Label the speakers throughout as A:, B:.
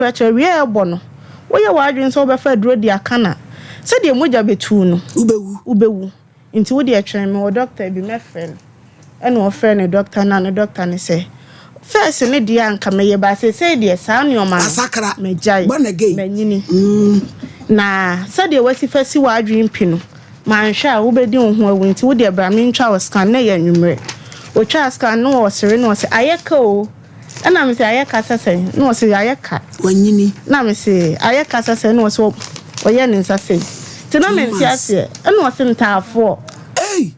A: Kyerɛkyerɛ wia a ɛbɔ no, woyɛ w'adwene sɛ wobɛfa aduro de aka no a, sɛdeɛ mogya bɛtu no,
B: Wobɛwu.
A: Wobɛwu. Nti wo deɛ twɛn, mewɔ dɔkta bi, mɛfrɛ no. Ɛna ɔfrɛɛ ne dɔkta no a ne dɔkta no sɛ, First no deɛ anka mɛyɛ but seesei deɛ saa nnoɔma no,
B: Asakra.
A: magyae,
B: Born again.
A: manyini. Na sɛdeɛ woasi fa si w'adwene pi no, manhwɛ a wobɛdi wo ho awu nti wo deɛ bra mentwa wo scan. Na ɛyɛ anwummerɛ. Ɔtwaa scan no ɔsere na ɔse, Ayɛ ka o. Ɛna mese, Ayɛ ka sɛ sɛn? Na ɔse, Ayɛ ka.
B: Wanyini.
A: Na mese, Ayɛ ka sɛ sɛn? Na ɔse, ɔyɛɛ ne nsa sei. Nti na mente aseɛ. Ɛna ɔse, Ntaafoɔ.
B: Ei!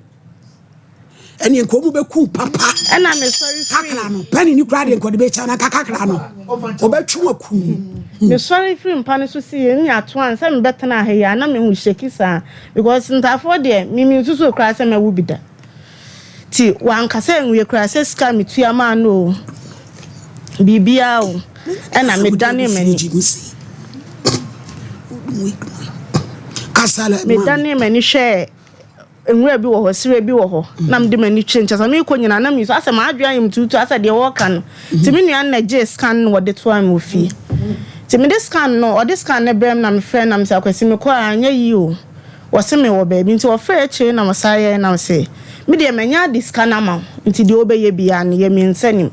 B: Ɛneɛ nka ɔmu bɛku papa.
A: Ɛna mesɔre firi.
B: Kakra no, pɛne ni koraa deɛ nka ɔde bɛkyɛ na nka kakra no, ɔbɛtwe waku.
A: Mesɔre firi mpa no so sii ne ato ansa mebɛtena ha yi a na mehu shaky saa because ntaafoɔ deɛ me mensusuo koraa sɛ mɛwo bi da. Nti wankasa anwie koraa sɛ sika a metua maa no o, biribiara o, ɛna medanee m'ani. Medanee m'ani hwɛɛ nwura bi wɔ hɔ, serɛ bi wɔ hɔ, na mede m'ani kyerɛ nkyɛn sɛ merekɔ nyinaa na mesu asɛ m'adwene ayɛ me tuutuu asɛ deɛ wɔreka no. Nti me nua no na ɛgyee scan no wɔde toaa me wɔ fie. Nti mede scan no, ɔde scan no brɛɛ me na mefrɛɛ no na mese Akwasi mekɔ a anyɛ yie o. Wɔse me wɔ baabi nti wɔfrɛɛ akyire na wɔsan yɛɛ na mese me deɛ manya ade sika no ama wo nti deɛ wobɛyɛ biaa no yɛ me nsa nim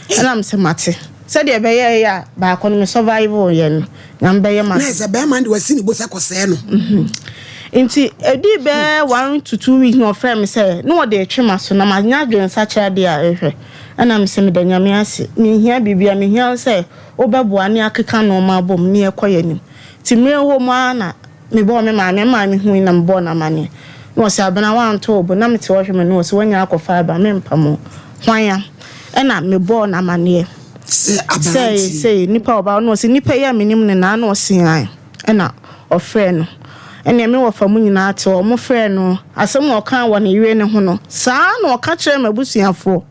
A: ɛna mese mate sɛdeɛ ɛbɛyɛɛyɛ a baako no me survive yɛ no Nyame bɛyɛ
B: ma. Na ɛsɛ bɛɛma no deɛ wasi ne bo sɛ kɔsɛɛ no.
A: Nti ɛdii bɛɛ 1 to 2 weeks na ɔfrɛɛ me sɛ na ɔde retwe m'aso na manya adwensakyera deɛ a ɛhwɛ ɛna mese meda Nyame ase menhia biribiaa mehia wo sɛ wobɛboa ne akeka nnoɔma abom ne yɛkɔ yɛnim nti mmerɛ wɔ mu ara na Mebɔɔ me maame, me maame hui na mebɔɔ no amaneɛ. Na ɔse, Abena woantɔ wo bo? Na mete hɔ hwɛ m'ani, ɔse, Woanya akɔfa aba, mempam wo. Hwan a? Ɛna mebɔɔ no amaneɛ sɛ sei, nipa a ɔba hɔ, na ɔse, Nipa yi a menim no naa? Na ɔse, Ae. Ɛna ɔfrɛɛ no. Ɛneɛ me wɔfa mu nyinaa te hɔ, wɔfrɛɛ no, asɛm a ɔkaa wɔ ne yere no ho no, saa ara na ɔka kyerɛɛ m'abusuafoɔ.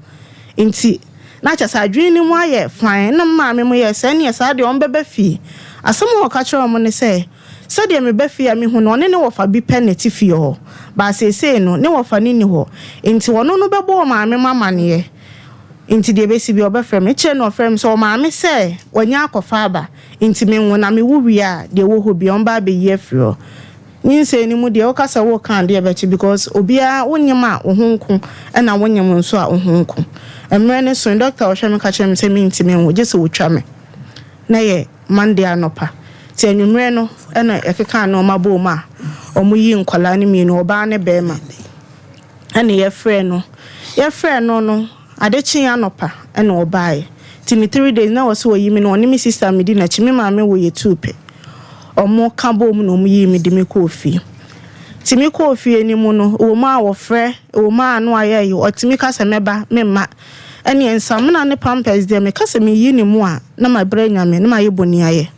A: Nti, na kyerɛ sɛ adwene no mu ayɛ fann. Ɛna me maame mo yɛɛ sɛ, ɛneɛ saa deɛ wɔbɛba fie. Asɛm a ɔka kyerɛɛ wɔn ne sɛ, Sɛdeɛ meba fie a mehu no, ɔne ne wɔfa bi pɛ na ɛte fie hɔ. But seesei no, ne wɔfa no nni hɔ. Nti ɔno no bɛbɔ ɔmaame mo amaneɛ. Nti deɛ ɛbɛsi biara ɔbɛfrɛ me. Kyerɛ na ɔfrɛɛ me sɛ ɔmaame sɛ wanya akɔfa aba. Nti menwo na mewo wie a, deɛ ɛwɔ hɔ biara ɔmbɛ abɛyi afiri hɔ. Nyinsɛn no mu deɛ woka sɛ woreka adeɛ bɛkye because obiara wonyem a wo ho nko ɛna wonyem nso a wo ho nko. Mmerɛ no soe, doctor a ɔhwɛ me ka kyerɛɛ me sɛ mentumi nwo gye sɛ wɔtwa me. Na ɛyɛ Monday anɔpa. Nti anwummerɛ no na yɛkekaa nnoɔma boom a wɔyii nkwadaa no mmienu, ɔbaa ne barima. Ɛna yɛfrɛɛ no. Yɛfrɛɛ no no, ade kyee anɔpa na ɔbaeɛ. Nti ne 3 days na ɛwɔ sɛ wɔyi me no, ɔne me sister a medi n'akyi, me maame wɔ yɛ two pɛ. Wɔka boom na wɔyii me de me kɔɔ fie. Nti mekɔɔ fie no mu no, ɛwɔ mu a wɔfrɛ, ɛwɔ mu a ano ayɛ ayi, ɔtumi ka sɛ mɛba, memma. Ɛneɛ nsamena ne pampers deɛ meka sɛ meyi ne mu a na mabrɛ Nyame na mayɛ boniayɛ.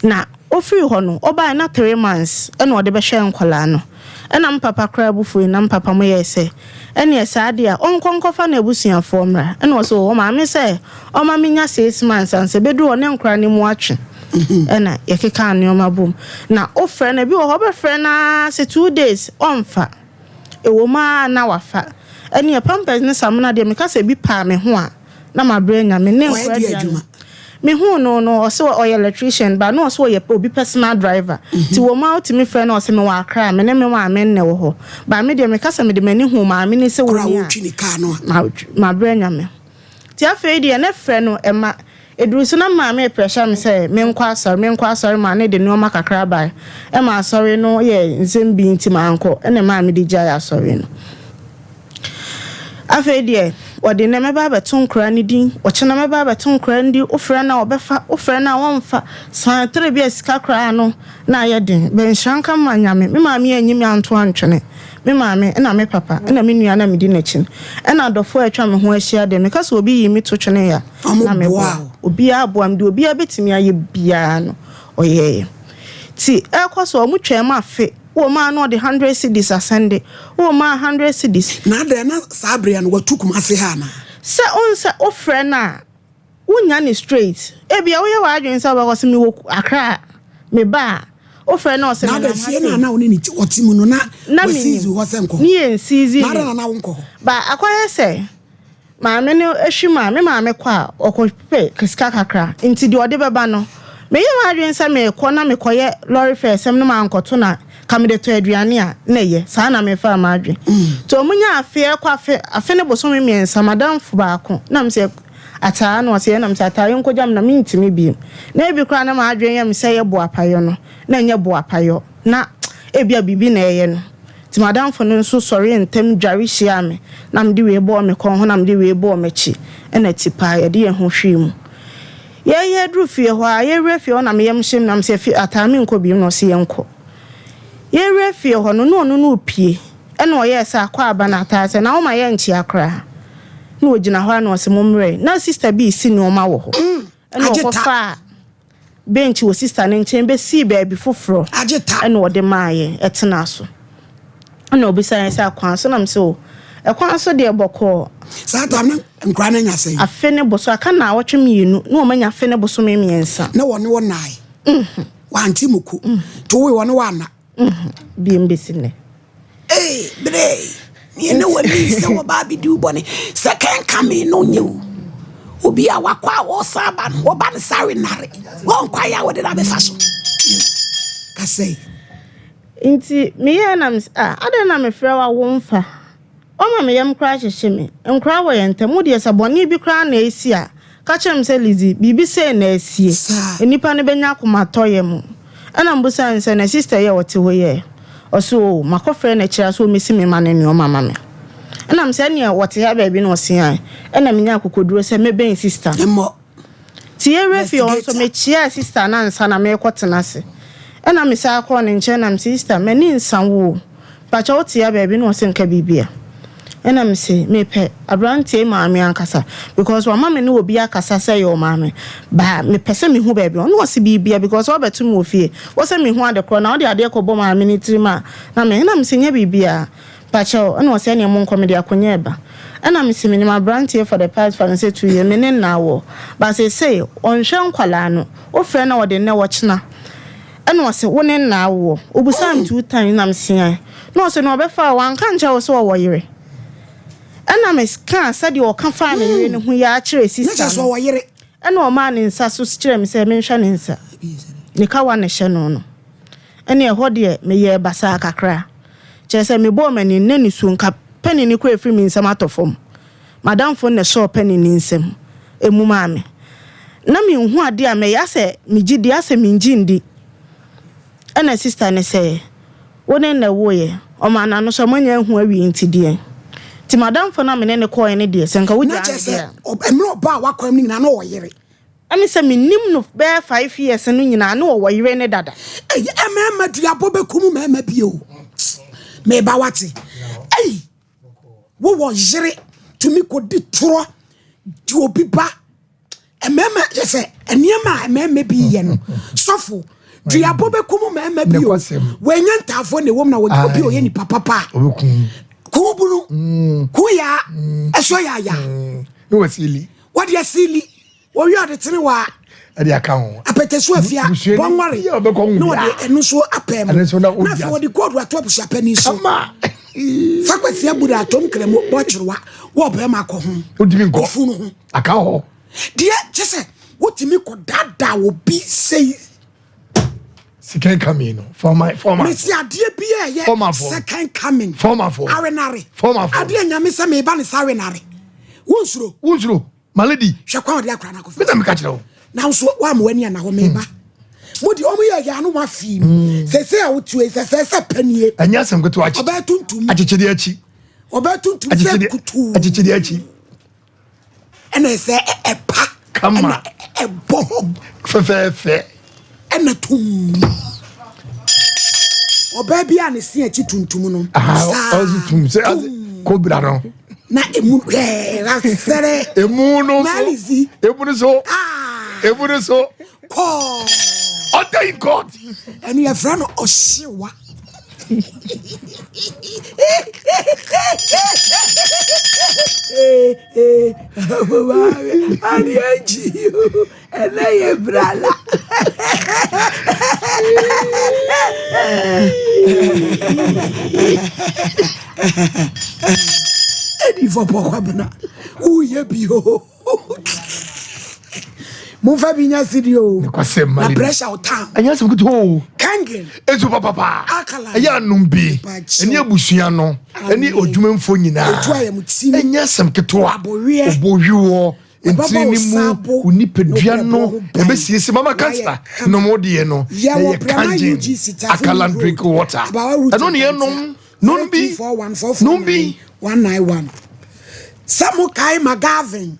A: Na ɔfiri hɔ no ɔbaeɛ na 3 months ɛna ɔde bɛhwɛ nkwadaa no. Ɛna me papa koraa bo fuiɛ na me papa mo yɛɛ sɛ ɛneɛ saa deɛ a ɔnkɔ nkɔfa n'abusuafoɔ mmra. Ɛna ɔse oo ɔmaame sɛ ɔma menya 6 months ansa ɛbɛduru hɔ ne nkwadaa no mu atwe. Ɛna yɛkekaa nnoɔma bom. Na wofrɛ no ebi wɔ hɔ wobɛfrɛ no ara sɛ 2 days ɔmfa. Ɛwɔ mu ara na wafa. Ɛneɛ pampers ne samina deɛ meka sɛ ebi paa me ho a na mabrɛ Nyame ne
B: Ɔyɛ
A: nkora
B: deɛ
A: aduane.
B: adwuma?
A: Mehuu no no ɔse ɔyɛ electrician but na ɔse ɔyɛ obi personal driver nti wɔ mu a wotumi frɛ no ɔse mewɔ Accra me ne me maame nnɛ wɔ hɔ but me deɛ meka sɛ mede m'ani huu maame no sɛ
B: Kora
A: wɔni a
B: wotwi ne kaa no a.
A: Mabrɛ Nyame. Nti afei deɛ ne frɛ no ɛma ɛduru so na me maame repressure me sɛ menkɔ asɔre, menkɔ asɔre maa ne de nnoɔma kakra baeɛ ɛma asɔre no yɛɛ nsɛm bi nti mankɔ ɛna ɛmaa mede gyaee asɔre no. Afei deɛ ɔde nnɛ mɛba abɛto nkoraa no din, ɔkyena mɛba abɛto nkoraa no din, wofrɛ no a ɔbɛfa, wofrɛ no a ɔmfa, san tere bi a sika koraa no na ayɛ den. Bɛ nhyira nka ma Nyame, me maame anyi me anto antwene, me maame ɛna me papa ɛna me nua na medi n'akyi no, ɛna adɔfoɔ a atwa me ho ahyia deɛ meka sɛ obi yii me to twene a na meboa. Obiara boa me, deɛ obiara bɛtumi ayɛ biara no ɔyɛeɛ. Nti ɛrekɔ so a wɔtwaa mu afe. Wowɔ mu a na ɔde 100 cedis asɛnde. Wowɔ mu a 100 cedis.
B: Na adɛn na saa bere no watu Kumasi ha anaa?
A: Sɛ wohu sɛ wofrɛ no a, wonnya no straight. Ebia woyɛ w'adwene sɛ wobɛkɔ sɛ mewɔ Accra a, meba a, wofrɛ no a ɔse
B: Na
A: menam
B: adɛn
A: ha
B: fie no
A: sei.
B: a na wo ne no te ɔte mu no na
A: Na
B: wasiizi
A: menim.
B: hɔ sɛ nkɔ hɔ?
A: Ne yɛnsiizi
B: Na adɛn
A: no.
B: na na wonkɔ hɔ?
A: But akɔyɛ sɛ Maame no hwe mu a, me maame kɔ a, ɔkɔpɛ sika kakra. Nti deɛ ɔde bɛba no, Meyɛ m'adwene sɛ merekɔ na mekɔyɛ lɔre fare sɛm no mankɔto na ka mede tɔ aduane a na ɛyɛ. Saa na mefaa m'adwene. Nti ɔmo nyaa afe ɛkɔ afe afe ne bosome mmiɛnsa m'adamfo baako na mesɛ ataa na ɔse ɛna mesɛ ataa yɛnkɔgya me na mentumi biom. Na ebi koraa na m'adwene yɛ me sɛ ɛyɛ boapayɔ no na ɛnyɛ boapayɔ na ebia biribi na ɛyɛ no. Nti m'adamfo no nso sɔree ntɛm dware hyiaa me na mede wei bɔɔ me kɔn ho na mede wei bɔɔ m'akyi ɛna tipaa yɛde yɛn ho hwee mu. Yɛreyɛ aduru fie hɔ ara, yɛrewura fie hɔ na me yam hye me na mese afi ataa menkɔ bio na ɔse yɛnkɔ. Yɛrewura fie hɔ no na ɔno no repue ɛna ɔyɛɛ sɛ akwaaba no ataa sɛ na woma yɛnkyea koraa na ɔgyina hɔ ara na ɔse mommrɛ na sister bi resi nnoɔma wɔ hɔ ɛna ɔkɔfaa bench wɔ sista no nkyɛn bɛsii baabi foforɔ ɛna ɔde maa yɛn ɛtenaa so. Ɛna ɔbisaa yɛn sɛ akwan so na mesɛ o ɛkwan so deɛ bɔkɔɔ.
B: Saa tam no nkwadaa no anya sɛn?
A: Afe ne boso aka naawɔtwe mmienu na wɔn anya afe ne bosome mmiɛnsa.
B: Na wɔne wo nnae? Wante mu ko? Nti wowe wɔne wo anna?
A: Biem bɛsi nnɛ.
B: Ee, bere neɛ na wani sɛ wɔba abɛdi wo bɔne. Second coming no nyɛ o. Obi a wakɔ a wɔsan aba no, wɔba no sare nare. Wɔnkwae a wɔde no abɛfa so. Kasɛe.
A: Nti meyɛɛ na mese, ah, adɛn na mefrɛ wo a womfa? Woama me yam koraa hyehye me. Nkoraa wɔ yɛn ntam. Wo deɛ sɛ bɔne bi koraa na asi a, ka kyerɛ me sɛ, Lizzie, biribi sei na asie. Nnipa no bɛnya akomatɔyam. Ɛna mebisaa no sɛ, na sister yi a ɔte hɔ yi ɛ? Ɔse, oh, makɔfrɛ no akyire a sɛ ɔmmɛsi me mma no nnoɔma ma me. Ɛna mese, ɛneɛ wɔte ha baabi na ɔse ae. Ɛna menyaa akokoduro sɛ mɛbɛn sister no. Nti yɛwura fie hɔ nso, mekyeaa sista no ansa na merekɔtena ase. Ɛna mesan kɔɔ ne nkyɛn na mese, Sista, m'ani nsa wo o. Mpakyɛ wote ha baabi? Na ɔse, Nka biribi a. Ɛna mese, Mepɛ aberanteɛ yi maame ankasa because wama me ne obi akasa sɛ ɛyɛ ɔmaame. But mepɛ sɛ mehu baabi a. Ɔno ɔse biribia because woabɛto me wɔ fie. Wɔ sɛ mehu ade korɔ na wode adeɛ kɔbɔ maame no tirim a na me. Ɛna mese, Nyɛ biribiara. Pakyɛw, ɛna ɔse ɛneɛ monkɔ mede akonya ɛba. Ɛna mese menim abranteɛ for the past fa no sɛ 2 year me ne no awɔ but seesei ɔnhwɛ nkwadaa no, wofrɛ no a ɔde nnɛ ɔkyena ɛna ɔse wo ne no awoɔ, obusaa me 2 times na mese ae na ɔse na ɔbɛfa wo wanka nkyerɛ wo sɛ ɔwɔ yere? Ɛna me kaa sɛdeɛ ɔka faa ne yere no ho yi ara kyerɛɛ sister no ɛna ɔmaa ne nsa so kyerɛɛ me sɛ menhwɛ ne nsa, ne kawa na ɛhyɛ no no. Ɛnne ɛhɔ deɛ meyɛɛ basaa kakra. Kyerɛ sɛ mebɔɔ m'ani na nisuo nka pɛne no koraa ɛfiri me nsam atɔ fam. M'adamfo no na ɛsɔɔ pɛne no nsam mu maa me. Na menhu adeɛ a mɛyɛ, asɛ megye di asɛ mengye ndi. Ɛna sista no sɛ, Wo ne no na ɛwoeɛ? Ɔmaa n'ano so a moanya ahu awie nti deɛn? Nti m'adamfo no a me ne no kɔeɛ no deɛ sɛ nka
B: Na
A: wogyaa no
B: kyerɛ sɛ
A: deɛ a.
B: mmerɛ ɔbaa w'akwan mu no nyinaa na ɔwɔ yere.
A: Ɛne sɛ menim no bɛyɛ 5 years no nyinaa ne ɔwɔ yere ne dada.
B: Ei mmarima duabɔ bɛkum mmarima bi o. Meba wate. Ei wowɔ yere tumi kɔdi torɔ di obi ba. Mmarima yɛ sɛ nneɛma a mmarima bi yɛ no sɔfo duabɔ bɛkum mmarima bi o. Wɔanya ntaafoɔ na ɛwom na wɔnyɛ obi a ɔyɛ nipa papa a. Kuu bunu, kuu yaa, ɛsɔ yaaya. Wɔde asili. Wɔwie ɔde tene wa.
C: Ɛde aka ho.
B: Apɛtɛsu afia bɔnware na ɔde ɛno nso apɛ mu. Na afei ɔde gold ato abusuapɛni so. Fa kwasi abura atom kremo bɔkyerewa wɔ bɛrima akɔ ho.
C: Wotumi nkɔ.
B: Ofu no ho.
C: Aka hɔ.
B: Deɛ kyɛ sɛ wotumi kɔ daadaa obi sei.
C: Second coming no. Former former.
B: Mesi adeɛ bi a ɛyɛ second coming.
C: Former for.
B: Awenare.
C: Former for.
B: Adeɛ nyame sɛ meba ne sɛ awenare. Wonsuro.
C: Wonsuro. My lady.
B: Hwɛ kwan ɔde akora no akɔfa.
C: Me na meka kyerɛ wo.
B: Nanso woama w'ani anna hɔ meba. Mo de ɔmo yɛ yɛ ano mo afii mu. Sese a wotu yi sɛ sɛ sɛ panie.
C: Ɛnyɛ asɛm ketewa akyi.
B: Ɔbɛyɛ tuntum.
C: Akyekyere akyi.
B: Ɔbɛyɛ tuntum sɛ kutuu.
C: Akyekyere akyi.
B: Ɛna sɛ ɛpa.
C: Kama.
B: Ɛna ɛbɔ hɔ.
C: Fɛfɛɛfɛ.
B: Ɛna tum. Ɔbaa bi a ne se akyi tuntum no.
C: Saa. Ɔsi tum sɛ kobra no.
B: Na emu hwɛɛ asɛrɛ.
C: Emu no so.
B: Malizi.
C: Emu no so.
B: Ah.
C: Emu no so.
B: Kɔɔ.
C: Ɔda in court.
B: Ɛnu yɛ fira no ɔhyewa. Adeɛ akyi o. Ɛnɛ yɛ brala. Ɛdi fɔ pɔ kwabena. Woyɛ bi o. Momfa bi nya sidi o.
C: Nokwasɛm
B: Na
C: Malady.
B: pressure wo town.
C: Ɛnyɛ asɛm ketewa o.
B: Kangen.
C: Esu papapa.
B: Alkaline.
C: Ɛyɛ anom bi.
B: Mepakyɛw.
C: Ɛne abusua no. Ɛne
B: Amen.
C: odwumamfoɔ nyinaa.
B: Etu ayɛ mo tim.
C: Ɛnyɛ asɛm ketewa.
B: Aboweɛ.
C: Obowiwɔ.
B: Ɔbɛbɔ
C: Ntini
B: wo
C: ne mu.
B: sabo.
C: Wo nipadua
B: Na
C: no.
B: ɔbrɛboɔ ho ban.
C: Ɛbɛsiesie. Mama
B: Wayɛ
C: Kansa.
B: kama.
C: Nom wo deɛ no.
B: Yɛwɔ
C: Ɛyɛ
B: Prama
C: Kangen.
B: UGC Tafo
C: Alkaline
B: Road.
C: drink water.
B: Abawa route
C: Ɛno ne yɛnom. Nom bi. Nom bi.
B: 191. Sɛ mo kae McGavin,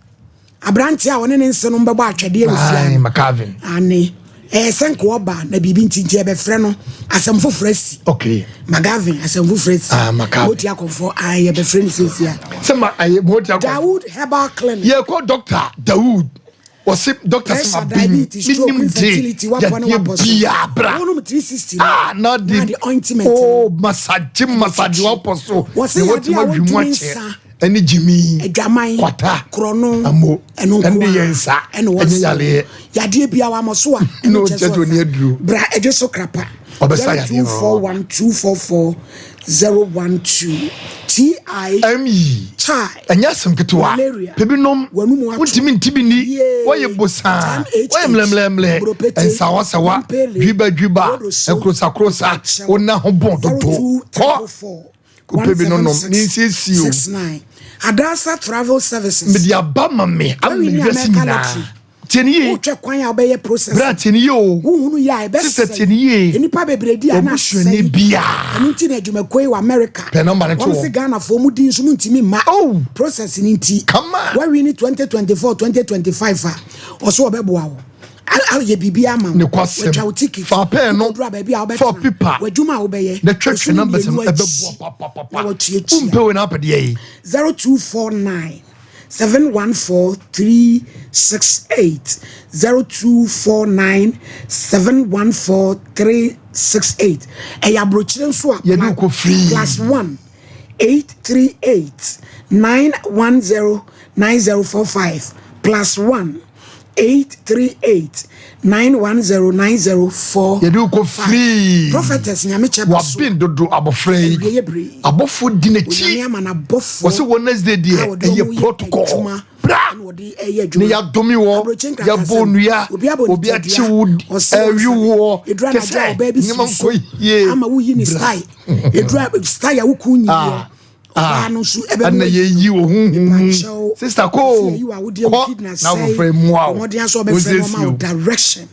B: aberanteɛ a ɔne ne nsenom bɛbɔ atwɛdeɛ wɔ fie
C: Aye,
B: ano.
C: McGavin.
B: Ane. Ɛyɛ sɛ nka ɔba na biribi nti nti yɛbɛfrɛ no asɛm foforɔ asi.
C: Okay.
B: McGavin asɛm foforɔ asi.
C: Ah, McGavin.
B: Moti akɔmfo aye yɛbɛfrɛ no seesia.
C: Sɛ ma ayɛ moti akɔmfo.
B: Dawood Herbal Clinic.
C: Yɛkɔ Doctor Dawood. Wɔse doctor sɛ
B: Pressure,
C: ma ben
B: diabetes, stroke,
C: menim de
B: infertility, wapɔ ne
C: yadeɛ
B: wapɔ so.
C: biaa bra.
B: Wonom 360 no,
C: Ah, na
B: na
C: de
B: de ointment no.
C: oh massage massage wapɔ so.
B: Wɔse
C: Na
B: yadeɛ
C: watumi
B: a
C: adwi mu
B: wontumi
C: akyɛ.
B: nsa.
C: Ɛne gyimi.
B: Adwaman,
C: Kwata.
B: korɔno,
C: Amo.
B: ɛno nko
C: Ɛne
B: ara
C: yɛ nsa.
B: ɛna
C: Ɛnyɛ
B: wɔsa.
C: yareɛ.
B: Yadeɛ biara wamɔ so a, ɛno
C: Na
B: kyerɛ
C: ɔkyerɛ
B: sɛ
C: sɛ ɔni
B: ɔsa.
C: aduro.
B: Bra ɛdwe so krapa.
C: Ɔbɛsa yadeɛ no.
B: 0241 244 012 TI
C: ME.
B: Chai.
C: Ɛnyɛ asɛm ketewa.
B: Malaria.
C: Pɛ bi nom.
B: W'anum ato.
C: Wontumi nti bi nni.
B: Yee.
C: Woayɛ bosaa.
B: Tam HH.
C: Woayɛ mlɛmlɛmlɛ.
B: Boropete.
C: Nsawasawa.
B: Mpele.
C: Dwiba dwiba.
B: Rodoso.
C: Ɛkrosakrosa.
B: Akyɛw.
C: Wo nan ho bɔn dodo.
B: 02
C: Kɔ.
B: 4
C: Kɔpɛ bi no nom. Ne nsiesie o.
B: 69. Adasa Travel Services.
C: Mede aba ma me ama
B: Wawi ne
C: wiase
B: America
C: nyinaa.
B: Lottery.
C: Tie ne yie.
B: Wotwɛ kwan a wobɛyɛ process.
C: Bra tie ne yie o.
B: Wohunu yɛ a ɛbɛsɛe.
C: Sister tie ne yie.
B: Nnipa bebree di a na
C: Obusuani
B: asɛe.
C: biara.
B: Ɛno nti na adwumakuo yi wɔ America.
C: Pɛ nɔmba no to
B: Wɔn
C: hɔ.
B: se Ghanafoɔ mu di nso mu ntumi mma.
C: Oh.
B: Process no nti.
C: Come on.
B: Wawi ne 2024, 2025 a ɔso ɔbɛboa wo. Ayɛ biribi ama wo.
C: Nokwasɛm.
B: Watwa wo ticket.
C: Fa pɛn no.
B: Wokɔduru a baabi a
C: Fa
B: wobɛtena.
C: pipa.
B: W'adwuma a wobɛyɛ.
C: Na twɛtwɛ
B: Bosome
C: numbers no
B: mmienu
C: ɛbɛboa
B: akyi.
C: papapapa.
B: Na watuatua.
C: Wompɛ wei na apɛ deɛ yi.
B: 0249 714 368 0249 714 368 Ɛyɛ aburokyire nso a
C: Yɛde wo kɔ free.
B: plus 1 838 910 9045 plus 1 838 910 9045
C: Yɛde wo kɔ free.
B: Prophetess Nyamekyɛ ba so.
C: Waben dodo abɔfra yi.
B: Awieeɛ bere yi.
C: Abɔfoɔ di n'akyi.
B: Onyame ama n'abɔfoɔ
C: Wɔse Wednesday deɛ
B: a wɔde
C: ɛyɛ
B: wɔn yɛ
C: protocol.
B: adwuma
C: Bra!
B: ɛna wɔde ɛyɛ adwuma.
C: Ne yɛadome wɔ,
B: Aburokyi
C: yɛabɔ
B: nkrataasɛm.
C: nnua,
B: Obi abɔ ne
C: obi
B: tadua,
C: akye wo,
B: ɔsɛ
C: ɛwe
B: ɔsane.
C: woɔ.
B: Eduru
C: Kyɛ
B: anadwo a
C: sɛ
B: ɔbaa bi si
C: nneɛma
B: so
C: nkɔ yie.
B: ama woyi ne
C: Bra.
B: style. Eduru a style a wo kun nyi
C: Ah.
B: deɛ, ɔbaa no nso ɛbɛma
C: Ɛna
B: wayi.
C: yɛyi wɔ honhom mu.
B: Mepakyɛw,
C: Sister kɔ
B: sɛ yɛyi wɔ awodeɛ wo
C: kɔ
B: kidney
C: na
B: asɛe,
C: abɔfra yi mmoa wo.
B: mmɔden aso ɔbɛfrɛ no ɔma
C: Wonsiesie
B: wo
C: o.
B: direction.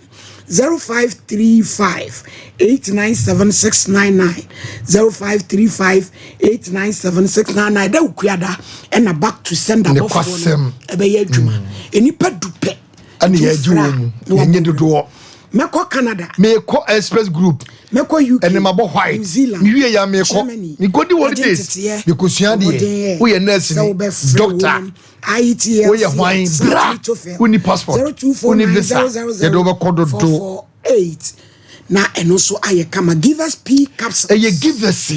B: 0535 897 699 0535 897 699 da okuada ɛna back to sender
C: Ne
B: bɔfoɔ no
C: kwasɛm.
B: ɛbɛyɛ adwuma. Nnipa du pɛ
C: Ɛna
B: nti
C: yɛagye
B: wofrɛ a
C: wɔ mu.
B: na wabɔ
C: Yɛnyɛ dodoɔ.
B: Mɛkɔ Canada.
C: Mekɔ Express Group.
B: Mɛkɔ UK.
C: Ɛne mabɔ white.
B: New Zealand.
C: Mewie ya mekɔ.
B: Germany.
C: Mekɔdi holidays.
B: Agye nteteɛ.
C: Mekɔsua adeɛ.
B: Mmɔden yɛ.
C: Woyɛ nurse
B: Sɛ
C: ni.
B: wobɛfrɛ
C: Doctor.
B: wɔn. IETLC.
C: Woyɛ hwan? Bra. Wonni passport. Wonni visa. Yɛde wobɛkɔ dodo.
B: 448. Na ɛno nso ayɛ kama. Give us P capsules.
C: Ɛyɛ give us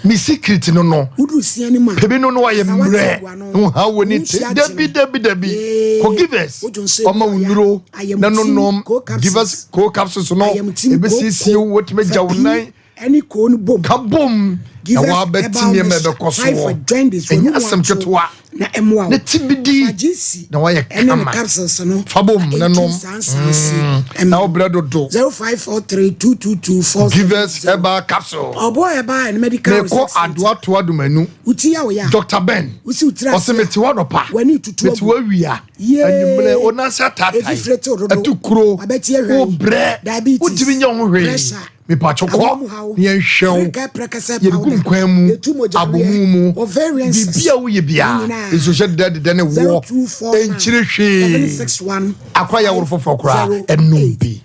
C: me secret no no.
B: Woduru sia no mu a.
C: Pebi no no ayɛ
B: Sɛ wate
C: mmerɛ.
B: agu ano,
C: Nha wɔ ne
B: wo
C: te.
B: nsuo agye
C: Dabi
B: no.
C: dabi dabi.
B: Yee.
C: Kɔ give us.
B: Wodwo nso
C: Ɔma wo
B: ebi
C: nnuro.
B: ayɛ
C: Na no
B: ayɛmtim,
C: nom.
B: co capsules.
C: Give us co capsules no.
B: Ayɛmtim,
C: Ebesiesie
B: co-
C: wo wotumi gya wo
B: fa
C: nan.
B: pii ɛne koo no bom.
C: Ka bom.
B: Give
C: Na
B: us
C: wabɛte
B: herbal
C: nneɛma
B: mixture,
C: ɛbɛkɔ so
B: typhoid,
C: wɔ.
B: jaundice,
C: Ɛnyɛ
B: w'anum
C: asɛm
B: ato,
C: ketewa.
B: na ɛmmoa wo.
C: Ne ti bi di.
B: Fa GC
C: Na wayɛ
B: ɛne ne
C: kama.
B: capsules no.
C: Fa bom na
B: ɛntu
C: nom.
B: saa nsaase ɛma
C: Na
B: wo.
C: wobrɛ dodo.
B: 0543 222 4
C: Give us herbal capsule.
B: Ɔbɔ herbal and medical
C: Mekɔ
B: research center.
C: Adoatoa Domanu.
B: Wo ti yɛ wo ya.
C: Dr. Ben.
B: Wosi wo tiri ase
C: Ɔsɛ
B: a,
C: mete hɔ anɔpa.
B: w'ani tutu
C: Mete
B: agu.
C: hɔ awia.
B: Yee.
C: Anwummerɛ wo nan ase ataatae.
B: Efifire te wo dodo.
C: Atu kuro.
B: Wabɛte ahwɛ yi.
C: Wobrɛ.
B: Diabetes.
C: Wontumi nyɛ wo ho hwee.
B: Pressure.
C: Mepatwo kɔ.
B: Awɔ mu haw.
C: Na yɛnhwɛ wo.
B: Frika prɛkɛsɛ
C: Yɛde gu
B: powder.
C: nkwan mu.
B: Yɛtu mogya
C: Abomu
B: weɛ.
C: mu.
B: Ovarian cyst.
C: Biribi a woyɛ biara.
B: Ne nyinaa.
C: Nsuhyɛ dedɛdedɛ ne woɔ.
B: 0249
C: Ɛnkyere hwee.
B: 761
C: Akora yɛ aworo foforɔ koraa. Ɛnom bi.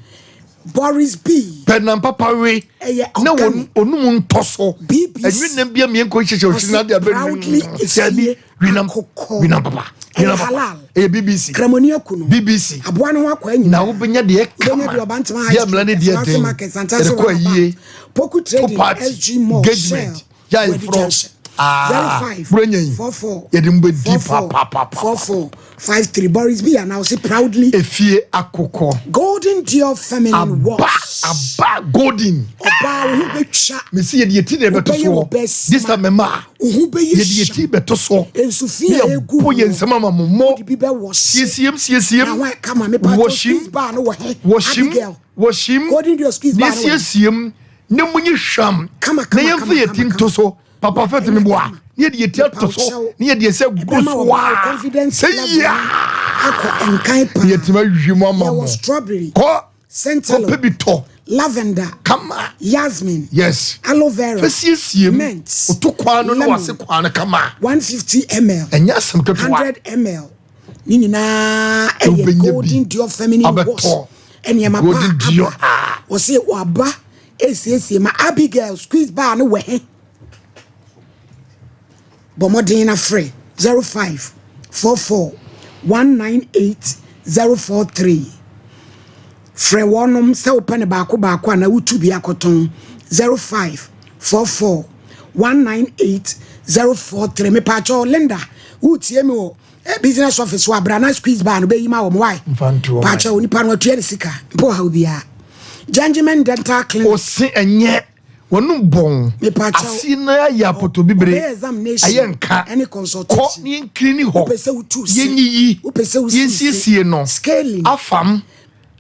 B: Boris B.
C: Pɛ nam papa we.
B: Ɛyɛ
C: Na
B: organic.
C: onum ntɔ so.
B: BBC.
C: Ɛnwi nam bi a mmiɛnkɔ hyehyɛ ohyiri na de abɛ
B: Proudly
C: Sɛbi
B: efie
C: winam
B: akokɔ.
C: winam papa.
B: Ɛyɛ
C: Winam papa.
B: halal.
C: Ɛyɛ BBC.
B: Kramoni aku no.
C: BBC.
B: Aboa ne ho akɔ anyina.
C: Na wobɛnya deɛ kama.
B: Wobɛnya deɛ Ɔbantama High
C: Deɛ mmara ne
B: Street,
C: deɛ
B: Asawase
C: den.
B: Market, Santase
C: Yɛde kɔ
B: Roundabout,
C: ayie.
B: Poku
C: To
B: Trading,
C: party.
B: SG Mall,
C: Engagement.
B: Shell,
C: Yɛ
B: Wadi
C: ayeforɔ.
B: Junction.
C: Ah,
B: 05
C: Buronya yi,
B: 44
C: yɛde mo bɛdi
B: 44
C: papaapa.
B: 44 53 Boris B and I proudly
C: Efie akokɔ.
B: Golden Dior feminine
C: Aba
B: wash.
C: aba golden.
B: Ɔbaa wo ho bɛtwa.
C: Mesi yɛde yɛti na ɛbɛto
B: Wobɛyɛ wɔ
C: soɔ.
B: bɛsima.
C: This time mɛma.
B: Wo ho bɛyɛ
C: Yɛde yɛti
B: hyam.
C: bɛto soɔ.
B: Nsu fi
C: Ne
B: a egu
C: yɛbɔ yɛn
B: no.
C: nsam ama mo mmɔ.
B: Wode bi bɛwɔ hye.
C: Siesiem siesiem.
B: Na wɔn kama me pa
C: Wɔhyim.
B: bar no wɔ he.
C: Wɔhyim.
B: Abigail.
C: Wɔhyim.
B: Golden Dior squeeze
C: Ne
B: bar no wɔ he.
C: siesiem. Ne mu nye hwam.
B: Kama,
C: Na
B: kama,
C: yɛmfa
B: kama,
C: yɛti
B: kama,
C: nto so. Papa fɛ tumi boa. Ne yɛde yɛti ato so.
B: Mepa wo
C: Ne yɛde yɛsɛ gu
B: Ɛbɛma
C: so
B: ɔbaa wo
C: a.
B: confidence
C: Sɛ
B: level
C: yia.
B: akɔ nkan paa.
C: Ne yɛtumi awi mu ama mo.
B: Yɛwɔ strawberry.
C: Kɔ.
B: Centella.
C: Kɔpɛ bi tɔ.
B: Lavender.
C: Kama.
B: Yasmin.
C: Yes.
B: Aloe vera.
C: Fɛ siesie mu.
B: Mint.
C: Oto kwan no ne
B: Lemon.
C: wase kwan no kama.
B: 150 ml.
C: Ɛnyɛ asɛm ketewa.
B: 100 ml. Ne nyinaa ɛyɛ
C: Wobɛnya bi.
B: Golden Dior feminine
C: Abɛtɔ.
B: wash. Ɛnneɛma pa
C: Golden Dior.
B: aba. Wɔsi waba esiesie ma Abigail squeeze bar no wɔ he. Bɔ mmɔden na frɛ 05 44 198 043. Frɛ wɔnom sɛ wopɛ ne baako baako a na wotu bi akɔtɔn 05 44 198 043. Mepaakyɛw Linda, wotie mi wɔ business office wɔ abra na squeeze bar no bɛyi ma wɔn wae.
C: Mfa nto hɔ,
B: Paakyɛw nipa no atua ne sika mpo ha obiara. Gentleman Dental Clinic.
C: Ose ɛnyɛ wɔnum bɔn.
B: Mepaakyɛw.
C: Ase na ayɛ apɔtɔ bibire.
B: Ɔbɛyɛ examination
C: Ɛyɛ nka.
B: ɛne consultation.
C: Kɔ ne yɛnkiri ni hɔ.
B: Wopɛ sɛ wotu se.
C: Yɛnyiyi.
B: Wopɛ sɛ wosi se.
C: Yɛnsiesie no.
B: Scaling.
C: Afam.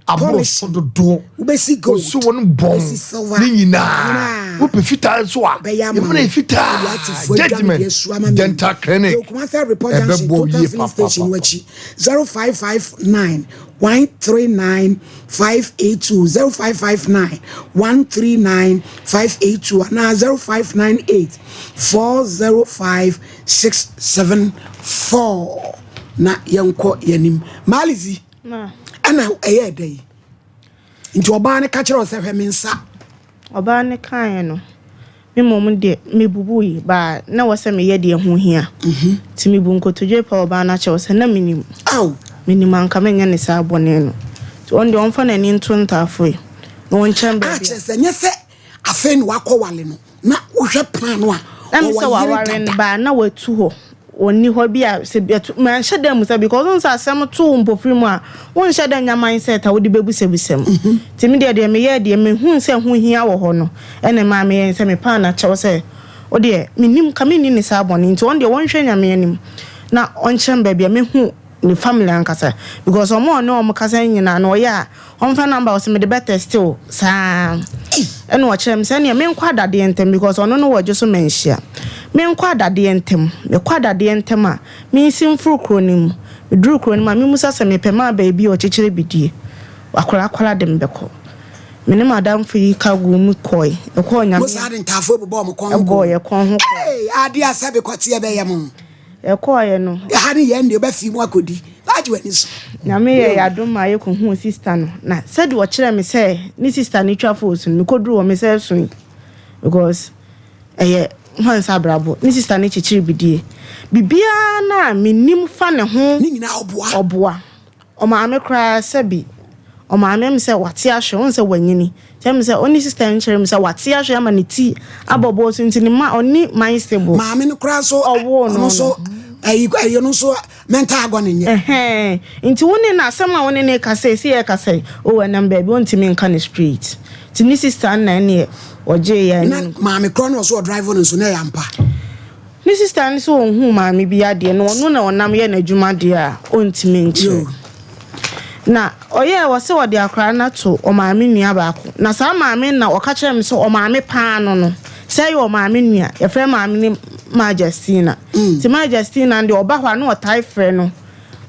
C: Aboro so dodoɔ.
B: Wobɛsi gold.
C: Osu wɔn bɔn.
B: Wobɛsi silver.
C: Ne nyinaa.
B: Nyinaa.
C: Wopɛ fitaa nso a.
B: Bɛyɛ ama
C: Yɛmuna
B: wo.
C: yɛ fitaa.
B: Ewia te fo adwa me
C: Judgment.
B: deɛ su ama me.
C: Dental clinic.
B: Yɛ Kumasi Report Junction
C: Ɛbɛbɔ
B: Total
C: yie
B: Filling Station
C: papapapa.
B: w'akyi. 0559 139 582 0559 139 582 anaa 0598 405 674 na yɛnkɔ yɛnim. Maalizi
A: Ma.
B: ɛna ɛyɛ ɛdɛ yi nti ɔbaa no ka kyerɛ wo sɛ hwɛ me nsa.
A: Ɔbaa no kaeɛ no, me mmom deɛ mebubu yi baa na wɔ sɛ meyɛ deɛ ho hia. Nti mebu nkotodwe pa ɔbaa no akyɛw sɛ na menim.
B: Aw.
A: Menim anka menyɛ ne saa bɔne no. Nti ɔno deɛ ɔmfa n'ani nto ntaafo yi. Na ɔnkyɛn
B: A
A: baabi a.
B: kyerɛ sɛ nyɛ sɛ afei na wakɔ wale no na wohwɛ plan no a
A: Na me
B: ɔwɔ
A: sɛ
B: yere
A: waware no
B: dada.
A: baa na watu hɔ. Ɔnni hɔ bi a sɛ bi manhyɛ da mu sɛ because wo sɛ asɛm to wo mpofiri mu a wonhyɛ da nya mindset a wode bɛbusabusam. Nti me deɛ meyɛɛ deɛ mehu sɛ ho hia wɔ hɔ no ɛna maa meyɛ sɛ mepaa n'akyɛw sɛ wo deɛ menim ka menni ne saa bɔne nti ɔno deɛ wɔnhwɛ Nyame anim na ɔnkyerɛ me baabi a mehu ne family ankasa because ɔmo a ɔne ɔmo kasa nyinaa no ɔyɛ a ɔmfa number ɔsɛ mede bɛtɛste o saa ɛna ɔkyerɛ me sɛ ɛneɛ menkɔ adadeɛ ntɛm because ɔno no wɔ gye so manhyia menkɔ adadeɛ ntɛm mekɔ adadeɛ ntɛm a mensi mforo kuro no mu meduru kuro no mu a memusa sɛ mepɛ maa baabi a ɔkyekyere bidie akorakora de me bɛkɔ me ne madamfo yi ka gu mu kɔe ɛkɔɔ
B: Mo
A: Nyame
B: saa de ntaafo bobɔ ɔmo kɔn ho
A: ɛbɔɔ
B: kɔ.
A: yɛ kɔn ho kɔe.
B: Ee, ade a sɛbe kɔteɛ bɛyɛ mo.
A: Ɛkɔɔyɛ no
B: Ɛha ne yɛn deɛ wobɛfi mu akɔdi. Agye w'ani so.
A: Nyame yɛ yɛadom ma yɛkɔhuu sister no na sɛdeɛ ɔkyerɛ me sɛ ne sister no twa photos no mekɔduru hɔ me sɛ soe because ɛyɛ hwan sɛ abrabɔ ne sister no kyekyere bidie biribiara no a menim fa ne ho.
B: Ne nyinaa ɔboa.
A: Ɔboa ɔmaame koraa sɛbi ɔmaame mi sɛ wate ahwɛ wɔn sɛ wanyini kyerɛ mi sɛ ɔne sister no kyerɛ mi sɛ wate ahwɛ ama ne ti abɔ bɔɔl so nti ne ma ɔne mind stable.
B: Maame no koraa so
A: Ɔwoo no
B: ɔno nso ɛyi ɛyi no nso mental agony nyɛ.
A: Ɛhɛn nti wo ne na asɛm a wo ne ne kasa esi yɛ kasa yi o ɛnam baabi ɔntumi nka ne straight nti ne sister no na ɛneɛ ɔgye yɛ
B: Na
A: ɛne
B: maame korɔ no ɔso ɔdrive no nso na ɛyɛ ampa.
A: Ne sister no sɛ ɔnhu maame bi adeɛ no ɔno na ɔnam yɛ n'adwuma deɛ a ɔntumi nkyerɛ.
B: Yo.
A: Na ɔyɛ wɔ sɛ ɔde akwaraa no ato ɔmaame nua baako na saa maame na ɔka kyerɛ me sɛ ɔmaame paa no sɛ ɛyɛ ɔmaame nua yɛfrɛ maame ne maa Justina. Nti maa Justina deɛ ɔba hɔ a na ɔtae frɛ no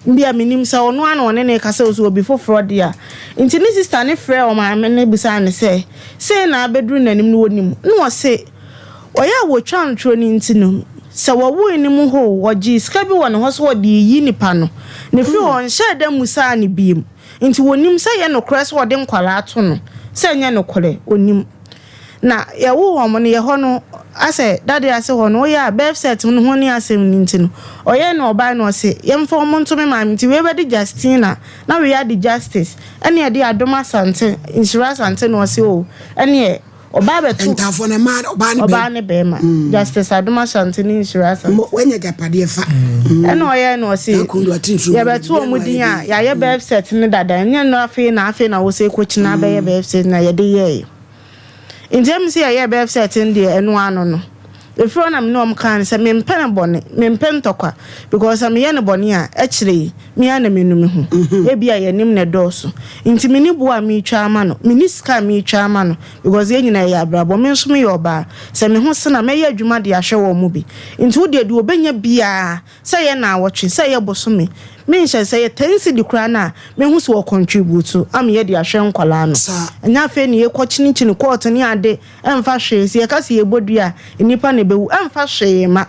A: bi a menim sɛ ɔno ara na ɔne ne kasa o sɛ obi foforɔ deɛ a nti ne sister ne frɛ ɔmaame ne bisaa ne sɛ sei na abɛduru n'anim no wɔnim na ɔse ɔyɛ a wɔtwa ntoro no nti no sɛ wɔwoe ne mu hɔ wɔgye sika bi wɔ ne hɔ so wɔde yi nipa no ne firi hɔ nhyɛ da mu saa ne biem nti wɔnim sɛ yɛ nokorɛ sɛ wɔde nkwalaa ato no sɛ nyɛ nokorɛ onim na yɛwo wɔn no yɛ hɔ no asɛ dade ase hɔ no ɔyɛ a birth cert no ho ne asɛm no nti no ɔyɛ na ɔbaa no ɔse yɛmfa wɔn nto me maame nti wei bɛde Justina na wei ade Justice ɛne yɛde Adom Asante Nhyira Asante na ɔse o ɛneɛ Ɔbaa bɛto.
B: Ntaafoɔ no mmaa ɔbaa ne bɛrima.
A: Ɔbaa ne bɛrima. Mm. Justice Adom Asante ne Nhyira Asante.
B: Mo wanya agyapadeɛ fa.
A: Mm. Ɛna ɔyɛ na ɔse yɛbɛto wɔn din a yɛayɛ mm. birth cert ne dada nyɛ no afei na afei na wɔsɛ kɔkyina abɛyɛ birth cert na yɛde yɛɛ. Nti ɛmu sɛ yɛyɛ birth cert no deɛ ɛno ano no. Ɛfiri hɔ na me ne wɔn kaa no sɛ mempɛ no bɔne, mempɛ ntɔkwa because sɛ meyɛ no bɔne a akyire yi Me ara na menu me ho. Ebia yɛn anim na ɛdɔɔso. Nti menni boɔ a meretwa ama no. Menni sika a meretwa ama no because yɛn nyinaa yɛyɛ abrabɔ. Me nso meyɛ ɔbaa. Sɛ me ho sene a, mɛyɛ adwuma de ahwɛ wɔn mu bi. Nti wo deɛ, deɛ ɔbɛnya biara, sɛ ɛyɛ nnawɔtwe, sɛ ɛyɛ bosome, menhyɛ, sɛ ɛyɛ ten cedi koraa no a, mɛhu sɛ wɔcontribute ama yɛde ahwɛ nkwadaa no. Ɛnyɛ afei na yɛkɔ kyinikyini court ne ade, ɛmfa hwee. Sɛ yɛka sɛ yɛbɔ dua a, nnipa na ɛbɛwu. Ɛmfa hwee mma.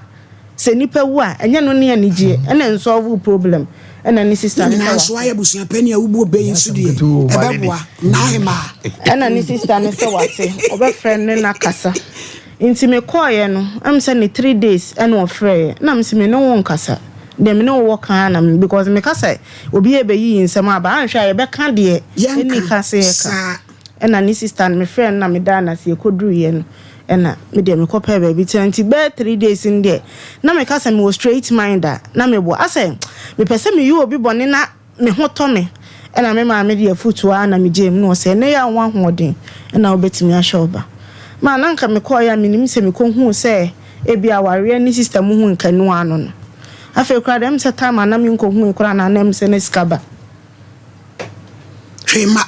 A: Sɛ nipa wu a, ɛnyɛ no ne anigyeɛ ɛna ɛnsɔlve wo problem ɛna ne sister
B: Ne
A: no sɛ
B: nyinaa nso
A: wate.
B: ayɛ abusua panin a wobu ɔbɛ yi nso deɛ ɛbɛboa n'ahemaa.
A: Ɛna ne sister no sɛ wate, ɔbɛfrɛ no ne no akasa. Nti me kɔeɛ no, ɛm sɛ ne 3 days ɛna ɔfrɛeɛ. Ɛna me se me ne wo nkasa, deɛ me ne wo wɔ ka ara na me, because me ka sɛ obi ɛbɛyiyi nsɛm aba, anhwɛ a yɛbɛka deɛ ɛnni
B: Yɛnka
A: ka sɛ yɛka.
B: saa.
A: Ɛna ne sister no mefrɛɛ no na medaa no ase yɛkɔduruiɛ no ɛna me deɛ mekɔpɛɛ baabi tena nti bɛyɛ 3 days no deɛ na meka sɛ mewɔ straight mind a na mebɔ asɛ mepɛ sɛ meyɛ obi bɔne na me ho tɔ me ɛna me maame de afotuo ara na megyee mu na ɔsɛ ɛnɛ yɛ a wo ahoɔden ɛna wobɛtumi ahwɛ wo ba ma na nka mekɔɔeɛ a menim sɛ mekɔhuu sɛ ebi awareɛ ne sister mu hu nkanu ano no afei koraa deɛ ɛm sɛ time a na menkɔhui koraa na na ɛm sɛ na sika ba.
B: Hwee mma.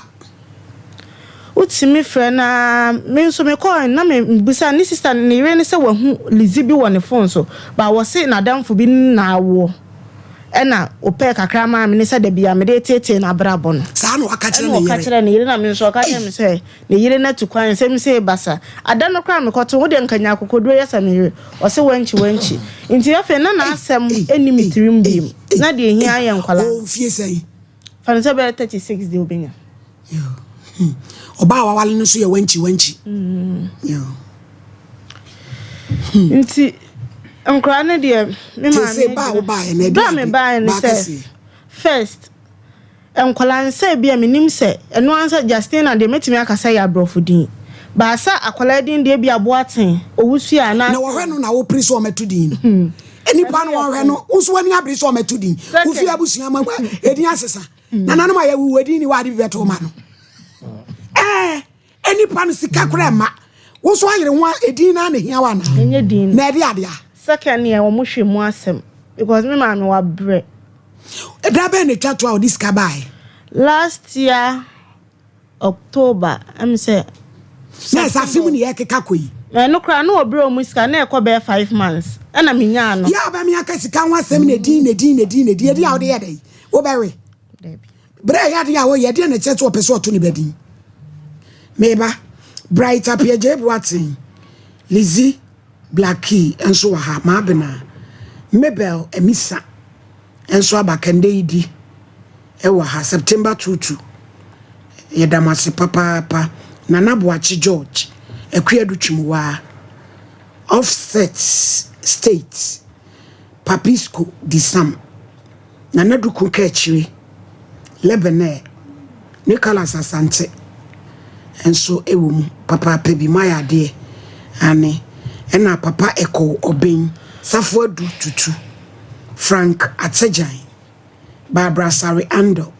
A: Wotumi frɛ no ara, me nso mekɔɔe no na mebisa ne sister ne yere no sɛ wahu Lizzy bi wɔ ne phone so but wɔse n'adamfo bi na awoɔ ɛna ɔpɛɛ kakra maa me ne sɛ dabi a mede reteetee n'abrabɔ no.
B: Saa na waka kyerɛ
A: Ɛna
B: ne
A: ɔka
B: yere.
A: kyerɛɛ ne yere na me nso ɔka kyerɛɛ
B: Ei!
A: me sɛ ne yere no atu kwan nsɛm sei basa. Ada no koraa mekɔtoo wo deɛ nka nya akokoduro yɛ sɛ me yere. Ɔse wankyi wankyi. Nti afei na
B: Ei!
A: n'asɛm
B: Ei!
A: nni me
B: Ei!
A: tirim
B: Ei!
A: biom.
B: Ei!
A: Na deɛ ɛhia
B: Ei!
A: ara yɛ nkwadaa
B: Ɔwɔ
A: no.
B: mfie sɛn?
A: Fa no sɛ bɛyɛ 36 deɛ ɔbɛnya.
B: Hmm. Ɔbaa a wawale no nso yɛ wankyi wankyi.
A: Mm. Hmm. Nti nkwadaa no deɛ me maame
B: sɛ ba a wobaeɛ no
A: ba a mebaeɛ no sɛ first nkwadaa nsa bi a menim sɛ ɛno ansa Justina deɛ mɛtumi aka sɛ yɛ aborɔfo din baasa akwadaa din deɛ bi aboaten owusu a na
B: na wɔhwɛ no na wopere sɛ ɔmɛto din no hmm. nipa no wɔhwɛ no wo nso w'ani abere sɛ ɔmɛto din wofi abusua ma ɛdin asesa Nananom a yɛwuwu edin ni wade bi bɛto ma no. Ɛɛ nipa no sika kora mma. Wo nso ayere ho a edin na na hia wa na.
A: Ɛnyɛ din.
B: Na ɛde ade a.
A: Second yɛ wɔn hwɛ mu asɛm because me maame wa brɛ.
B: Ɛda bɛn na etwa to a ɔde sika baeɛ?
A: Last year October ɛm sɛ.
B: Na ɛsɛ afe mu ne yɛkeka kɔ yi.
A: Na ɛno koraa na ɔbrɛ ɔmo sika na ɛkɔ bɛyɛ 5 months ɛna menyaa no.
B: Yɛ a ɔbɛme aka sika ho asɛm na edin na edin na edin na edin edin a wode yɛ dɛn wobɛwe.
A: Dabi.
B: Berɛ a ɛyɛ adeɛ a wɔyɛ ɛdeɛ na ɛkyerɛ sɛ ɔpɛ sɛ ɔto ne ba din. Meba Bright Appiagyei Boateng, Lizzy Blackie nso wɔ ha, Maabena, Mabel Amisa nso aba Kɛndɛ yi di wɔ ha September 22 yɛda mo ase papaapa Nana Boakye George Akuadu Twumwaa Offset State Papisco Disam Nana Duku Kaakyire Lebenair Nicholas Asante nso wɔ mu papaapa bi moayɛ adeɛ ane ɛna Papa Ekow Obeng Safo Adu Tutu Frank Atsegyan Barbara Sare Andor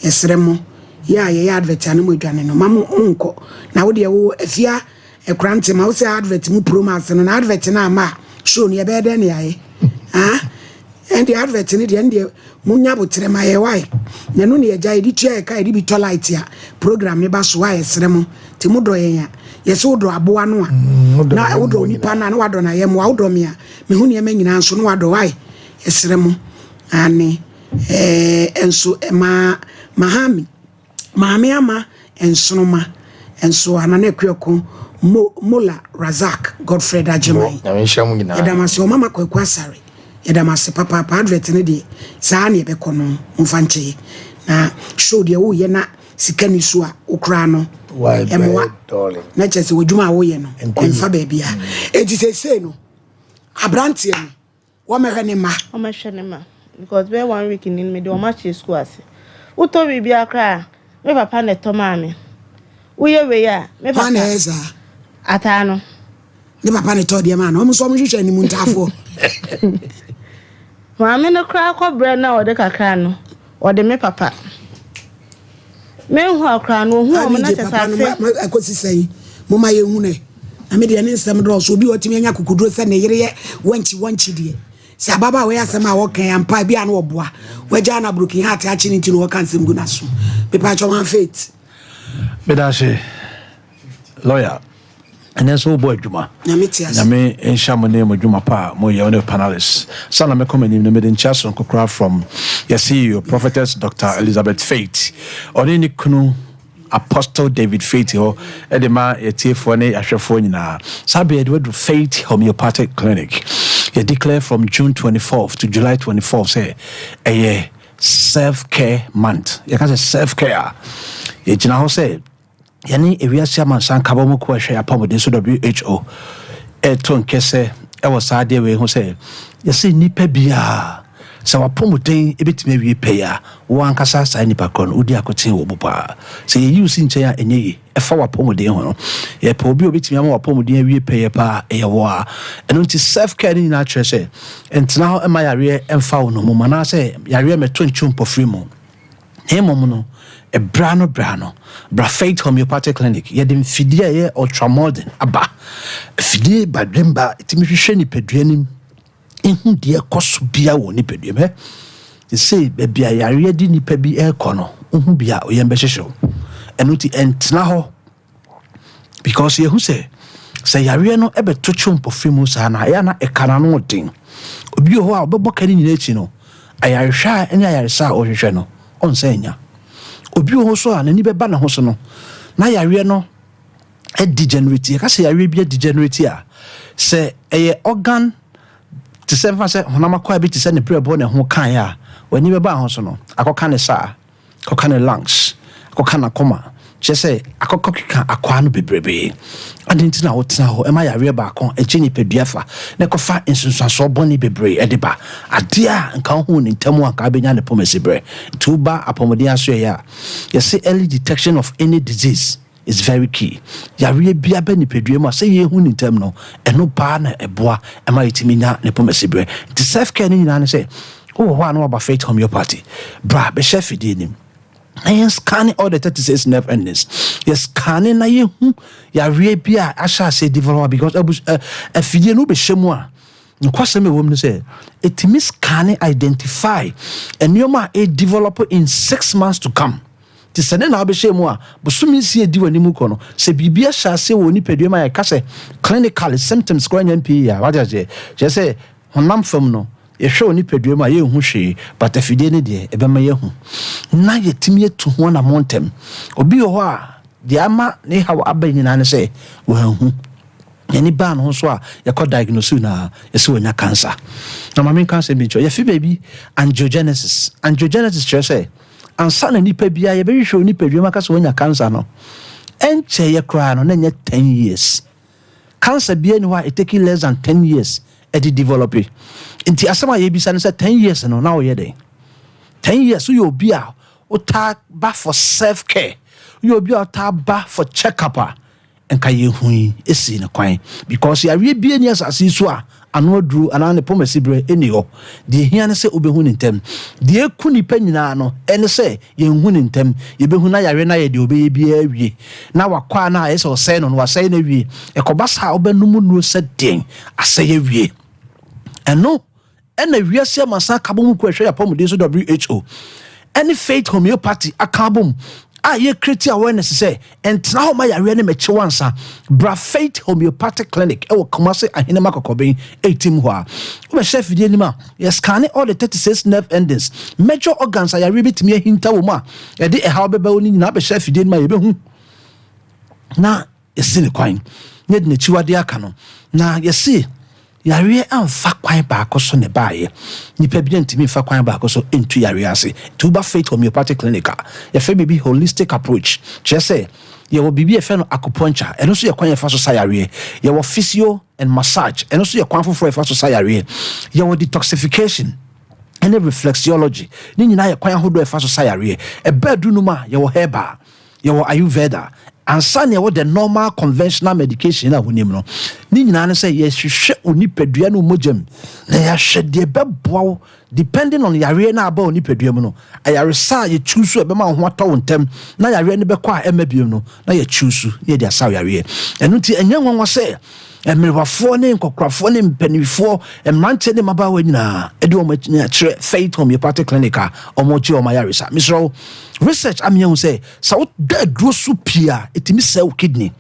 B: yɛsrɛ mo yɛ a yɛyɛ advert a na mo adwane no ma mo monkɔ na wo deɛ wo afia ɛkora nte ma wo sɛ advert mu promas no na advert no ama a show no yɛbɛyɛ dɛn ne yɛayɛ ah ɛnde advert no deɛ ɛndeɛ monya boterɛ ma yɛ wae na ɛno ne yɛgya yɛde tua yɛka yɛde bi tɔ light a program ne ba so a yɛsrɛ mo nti modɔ yɛn a yɛsɛ wodɔ aboa no a na wodɔ onipa no a na wadɔ no ayɛ mmoa wodɔ me a meho nneɛma nyinaa nso na wadɔ wae yɛsrɛ mo ane ɛɛ nso ɛma mahami maame ama nsoroma nso anana akuako mo mola razak Godfred Agyeman.
C: Nyame nhyira mu nyinaa.
B: Yɛda mo ase ɔmama Kwaku Asare yɛda mo ase papaapa advert no deɛ saa ne yɛbɛkɔ no momfa nkyɛe na show deɛ woyɛ na sika ni so a wokora no
C: Why
B: ɛmmoa
C: bɛyɛ darling?
B: Na kyerɛ sɛ w'adwuma a woyɛ no
C: Nkɔ yie.
B: ɛmfa baabi a enti seesei no aberanteɛ no wɔmɛhwɛ ne mma.
A: Ɔmɛhwɛ ne ma because bɛyɛ one week ni no mede ɔmo ahyɛ school ase. Wotɔ biribiara koraa a me papa na ɛtɔ maa me. Woyɛ wei a me
B: Hwan na
A: papa.
B: ɛyɛ saa?
A: Ataa no.
B: Ne papa ne tɔ deɛ maa no. Wɔn nso wɔn hwehwɛ anim ntaafoɔ.
A: Maame no koraa kɔ brɛ no a ɔde kakra no, ɔde me papa. Menhu a koraa no, ohuu wɔn na kyɛ sɛ afe.
B: Ɛkɔsi sɛn? Momma yɛnhu no ɛ. Na me deɛ ne nsɛm dɔɔso. Obi a ɔtumi anya akokoduro sɛ ne yere yɛ wankyi wankyi deɛ. Sɛ ababaawa yi asɛm a ɔka yi ampa ebi a na ɔboa. Wagyaa no abroken heart akye ne nti na ɔka nsɛm gu n'aso. Mepa kyɛw han faith.
D: Meda ase lawyer. Ɛnɛ nso wobɔ adwuma.
B: Nyame te ase.
D: Nyame nhyira mo ne mo adwuma pa a moyɛ wo ne panelists. Sa na mɛkɔ m'anim no mede nkyia soronko koraa from yɛ CEO Prophetess Doctor Elizabeth Faith. Ɔne ne kunu Apostle David Faith hɔ de ma yɛtiefoɔ ne yɛahwɛfoɔ nyinaa. Saa bere yɛde wadu Faith Homeopathic Clinic. Yɛ declare from June 24th to July 24th sɛ ɛyɛ self care month. Yɛka sɛ self care a yɛgyina hɔ sɛ Yɛne Ewiase Amansan Nkabom Kuo a Ɛhwɛ Yɛn Apɔmuden So, WHO, reto nkɛsɛ wɔ saa adeɛ wei ho sɛ, yɛse nnipa biara, sɛ w'apɔmuden bɛtumi awie pɛyɛ a, wo ankasa saa nnipa korɔ no, wodi akoten wɔ mu paa. Sɛ yɛyi wo si nkyɛn a, ɛnyɛ yie. Ɛfa w'apɔmuden ho no, yɛpɛ obi a ɔbɛtumi ama w'apɔmuden awie pɛyɛ paa, ɛyɛ wo ara. Ɛno nti self-care no nyinaa kyerɛ sɛ, ntena hɔ mma yareɛ mfa wo nnommum anaasɛ yareɛ mmɛto nkyew mpɔfiri mu. Na mmom no, berɛ ano berɛ ano, bra Faith Homeopathic Clinic, yɛde mfidie a ɛyɛ ultramodern aba. Afidie badwemba a ɛtumi hwehwɛ nipadua no mu, ɛhu deɛ ɛkɔ so bia wɔ nipadua mu. Sesei baabi a yareɛ de nipa bi ɛrekɔ no, wohu bi a, oyam bɛhyehye wo. Ɛno nti ɛntena hɔ because yɛhu sɛ sɛ yareɛ no ɛbɛto kyew mpɔfiri mu saa na ɛyɛ na ɛka n'ano den. Obi wɔ hɔ a ɔbɛbɔ ka ne nyinaa akyi no, ayarehwɛ a ɛne ayaresa a ɔhwehwɛ no, ɔnsan nya. Obi wɔ hɔ so a n'ani bɛba ne ho so no, na yareɛ no degenerate. Yɛka sɛ yareɛ bi degenerate a, sɛ ɛyɛ organ te sɛ mfa sɛ honam akwaa bi te sɛ ne brɛboɔ na ɛho kaeɛ a, w'ani bɛba ho so no, akɔka ne saa. Akɔka ne lungs, akɔka n'akoma, kyerɛ sɛ akɔkɔ keka akwaa no bebrebe. Adɛn nti na wotena hɔ ma yareɛ baako gye nipadua fa na ɛkɔfa nsunsuansoɔ bɔne bebree de ba? Adeɛ a nka wohuu no ntɛm a nka wobɛnya ne pomasiberɛ. Nti woba apɔmuden asoɛeɛ a, yɛse early detection of any disease is very key. Yareɛ biara ba nipadua mu a, sɛ yɛhu no ntɛm no, ɛno paa na ɛboa ma yɛtumi nya ne pomasiberɛ. Nti self care no nyinaa ne sɛ, wowɔ hɔ a na waba Faith Homeopathy, bra bɛhyɛ afidie no mu na yɛn scanne all the 36 nerve endings. Yɛ scanne na yɛhu yareɛ bi a ahyɛ aseɛ develop because abus afidie no wobɛhyɛ mu a, nokwasɛm a ɛwɔ mu ne sɛ, ɛtumi scanne identify nneɛma a ɛdevelop in 6 months to come. Te sɛ ne na wobɛhyɛ mu a, bosome nsia edi w'anim kɔ no, sɛ biribi ahyɛ aseɛ wɔ wo nipadua mu a yɛka sɛ clinically symptoms koraa nya mpii a, wate aseɛ? Kyerɛ sɛ honam fam no, yɛhwɛ wo nipadua mu a yɛnhu hwee, but afidie no deɛ ɛbɛma yɛahu na yɛatumi atu ho anammɔn ntɛm. Obi wɔ hɔ a, deɛ ama ne haw aba nyinaa ne sɛ wanhu. N'ani baa ne ho so a, yɛkɔ diagnose no a, yɛsɛ wanya cancer. Na ma menka asɛm bi nkyerɛ wo, yɛfe baabi angiogenesis. Angiogenesis kyerɛ sɛ Ansa na nipa biara yɛbɛhwehwɛ wo nipadua mu aka sɛ wanya cancer no, ɛnkyɛeɛ koraa no na ɛnyɛ 10 years. Cancer biara ni hɔ a it take less than 10 years ɛde develop. Nti asɛm a yɛbisa no sɛ 10 years no na woyɛ dɛn? 10 years woyɛ obi a wotaa ba for self care, woyɛ obi a wotaa ba for check up a, Nka yɛhui sii no kwan because yareɛ biara nni asase yi so a ano aduro anaa ne pomasiberɛ nni hɔ. Deɛ ɛhia ne sɛ wobɛhu no ntɛm. Deɛ ɛku nnipa nyinaa no ɛne sɛ yɛnhu no ntɛm. Yɛbɛhu na yareɛ no ayɛ deɛ ɔbɛyɛ biara awie na wakɔ a na ayɛ sɛ ɔsɛe no no wasɛe no awie. Ɛkɔba saa a wobɛnom nnuro sɛ deɛn asɛe awie. Ɛno Ɛna Wiase Amansan Akabom Kuo a Ɛhwɛ Yɛn Apɔmuden So, WHO, ɛne Faith Homeopathy aka abom a yɛ create awareness sɛ ɛntena hɔ ma yareɛ no mmɛkye wo ansa. Bra Faith Homeopathic Clinic ɛwɔ Kumasi Ahenema Kɔkɔben 18 hɔ a wobɛhyɛ afidie anim a yɛ scanne all the 36 nerve endings, major organs a yareɛ bɛtumi ahinta wɔ mu a ɛde ɛhaw bɛba wo no nyinaa bɛhyɛ afidie anim a yɛbɛhu na yɛsi ne kwan na yɛde n'akyiwadeɛ aka no na yɛse Yareɛ amfa kwan baako so na ɛbaeɛ. Nipa biara ntumi mfa kwan baako so ntu yareɛ ase. Nti woba Faith Homeopathic Clinic a, yɛfrɛ biribi holistic approach. Kyerɛ sɛ, yɛwɔ biribi a yɛfrɛ no acupuncture, ɛno nso yɛ kwan a yɛfa so sa yareɛ. Yɛwɔ physio and massage, ɛno nso yɛ kwan foforɔ a yɛfa so sa yareɛ. Yɛwɔ detoxification ne reflexology, ne nyinaa yɛ kwan ahodoɔ a yɛfa so sa yareɛ. Ɛba aduru no mu a, yɛwɔ herbal, yɛwɔ Ayurveda. Ansa na yɛwɔ the normal conventional medication a wonim no, ne nyinaa ne sɛ yɛhwehwɛ wo nipadua ne wo mogya mu na yɛahwɛ deɛ ɛbɛboa wo depending on yareɛ no a aba wo nipadua mu no. Ayaresa a yɛchoose a ɛbɛma wo ho atɔ wo ntɛm na yareɛ no bɛkɔ a ɛmma bio no na yɛchoose na yɛde asa wo yareɛ. Ɛno nti ɛnyɛ nwanwa sɛ mmerewafoɔ ne nkɔkorafoɔ ne mpanimfoɔ, mmeranteɛ ne mmabaawa nyinaa de wɔn ani akyerɛ Faith Homeopathic Clinic a wɔregye wɔn ayaresa. Mesrɛ wo, research ama yɛahu sɛ Sɛ woda aduro so pii a, ɛtumi sɛe wo kidney.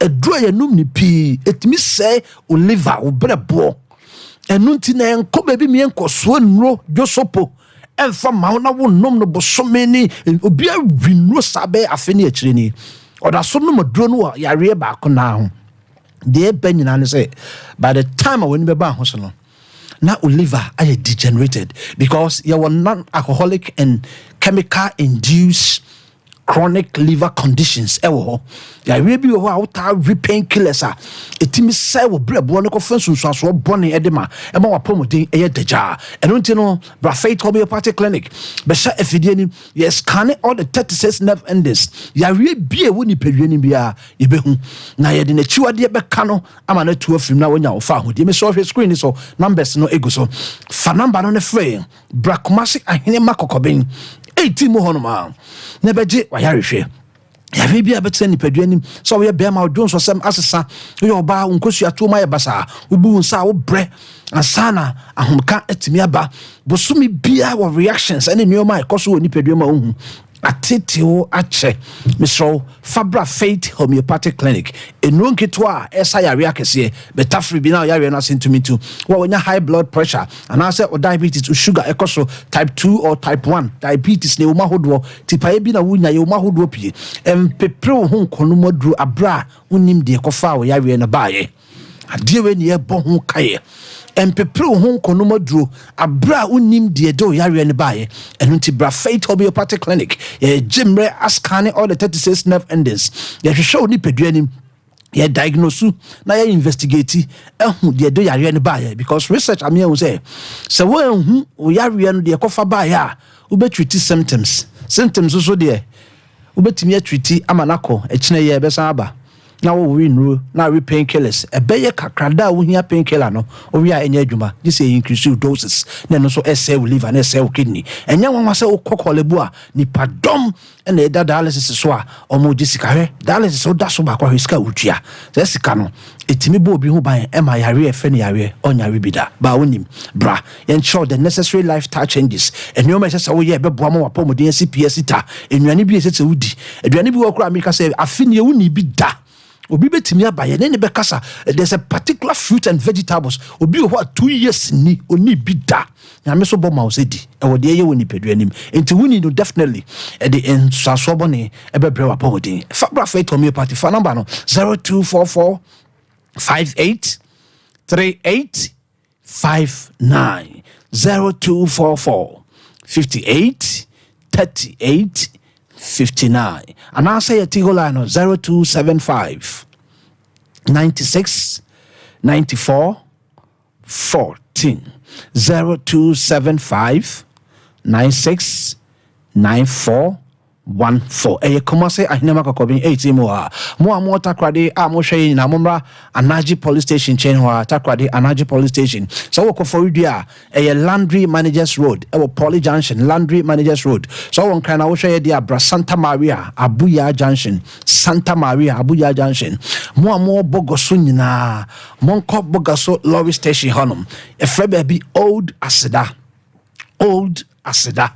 D: Aduro a yɛnom no pii, ɛtumi sɛe wo liver, wo berɛboɔ. Ɛno nti na ɛnkɔ baabi mmea nkɔsoɔ nnuro dwosopo ɛmfa ma wo na wonom no bosome ne obi awi nnuro saa bɛyɛ afe ne akyire ni. Ɔda so nom aduro no wɔ yareɛ baako naa ho. Deɛ ɛbɛ nyinaa ne sɛ by the time a w'ani bɛba ho so no, na wo liver ayɛ degenerated because yɛwɔ non-alcoholic and chemical induced chronic liver conditions ɛwɔ hɔ. Yareɛ bi wɔ hɔ a wotaa we painkillers a ɛtumi sɛe wo berɛboɔ no kɔfa nsunsuansoɔ bɔne ɛde ma ɛma w'apɔmuden ɛyɛ dagyaa. Ɛno nti no bra Faith Homeopathic Clinic bɛhyɛ afidie ni yɛ scanne all the 36 nerve endings. Yareɛ bi a ɛwɔ nipadua no biara yɛbɛhu na yɛde n'akyiwadeɛ bɛka no ama no atu afiri mu na wanya wo fawohodie. Mesrɛ wo hwɛ screen no so, numbers no gu so. Fa number no ne frɛ yɛn. Bra Kumasi Ahenema Kɔkɔben 18 mu hɔnom a na ɛbɛgye w'ayarehwɛ. Yareɛ bi a ɛbɛtena nipadua anim sɛ woyɛ bɛrima wo dwonsɔsɛm asesa, woyɛ ɔbaa wo nkosua tuo mu ayɛ basaa, wobu wo nsa a wobrɛ ansa na ahomka atumi aba. Bosome biara wɔ reactions ne nneɛma a ɛkɔ so wɔ nipadua mu a wohu. Atetew akyɛ. Mesrɛ wo, fa bra Faith Homeopathic Clinic. Nnuro nketewa a ɛsa yareɛ akɛseɛ. Bɛtafere bi na wo yareɛ no ase ntumi ntu. Wo a woanya high blood pressure anaasɛ wo diabetes, wo sugar ɛkɔ soro, type 2 or type 1 diabetes na ɛwɔ mu ahodoɔ, tipaeɛ bi na wonya, yɛwɔ mu ahodoɔ pii. Mpepere wo ho nkɔnom aduro aberɛ a wonnim deɛ ɛkɔfaa wo yareɛ no baeɛ. Adeɛ wei ne yɛbɔ ho kaeɛ. Mpepere wo ho nkɔnom aduro aberɛ a wonnim deɛ ɛde wo yareɛ no baeɛ. Ɛno nti bra Faith Homeopathic Clinic. Yɛgye mmerɛ ascanne all the 36 nerve endings. Yɛhwehwɛ wo nipadua anim. Yɛ diagnose na yɛ investigate ahu deɛ ɛde yareɛ no baeɛ because research ame ahu sɛ sɛ woanhu wo yareɛ no deɛ ɛkɔfa baeɛ a wobɛtreat symptoms. Symptoms nso deɛ Wobɛtumi atreati ama no akɔ, ɛkyena yi a ɛbɛsan aba na wowe nnuro na awe pain killers. Ɛbɛyɛ kakra, da a wohia pain killer no, wowe a ɛnyɛ adwuma, gye sɛ increase wo doses na ɛno nso ɛsɛe wo liver na ɛsɛe wo kidney. Ɛnyɛ nwanwa sɛ wokɔ Korle Bu a, nnipadɔm na ɛda dialysis so a wɔregye sika. Hwɛ, dialysis woda so baako a, hwɛ sika a wotua. Saa sika no, ɛtumi bɔ obi ho ban ma yareɛ a ɛfrɛ no yareɛ, ɔnyare bi da. Baa wonim, bra Yɛnkyerɛ wo the necessary lifestyle changes, nneɛma a ɛsɛ sɛ woyɛ a ɛbɛboa ma w'apɔmuden asi pi asi ta, nnuane bi a ɛsɛ sɛ wodi. Aduane bi wɔ hɔ koraa a meka sɛ afe nie wonni bi da. Obi bɛtumi aba yɛne ne bɛkasa. There's a particular fruit and vegetables. Obi wɔ hɔ a 2 years ni onni bi da. Nyame so bɔ ma wo sɛ di. Ɛwɔ deɛ ɛyɛ wɔ nipadua nim. Nti wonni no definitely ɛde nsuasoɔ bɔne ɛbɛbrɛ w'apɔmuden. Fa bra Faith Homeopathy. Fa number no 0244 58 38 59 0244 58 38 59 anaasɛ yɛ Tigo line no 0275 96 94 14 0275 96 94 14. Ɛyɛ Kumasi Ahenema Kɔkɔben 18 mu hɔ a. Mo a mowɔ Takoradi a mohwɛ yɛn nyinaa, mommra Anagye Police Station nkyɛn hɔ a, Takoradi Anagye Police Station. Sɛ wowɔ Koforidua a, ɛyɛ Landry Managers Road, ɛwɔ Poly Junction, Landry Managers Road. Sɛ wowɔ Nkran na wohwɛ yɛn deɛ a, bra Santa Maria, Abuya Junction, Santa Maria, Abuya Junction. Mo a mowɔ Bogoso nyinaa, monkɔ Bogoso Lorry Station hɔnom. Yɛfrɛ baabi Old Aseda. Old Aseda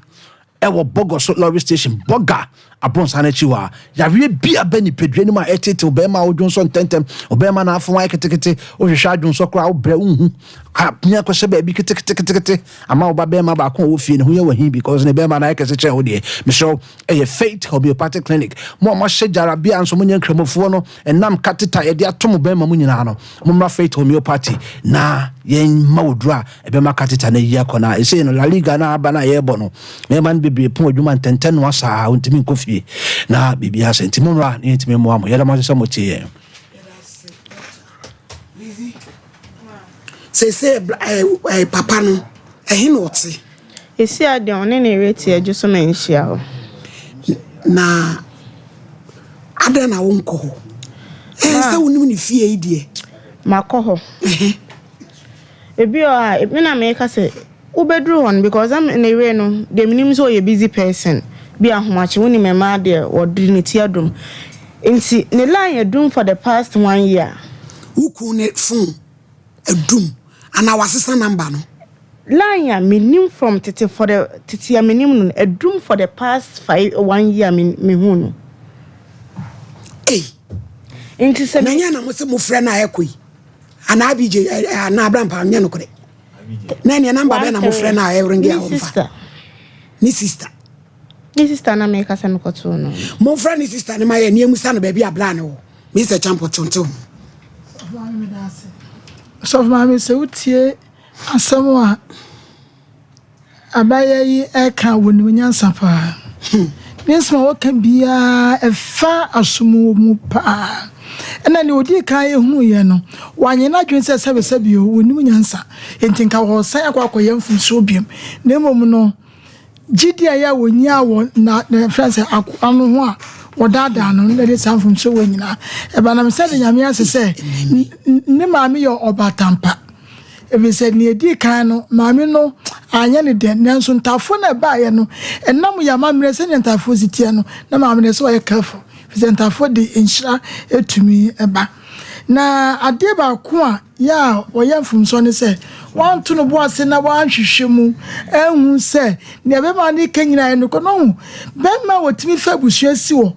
D: ɛwɔ Bɔgɔ so lorry station, Bɔga abronsan no akyi hɔ a. Yareɛ bi a bɛ nipadua no mu a ɛtetew bɛrima a wodwonsɔ ntɛntɛm, ɔbɛrima na afon ayɛ ketekete, wohwehwɛ adwonsɔ koraa wobrɛ wonhu, apia kɔhyɛ baabi keteketekete ama wo ba bɛrima baako a ɔwɔ fie ne ho yɛ wahi because ne bɛrima no ayɛ kɛse kyɛn wo deɛ. Mesrɛ wo, ɛyɛ Faith Homeopathic Clinic. Mo a moahyɛ gyarabea nso monyɛ nkramofoɔ no, ɛnam kateta yɛde ato mo bɛrima mu nyinaa no, mommra Faith Homeopathy na yɛmma wo duro a ɛbɛma catheter no ayi akɔ na ɛsei no La Liga no aba no a yɛrebɔ no mmarima no bebree pon adwuma ntɛntɛn noa saa ɔntumi nkɔ fie na biribi asɛ nti mommra na yɛntumi mmoa mo. Yɛda mo ase sɛ motie yɛn.
B: Seesei papa no, ɛhe na ɔte?
A: Esi a deɛ ɔne ne yere te adwo so ma nhyia hɔ.
B: Na. Adɛn na wonkɔ hɔ? Ɛɛ sɛ wonim ne fie yi deɛ.
A: Makɔ hɔ. Ebi wɔ hɔ a, me na meka sɛ wobɛduru hɔ no because na ne yere no deɛ menim sɛ ɔyɛ busy person bi ahomakye wonim mmaa deɛ wɔde ne ti adum nti ne line adum for the past one year.
B: Wo kun ne phone adum anaa wasesa number no?
A: Line a menim from tete for the tete a menim no no adum for the past five one year me mehu no.
B: Ei.
A: Nti sɛ.
B: Na nyɛ na mo se mo frɛ no a ɛkɔ yi anaa BJ anaa Abrampa nyɛ nokorɛ. Na ɛneɛ number bɛn na mo frɛ no a ɛringe a ɔmfa? Ne sister.
A: Ne sister na meka sɛ mekɔtoo no.
B: Momfrɛ ne sister no ma yɛ nea musa no baabi a bra no wɔ. Mr. Champo tew ho.
E: Sɔfo maame sɛ wotie asɛm a abaayewa yi reka a, wɔnim nyansa paa. Ne nsɛm a wɔka biara ɛfa asom mu paa. Ɛna nea ɔdii kan hunuiɛ no, wanyɛ n'adwene sɛ sɛbesɛbe o, wɔnim nyansa, enti nka wɔresan akɔ akɔyɛ mfomsoɔ biom. Na mmom no, gyidi a ɛyɛ a wɔnyaa wɔ na na yɛfrɛ no sɛ akoa no ho a wɔdaadaa no na ɛde saa mfomsoɔ wɔ nyinaa ɛba. Na mesɛ de Nyame ase sɛ ne maame yɛ ɔbatampa. Ɛfiri sɛ nea ɛdii kan no, maame no anyɛ ne dɛ, nanso ntafoɔ no a ɛbaeɛ no, ɛnam yɛn amammerɛ sɛdeɛ ntafoɔ si teɛ no, na maame no ɛsɛ ɔyɛ careful, ɛfiri sɛ ntafoɔ de nhyira tumi ba. Na adeɛ baako a yɛ a ɔyɛ mfomsoɔ ne sɛ, wanto no bo ase na wanhwehwɛ mu anhu sɛ nea bɛrima no reka nyinaa yɛ nokorɛ. Na ɔhu bɛrima a wɔtumi fa abusua si hɔ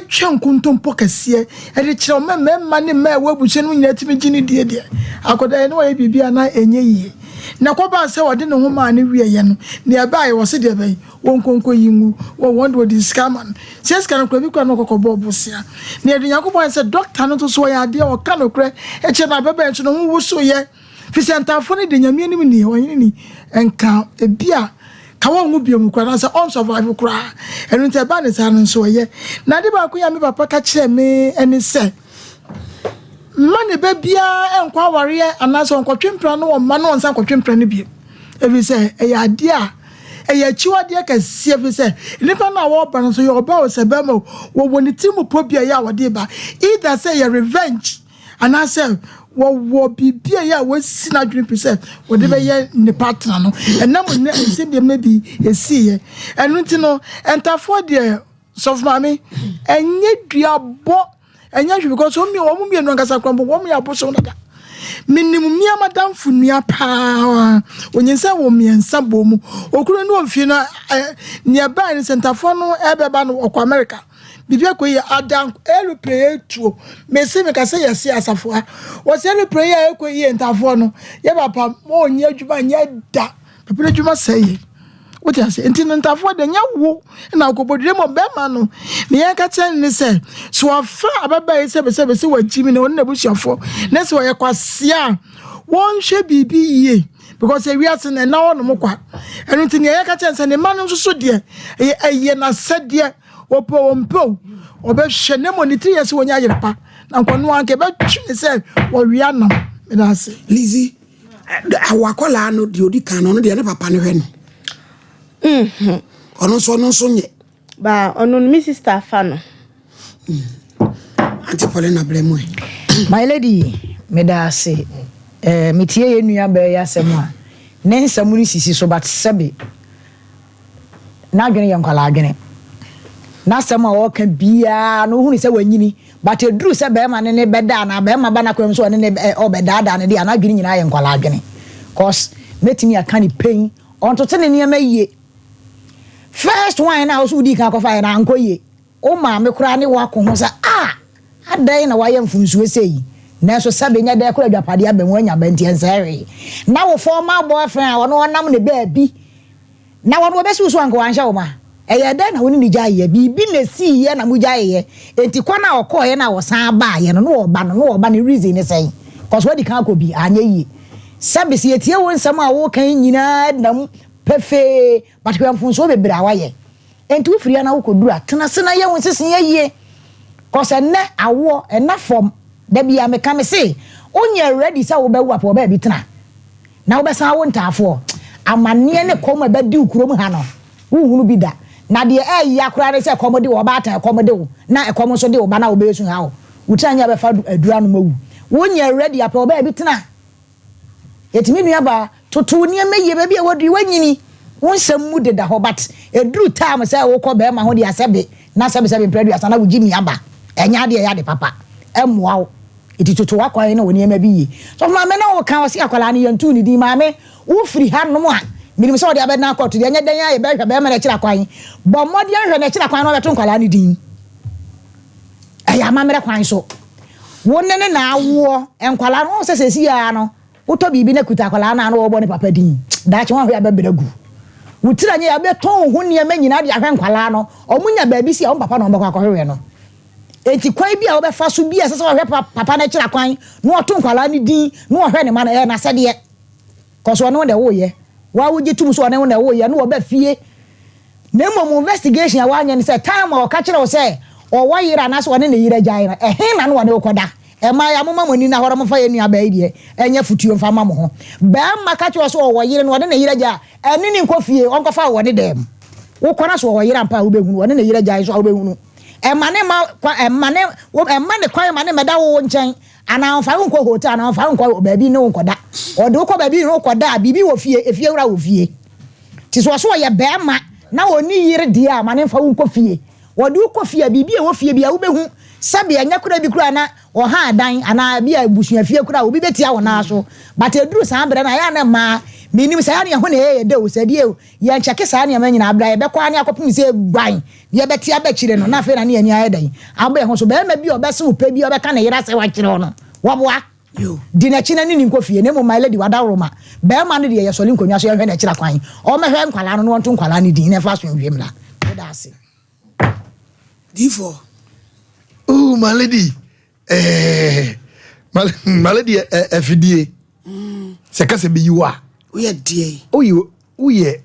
E: twa nkontompo kɛseɛ de kyerɛ wɔn ma mmarima ne mmaa a ɛwɔ abusua no mu nyinaa tumi gye no die deɛ, akwadaa yi na wayɛ biribi a na ɛnyɛ yie. Na ɛkɔbaa sɛ ɔde ne ho maa no wieeɛ no, nea ɛbaeɛ, wɔse deɛ bɛn, wɔnkɔ nkɔyi ngu, wɔ wɔn de wɔde sika ama no. Sɛ sika no koraa, bi koraa na ɔkɔkɔbɔɔ bosea. Na yɛde Nyankopɔn ayɛ sɛ dɔkta no nso so ɔyɛ adeɛ, ɔka nokorɛ kyerɛ no, ababaa yi nso ne ho wosoeɛ. Firi sɛ ntaafoɔ no deɛ Nyame anim nie, ɔhene ni, nka ebia ka wɔnwo biom koraa anaasɛ ɔnsurvive koraa. Ɛno nti ɛbaa ne saa no nso ɛyɛ. Na ade baako yi a me papa ka kyerɛɛ me ne sɛ, mma ne ba biara nkɔ awareɛ anaasɛ ɔnkɔtwe mpena no ɔmma no ɔnsan nkɔtwe mpena no biom. Ɛfiri sɛ ɛyɛ adeɛ a ɛyɛ akyiwadeɛ kɛseɛ ɛfiri sɛ nnipa no a wɔreba no nso yɛ ɔbaa o sɛ bɛrima o, wɔwɔ ne tirim pɔ bi a ɛyɛ a wɔde ba. Either sɛ ɛyɛ revenge Anaasɛ wɔwɔ biribi a ɛyɛ a wɔasi n'adwene pi sɛ wɔde bɛyɛ ne partner no. Ɛnam nnɛ nsɛm bi mmerɛ bi ɛsiiɛ. Ɛno nti no, ntafoɔ deɛ, sɔfo maame, ɛnyɛ duabɔ, ɛnyɛ hwee because wɔn mmienu ankasa koraa mpo wɔn yɛ abosom dada. Menim mmea madamfo nua paa, onyinsɛn wɔ mmiɛnsa bɔ mu. Okunu ne wɔn fie no, nea ɛbaeɛ no sɛ ntafoɔ no ɛbɛba no ɔkɔ America. Biribi akɔ yie ada aeroplane etuo mesi meka sɛ yɛse asafo ha wɔsi aeroplane yi a ɛkɔ yie ntafoɔ no yɛ papa mo ɔnyɛ adwuma nyɛ da papa no adwuma sɛ yɛ wote ase nti no ntafoɔ deɛ nyɛ wo na akɔbɔ dua mu bɛrima no ne yɛn ka kyerɛ ne sɛ so wafa ababaa yi sɛ bɛsɛ bɛsɛ wagyi mi na ɔne n'abusuafoɔ ne sɛ ɔyɛ kwasea a wɔnhwɛ biribi yie because ewiase no ɛna hɔ nom kwa ɛno nti nea yɛka kyerɛ sɛ ne mma no nso so deɛ ɛyɛ ɛyɛ n'asɛdeɛ wɔpɛ wɔn pɛ o ɔbɛhwɛ ne mmɔ ne tiri yɛ sɛ wɔnya ayere pa na nkɔno anka ɛbɛtwe ne sɛ wɔwea nam meda ase.
B: Lizzy, awo akɔlaa no deɛ odi kan no ɔno deɛ ne papa no hwɛ no. Ɔno nso ɔno nso nyɛ.
A: Ba ɔno no me sister fa no.
B: Auntie Paulina brɛ mu ɛ.
F: My lady, meda ase. Eh, metie yɛn nua baa yi asɛm a, ne nsɛm no sisi so but sɛbe n'adwene yɛ nkwadaa adwene. N'asɛm a ɔreka biara no wohunu sɛ wanyini but ɛduru sɛ bɛrima ne ne bɛda anaa bɛrima ba n'akwan mu sɛ ɔne ne ɔbɛdaadaa no deɛ a n'adwene nyinaa yɛ nkwadaa adwene. Cause mɛtumi aka ne pɛn, ɔntoto ne nneɛma yie. First one no a wo so wodii kan kɔfaeɛ no ankɔ yie. Wo maame koraa ne wo ako ho sɛ, Ah! Adɛn na woayɛ mfomsoɔ sei? Nanso sɛbe nyɛ dɛ koraa agyapadeɛ aba mu, woanya ba nti ɛnsɛe hwee. Na wo former boyfriend a ɔno ɔnam ne baabi na ɔno ɔbɛsi wo so anka wanhyɛ wo ma? Ɛyɛɛ dɛn na wo ne no gyaeeɛ? Biribi na ɛsiiɛ na mogyaeeɛ. Enti kwan a ɔkɔeɛ no a ɔsan baeɛ no, na ɔreba no, na ɔreba no reason ne sɛn? Cause woadi kan akɔ bi, anyɛ yie. Sɛbe sɛ yɛtie wo nsɛm a woreka yi nyinaa da mu pefee but hwɛ mfomsoɔ bebree a woayɛ. Enti wofiri ha na wokɔduru a, tena ase na yɛ wo nseseeɛ yie. Cause ɛnnɛ awoɔ ɛnna fam. Da biara meka mese wonyɛ ready sɛ wobɛwo a pɛ wɔ baabi tena na wobɛsan awo ntaafoɔ. Amaneɛ ne kɔm a ɛbɛdi wo kurom ha no wonhunu bi da. Na deɛ ɛya koraa ne sɛ ɛkɔm de wo, ɔbaatan ɛkɔm de wo, na ɛkɔm nso de wo ba na wobɛyɛ su ha wo. Wo tiri anyɛ a bɛfa aduru anom awu. Wonyɛ ready a pɛ ɔbaa bi tena. Enti me nua baa, toto wo nneɛma yie, baabi a waduru yi wanyini, wo nsɛm mu deda hɔ but ɛduru time sɛ wokɔ bɛɛma ho deɛ a sɛbe na sɛbe sɛbe mprɛ aduasa na wogye mi aba, ɛnyɛ adeɛ ɛyɛ ade papa, ɛmmoa wo. Enti toto w'akwan ne wo nneɛma bi yie. Sɔfo maame na woka ɔse akwadaa no yɛntoo ne din, maame wo firi ha nom a menim sɛ wode abɛdena akɔto deɛ ɛnyɛ dɛn a yɛbɛhwɛ bɛɛma no akyiri akwan, bɔ mmɔden hwɛ n'akyiri akwan na wabɛto nkwadaa no din. Ɛyɛ amammerɛ kwan so. Wo ne no na awoɔ nkwadaa no. Wohu sɛ seesei ara no, wotɔ biribi na kuta akwadaa no a na wɔrebɔ ne papa din. Daakye woanhwɛ a bɛbrɛ agu. Wo tiri anyɛ yie a, wobɛtɔn wo ho nneɛma nyinaa de ahwɛ nkwadaa no. Wɔnya baabi si a, wɔn papa na wɔbɛkɔ akɔhwehwɛ no. Enti kwan bi a wobɛfa so bi a ɛsɛ sɛ ɔhwɛ papa no akyiri akwan na ɔto nkwadaa no din na ɔhwɛ ne mma no, ɛyɛ n'asɛdeɛ. Kɔso ɔne wo na ɛwoeɛ. Wo ara wogye tom sɛ ɔne wo na ɛwoeɛ na ɔba fie. Na mmom investigation a wanyɛ ne sɛ time a ɔka kyerɛ wo sɛ ɔwɔ yere anaasɛ ɔne ne yere agyae no, ɛhe na na ɔne wo kɔda? Mmaa yi a momma mo ani nna hɔ na momfa yɛn nuabaa yi deɛ ɛnyɛ afotuo mfa mma mo ho. Barima ka kyerɛ wo sɛ ɔwɔ yere na ɔne ne yere agyae a, ɛne no nkɔ fie, ɔnkɔfa wo wɔ ne dan mu. Wokɔ na sɛ ɔwɔ yere ampa a wobɛhunu, ɔne ne yere agyae nso a wobɛhunu. Ɛmma ne mma kwa, ɛmma ne, ɛmma ne kwan mma ne mmɛda wo wo nkyɛn, anaa ɔmfa wo nkɔ hotel anaa ɔmfa wo nkɔ baabi ne wo nkɔda. Ɔde wo kɔ baabi ne wo kɔda a, biribi wɔ fie, efiewura wɔ fie. Nti sɛ ɔse ɔyɛ bɛɛma na ɔnni yere deɛ a, ma no mfa wo nkɔ fie. Ɔde wo kɔ fie a, biribi a ɛwɔ fie biara wobɛhu. Sɛbe ɛnyɛ koraa bi koraa na ɔha adan anaa bi a abusuafie koraa obi bɛtia wo nan so. But ɛduru saa berɛ no a, ɛyɛ a na mmaa, mennim sɛ ɛyɛ a na yɛn ho na ɛyɛ yɛ dɛ o, sɛ deɛ o, yɛnkyɛke saa nneɛma nyinaa. Berɛ a yɛbɛkɔ ara ne akɔpem sɛ guan na yɛbɛte aba akyire no, na afei na ne yɛn ani ayɛ dɛn? Abɔ yɛn ho so. Barima bi a ɔbɛse wo pɛ bi a ɔbɛka ne yere asɛm akyerɛ wo no, wɔboa. Di n'akyi na ne no nkɔ fie, na mmom my lady wadaworoma. Barima no deɛ yɛsɔre nkonnwa so yɛnhwɛ n'akyiri akwan. Ɔmmɛhwɛ nkwadaa no na ɔnto nkwadaa no din na ɛmfa asomdwoeɛ mmra. Meda ase.
B: Difoɔ.
C: Ooh my lady eh, my, my lady eh, afidie mm. sɛ kasa bɛyi wo a
B: woyɛ deɛ
C: woyɛ woyɛ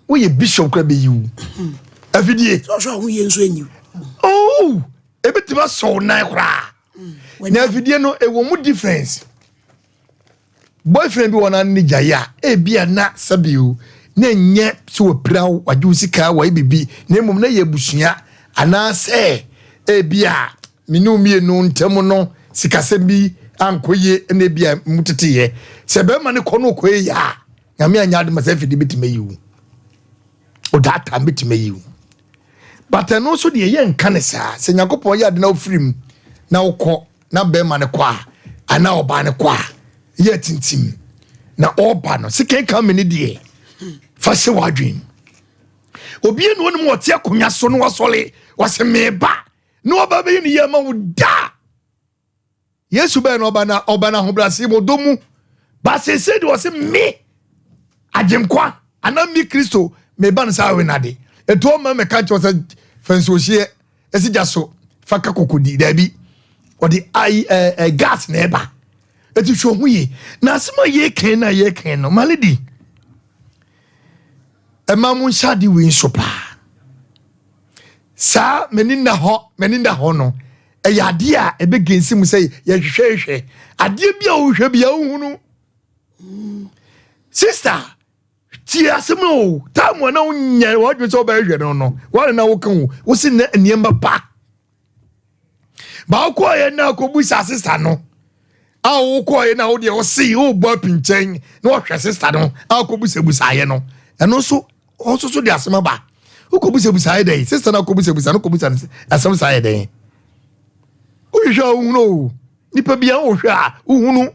C: woyɛ bishop kora bɛyi wo mm. afidie
B: sɛ ɔhwɛ ɔho yie nso ɛnyi
C: oh ɛbɛtumi asɔ wo nan koraa Na afidie no ɛwɔ mu difference. Boyfriend bi wɔ na ne gyae a ebi a na sɛbi na ɛnyɛ sɛ wɔpira wo wagye wo sika wɔyɛ biribi na mmom na yɛ abusua anaasɛ ebi a me ne mmienu ntam no sikasɛm bi ankɔ yie na ebi a mu teteyɛ sɛ bɛrima no kɔ no kɔ yɛ a nyame anyɛ adoma sɛ afidie bɛtumi ayi wo ɔdaataa bɛtumi ayi wo But ɛno nso deɛ yɛ nka ne saa sɛ Nyankopɔn yɛ ade na wofiri mu na wokɔ na bɛrima no kɔ a anaa ɔbaa no kɔ a yɛ tintim na ɔba no sika nka me ne deɛ fa hyɛ w'adwene obi na onim ɔte akonnwa so na wasɔre wɔsɛ meba na ɔba bɛyɛ ne yɛ ama wo da. Yesu bɛɛ na ɔba na ɔba na ahobrɛase mu ɔdɔ mu ba sese de ɔse me agyenkwa anaa me Kristo meba no sɛ awe nade ɛtu ɔma mɛka kyerɛ sɛ fa nsuohyeɛ ɛsi gya so fa ka kɔkɔdi daabi ɔde ayi ɛɛ ɛ gas na ɛba ɛti hwɛ ho yie na asɛm a yɛkɛn na yɛkɛn no maledi ɛma mo nhyɛ ade wei nso paa saa m'ani nna hɔ m'ani nna hɔ no ɛyɛ adeɛ a ɛbɛgensi mu sɛ yɛhwehwɛhwɛ adeɛ bi a wohwɛ bi a wohunu sister tie asɛm o time a na wonyɛ wadwene sɛ wobɛhwɛ no no wane na woka wo wo se na nneɛma pa baakɔɔyɛ na akɔbusa sista no a wokɔɔyɛ na wodeɛ wose wobɔ apinkyɛn na wɔhwɛ sista no a wokɔbusabusaeɛ no ɛno nso ɔnso so de asɛm aba wokɔbusabusa ayɛ dɛn sista no akɔbusabusa no kɔbusa no asɛm saa yɛ dɛn wohwehwɛ a wohunu o nipa bia wohwɛ a wohunu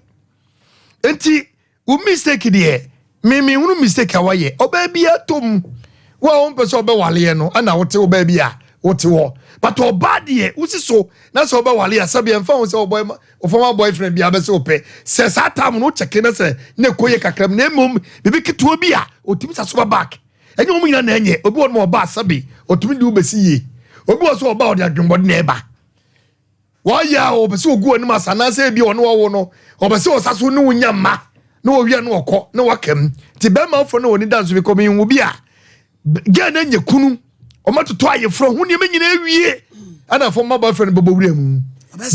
C: nti Wo mistake deɛ me me hunu mistake a wayɛ ɔbaa bi ato mu wo a wompɛ sɛ ɔbɛwaleɛ no ɛna wote ɔbaa bi a wote hɔ but ɔbaa deɛ wosi so na sɛ ɔbɛwale a sɛbi ɛmfa ho sɛ ɔbɔ ɔfama boyfriend bi abɛsɛ ɔpɛ sɛ saa time no wokyɛke na sɛ na ɛkɔ yɛ kakra mu na mmom biribi ketewa bi a ɔtumi sa so ba back ɛnyɛ wɔn nyinaa na ɛnyɛ obi wɔ no ma ɔbaa sɛbi ɔtumi de wobɛsi yie obi wɔ so ɔbaa ɔde adwembɔde na ɛba Wayɛ a ɔpɛ sɛ ɔgu w'anim ase anaasɛ ebi ɔne ɔwo no ɔpɛ sɛ ɔsa so ne wo nya mma na ɔwia no ɔkɔ na waka mu nti bɛrima afɔ no ɔni da nso bi kɔ mehu bi a gɛɛ no anya kunu ɔmatotɔ ayeforɔ ho nneɛma nyinaa awie ɛna afɔ mma boyfriend bɛbɔ wura mu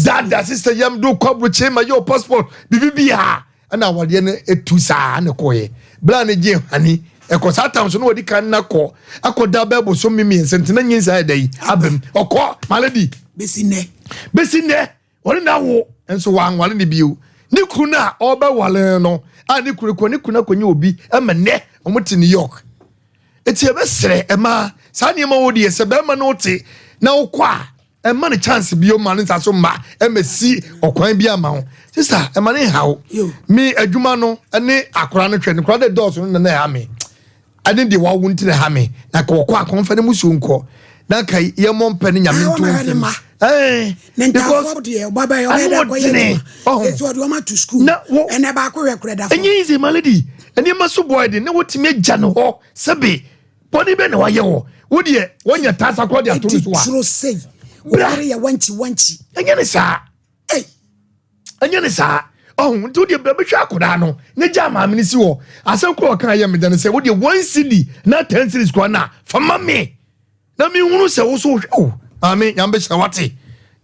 C: dada sister yam do kɔ aburokye ma yɛ passport biribi biara ɛna awadeɛ no etu saa na ɛkɔɔyɛ bere a ne gye hane Ɛkɔ saa tam so na wɔde kan na kɔ akɔda bɛɛ bosome mmiɛnsa nti na nyinsɛn ayɛ dɛ yi abam. Ɔkɔ my lady.
B: Bɛsi nnɛ.
C: Bɛsi nnɛ wɔne na awo nso wɔanwale ne bio. Ne kunu no a ɔrebɛwale no a ne kunu kɔ ne kunu akɔnya obi ma nnɛ wɔn te New York. Eti ɛbɛsrɛ ɛmaa saa nneɛma wɔ deɛ sɛ bɛrima no te na wokɔ a ɛmma no chance bio ma ne nsa so mma ɛmɛsi ɔkwan bi ama wo sista ɛma ne nhaw me adwuma no ne akora no hwɛ no kora de dɔɔso no na ɛha me ɛne deɛ wawo nti na ɛha me na ka wɔkɔ akɔmfɛ ne musuo nkɔ na ka yɛmmɔ mpɛ ne nyame nto nsɛm
B: ɛɛ because ano ɔdene ɔho na wo
C: ɛnyɛ easy ma lady nneɛma so bɔ ɛde ne wotumi agya no hɔ sɛbe Bɔne bɛn na wayɛ wɔ? Wo deɛ wɔnya taasa koraa de ato ne so a.
B: Turo sei.
C: Bra.
B: Wɔyere yɛ wankyi wankyi.
C: Ɛnyɛ ne saa.
B: Ei.
C: Ɛnyɛ ne saa. Ɔho nti wo deɛ bra bɛhwɛ akwadaa no ne gya maame no si hɔ. Asɛm koraa ɔka yɛ meda no sɛ wo deɛ one cedi na ten cedis koraa na fa ma me na menhunu sɛ wo so wohwɛ o maame nyame bɛhyira wate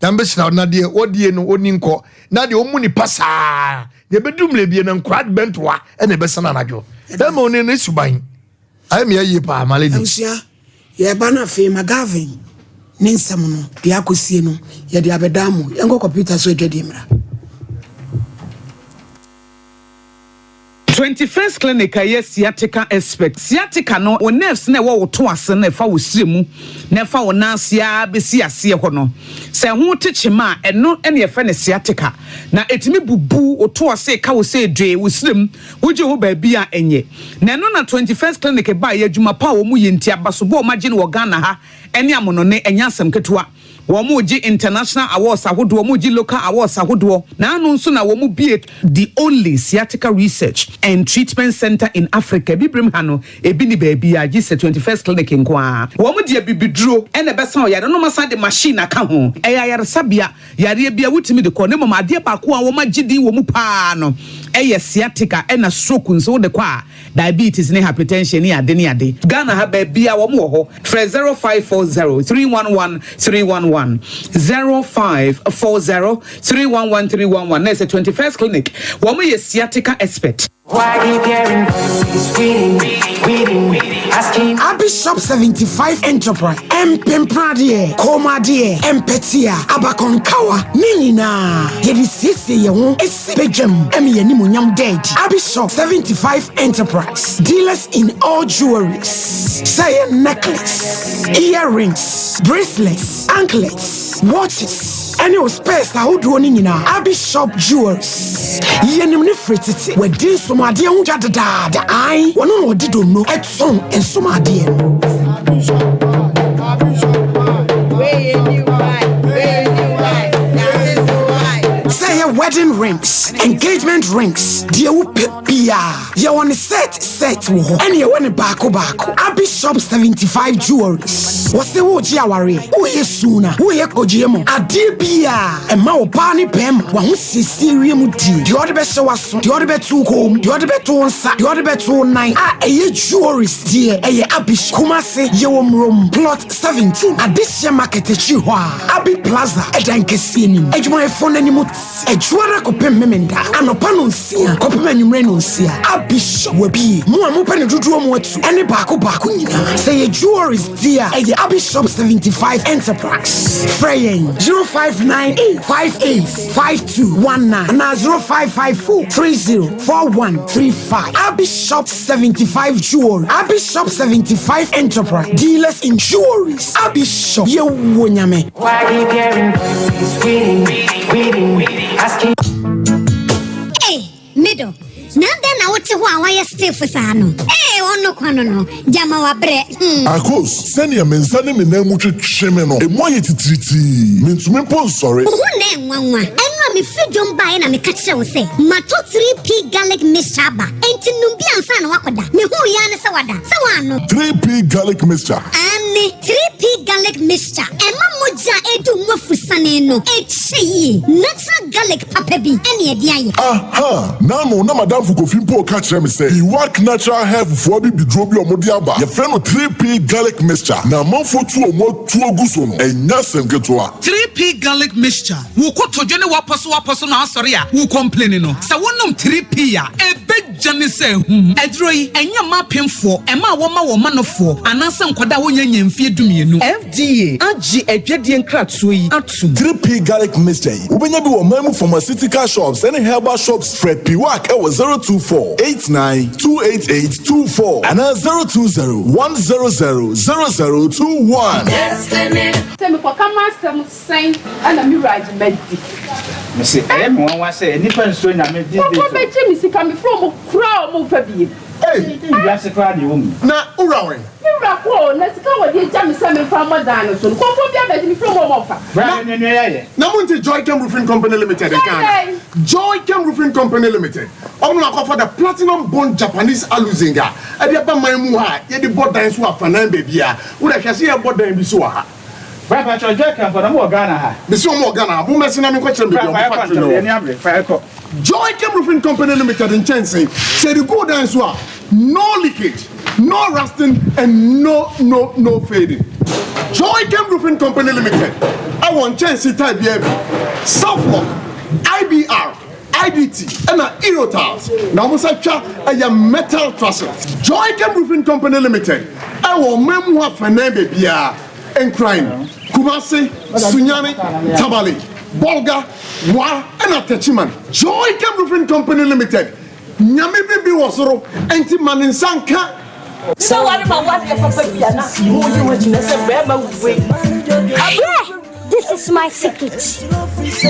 C: nyame bɛhyira na deɛ wɔdie no ɔni nkɔ na deɛ ɔmu nipa saa deɛ bɛduru mmerɛ bie no nkora de bɛntoa ɛna ɛbɛsane anadwo bɛma ɔne ne suban Ayɛ me ayie paa my lady.
B: Abusua, yɛreba no afei ma Gavin ne nsɛm no deɛ akɔsie no yɛde abɛdan mo. Yɛnkɔ kɔmputa so adwadie mmra.
G: 21st Clinic a ɛyɛ sciatica expert. Sciatica no, wo nerves no a ɛwɔ wo to ase no a ɛfa wo srɛ mu na ɛfa wo nan ase ara bɛsi aseɛ hɔ no, sɛ ɛho te kyema a, ɛno na yɛfrɛ no sciatica. Na ɛtumi bubu wo to ase, ka wo sɛ dwee, wo srɛ mu, Wogye hɔ baabi a ɛnyɛ. Na ɛno na 21st Clinic baeɛ, adwuma pa a wɔn yɛ nti, abasobɔ a wɔn agye no wɔ Ghana ha ne amonone, ɛnyɛ asɛm ketewa. Wɔn regye international awards ahodoɔ, wɔn regye local awards ahodoɔ, na ano nso na wɔn bue the only sciatica research and treatment centre in Africa, Abibirem ha no, ebi nni baabiara gye sɛ 21st Clinic nko ara. Wɔn de abibiduro na ɛbɛsa ɔyare no, na wɔasan de machine aka ho. Ɛyɛ ayaresabea. Yareɛ biara wotumi de kɔ na mmom adeɛ baako a wɔagye din wɔ mu pa ara no yɛ sciatica ɛna stroke nso wode kɔ a diabetes ne hypertension ne ade ne ade. Ghana ha baabiara wɔn wɔ hɔ frɛ 0540 311 311 0540 311 311 na ɛsɛ 21st clinic wɔn yɛ sciatica expert.
B: Abishop 75 Enterprise, Mpempradeɛ, kɔnmuadeɛ, mpɛtea, abakɔnkawa, ne nyinaa yɛde siesie yɛn ho si badwam ma yɛn animuonyam da adi. Abishop 75 Enterprise, dealers in all jewelries, sɛ ɛyɛ necklace, earrings, bracelets, anklets, watches, ɛne wo spares ahodoɔ no nyinaa. Abishop Jewelries. Yɛnim no firi tete. Wadi nsomadeɛ ho dwa dedaada. Ae, ɔno na ɔde donno tɔn nsomadeɛ no. Sɛ ɛyɛ wedding rings, engagement rings, deɛ wopɛ biara. Yɛwɔ ne set set wɔ hɔ ɛne yɛwɔ ne baako baako. Abi Shop 75 Jewelries. Wɔse woregye awareɛ, woreyɛ suuna, woreyɛ kogyeɛ mu, adeɛ biaa ɛma ɔbaa ne bɛɛma w'ahosiesie wie mu die. Deɛ ɔde bɛhyɛ w'aso, deɛ ɔde bɛto wo kɔn mu, deɛ ɔde bɛto wo nsa, deɛ ɔde bɛto wo nan a ɛyɛ jewelries deɛ ɛyɛ Abi Shop. Kumasi yɛwɔ Murom plot 17 Adehyeɛ market akyiri hɔ a Abi Plaza ɛdan kɛseɛ no mu. Adwumayɛfoɔ no anim Adwuada kɔpem Memenda anɔpa nonsia kɔpem anwummere nonsia. Abishop wabie. Mo a mopɛ no dodoɔ mu atu ɛne baako baako nyinaa. Sɛ yɛ jewelries deɛ a, ɛyɛ Abishop 75 Enterprise. Frɛ yɛn 0598 58 5219 anaa 0554 30 4135. Abishop 75 Jewelry, Abishop 75 Enterprise, dealers in jewelries. Abishop, yɛwɔ Nyame.
H: Ei, me dɔ, na adɛn na wote hɔ a woayɛ stiff saa no? Ei, ɔno kwa no no, gyama wabrɛ, hmm.
I: Akos, sɛnea me nsa ne me nan mu twetwe me no, emu ayɛ titiritii. Mintumi mpo nsɔre.
H: Wo ho na ɛnwanwa. Ɛno a mefiri dwom baeɛ na meka kyerɛɛ wo sɛ matɔ 3P garlic mixture aba, enti nom bi ansa na woakɔda. Mehuu yi ara ne sɛ woada. Sɛ woannom.
I: 3P garlic mixture.
H: Aane, 3P garlic mixture. Ɛma mogya a ɛredi wo mu afusane no kyɛ yie. Natural garlic papa bi ne ɛde ayɛ.
I: Aha! N'ano na m'adamfo Kofi mpo reka kyerɛ me sɛ Iwak Natural Health foɔ abibiduro bi a wɔde aba, yɛfrɛ no 3P Garlic Mixture, na amanfoɔ tu wɔn atuo gu so no, ɛnyɛ asɛm ketewa.
G: 3P Garlic Mixture, Wo kotodwe ne w'apɔsowapɔso no asɔre a wo complaini no, sɛ wonom 3P a, ɛbɛ. ne sɛ ahum. Aduro yi, ɛnyɛ mma apemfoɔ, mmaa a wɔma wɔn manofoɔ, anaasɛ nkwadaa a wɔnnya nnya mfeɛ dumienu. FDA agye adwadie nkratoɔ yi atom.
I: 3P Garlic Mixture yi, wobɛnya bi wɔ ɔman mu pharmaceutical shops ne herbal shops. Frɛ Piwak wɔ 024 89 288 24 anaa 020 100 0021.
J: Sɛ mekɔka m'asɛm sɛn na me wura agye madi.
K: Mese ɛyɛ me nwanwa sɛ nnipa nsuro Nyame these days o.
J: Nkurɔfoɔ bɛgye me sika mefrɛ wɔn koraa a wɔn mfa biem.
K: Ei! Wiase koraa deɛ ɛwɔ mu yi.
L: Na wo wura wɛn?
J: Me wura kɔ o, na sika a wɔde agya me sɛ memfa mmɔ dan no so no, nkurɔfoɔ bi abɛgye mefrɛ wɔn a wɔmfa.
K: Bra na nua yɛayɛ.
L: Na monte Joychem Roofing Company Limited nka ana? Joychem Roofing Company Limited, wɔn na wɔakɔfa the Platinum Bond Japanese Aluzinc a ɛde aba man mu ha a yɛde bɔ dan so afanan baabiara. Wo deɛ hwɛ sɛ yɛrebɔ dan bi so wɔ ha.
K: Bra mpakyɛw Joychem fo na mo wɔ Ghana ha?
L: Mese wɔn wɔ Ghana ha, mommɛse na menkɔkyerɛ mo baabi a
K: Bra fa
L: wɔn
K: yɛkɔ
L: factory
K: ntɛm
L: no wɔ.
K: yɛn ani abere fa yɛkɔ.
L: Joychem Roofing Company Limited nkyɛnsee, sɛ yɛde gu wo dan so a, no leakage, no rusting and no no no fading. Joychem Roofing Company Limited wɔ nkyɛnsee type biara bi, Southlock, IBR, IDT ɛna Eurotiles, na wɔn nsa twa ɛyɛ metal trusses. Joychem Roofing Company Limited wɔ ɔman mu ha fɛnɛn baabiara. Nkran, Kumasi, Sunyani, Tamale, Bolga, Wa ɛna Techiman. Joy Chem Roofing Company Limited, Nyame bi bi wɔ soro nti ma ne nsa nka.
M: Sɛ ware ma wo adeɛ papa bi a na wo yi wo gyina sɛ bɛrima wei.
H: Abrɛ, this is my secret.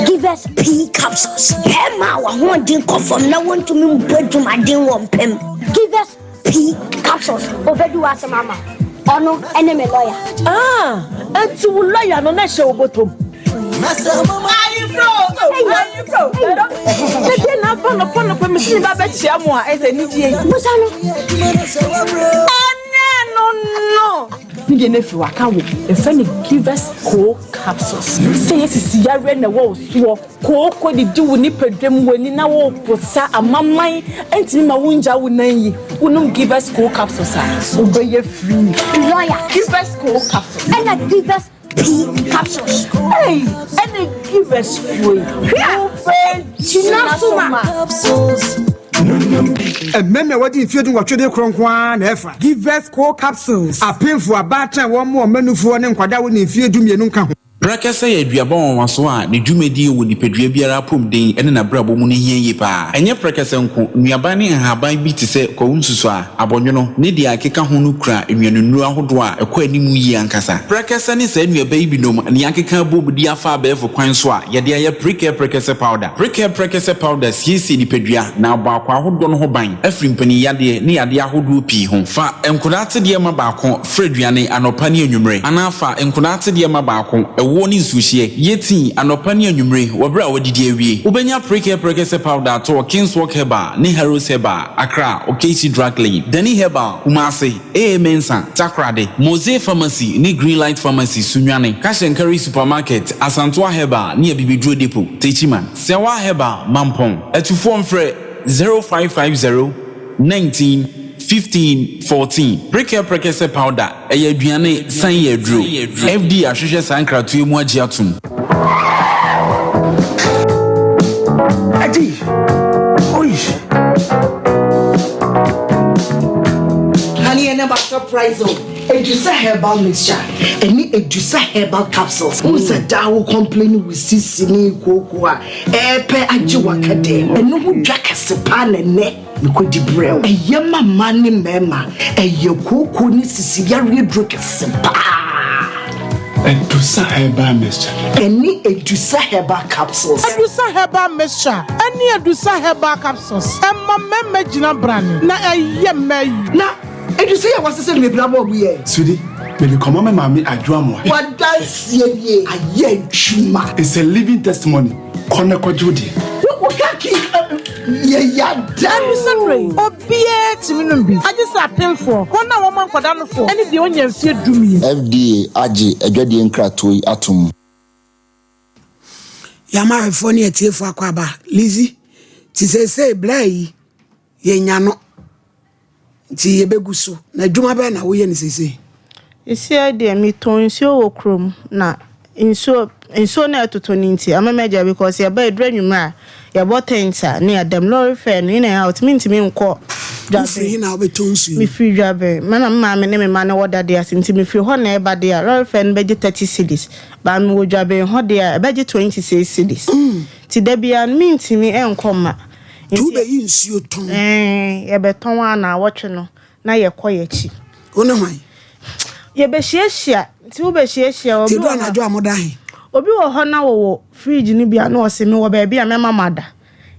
H: Give us pea capsules. Bɛrima a w'ahoɔden kɔ fam na wontumi mbɔ adwumaden wɔ mpam. Give us P capsules obedi w'asɛm ama ɔno ɛne me lawyer.
M: Ah, enti wo lawyer no na ɛhyɛ wo bɔtɔ mu. Ayefro, ayefro. Ɛdeɛ na aba nɔpɔ nɔpɔ mi si mi ba bɛkyia mu a ɛsɛ anigye yi.
H: Busa no.
M: Ɛnɛ no no. Ne deɛ no afiri waka wo ɛfɛ ne givers co capsules sɛ yɛ sisi yareɛ na ɛwɔ wo soɔ. Kooko didi wo nipadua mu, w'ani na woreposa, amaman ntumi ma wongya wo nan yi. Wonom Givers Cold Capsules a, wobɛyɛ free.
H: Lawyer.
M: Givers Cold Capsules.
H: Ɛna Givers P Capsules.
M: Ei, ɛna Givers foɔ yi.
H: Hwɛ! Gyina so ma.
N: Mmarima a wɔadi mfeɛ dunwɔtwe de korɔ nko ara na ɛfa.
G: Givers Cold Capsules.
N: Apemfoɔ, abaatan a wɔmmoa wɔn mmanufoɔ ne nkwadaa a wɔnni mfeɛ dumienu nka ho.
O: Prɛkɛsɛ yɛ aduaba nwanwaso a ne dwumadie wɔ nipadua biara apɔmuden ne n'abrabɔ mu no hia yie pa ara. Ɛnyɛ prɛkɛsɛ nko, nnuaban ne nhaban bi te sɛ kwawu nsusuaa, abɔnwono, ne deɛ ɛkeka ho no kura nnuanennuro ahodoɔ a ɛkɔ anim yie ankasa. Prɛkɛsɛ ne saa nnuaba yi binom na yɛakeka abom de afa abɛɛfo kwan so a yɛde ayɛ Prekɛ Prɛkɛsɛ Powder. Prekɛ Prɛkɛsɛ Powder siesie nipadua na abɔ akwaa ahodoɔ no ho ban afiri mpaninyadeɛ ne yadeɛ ahodoɔ pii ho. Fa nkwadaa atedeɛ ma baako Fra aduane anɔpa ne anwummere, anaa fa nkonaa atedeɛ ma baako, ɛwoɔ ne nsuohyeɛ. Yɛ tii anɔpa ne anwummere wɔ berɛ a woadidi awie. Wobɛnya Prekɛ Prɛkɛsɛ Powder atɔ wɔ Kingswalk Herbal ne Harrows Herbal, Accra, Okaishie Drug Lane, Dani Herbal, Kumasi, AA Mensah, Takoradi, Mosey Pharmacy ne Greenlight Pharmacy, Sunyani, Cash and Carry Supermarket, Asantoa Herbal ne Abibiduro Depot, Techiman, Sɛwa Herbal, Mampong. Atufoɔ mfrɛ 0550 19 15 14. Prekɛ prɛkɛsɛ powder, ɛyɛ aduane san yɛ aduro. FDA ahwehwɛ saa nkratoɔ yi mu agye atom.
N: Adi, oi.
P: Honey, and about surprise o. Edusa herbal mixture ɛne Edusa herbal capsules. Wo sɛ daa wo complain wo sisi ne kooko a ɛɛpɛ agye waka dɛm. Ɛno ho dwa kɛse paa na ɛnɛ. Mekɔdi brɛw. Ɛyɛ ma mmaa ne mmarima. Ɛyɛ kooko ne sisi yareɛ duro kɛse paa.
Q: Adusa Herbal Mixture.
P: Ɛne Adusa Herbal Capsules.
E: Adusa Herbal Mixture ɛne Adusa Herbal Capsules ɛma mmarima gyina brane na ɛyɛ mmaa yi.
P: Na Adusa yi a wɔasesa no bebree ama wɔn yɛ.
Q: Sweetie, mede kɔma me maame Adwo Amoah.
P: W'adanseɛ nie, ayɛ adwuma.
Q: It's a living testimony. Kɔ na kɔgye wo deɛ.
P: Wo kaki yɛ yada.
E: Ɛno yi, obiara tumi nom bi, agye sɛ apemfoɔ, wɔn a wɔma nkwadaa nofoɔ, ne deɛ ɔnya mfeɛ dumien.
R: FDA agye adwadie nkratoɔ yi atom.
B: Yɛama ahwɛfoɔ ne atiefoɔ akɔ aba. Lizzy, nti seesei berɛ yi yɛnya no nti yɛbɛgu so. Na adwuma bɛn na woyɛ no seesei?
A: Seesei deɛ metɔn nsuo wɔ kurom na nsuo nsuo no a ɛtotɔ no nti ama magyae because yɛba ɛduru anwummerɛ a yɛbɔ tent a na yɛada mu. Lorry fare no in and out mentumi nkɔ.
B: Wofiri he na wobɛtɔ nsuo yi?
A: Mefiri Dwaben. Me na me maame ne me mma no wɔ dade ase nti mefiri hɔ na ɛba deɛ a, lɔre fare no bɛgye 30 cedis. But mewɔ Dwaben hɔ deɛ a, ɛbɛgye 26 cedis. Nti da biara no mentumi nkɔ mma.
B: Nti wobɛyi nsuo tɔn?
A: Ɛɛ, yɛbɛtɔn ara naawɔtwe no na yɛkɔ yɛn akyi.
B: Wo ne hwan?
A: Yɛbɛhyiahyia. Nti wobɛhyiahyia.
B: Nti ɛduru anadwo a moda he?
A: Obi wɔ hɔ na wɔwɔ fridge no bi a na ɔse mewɔ baabi a mɛma mo ada.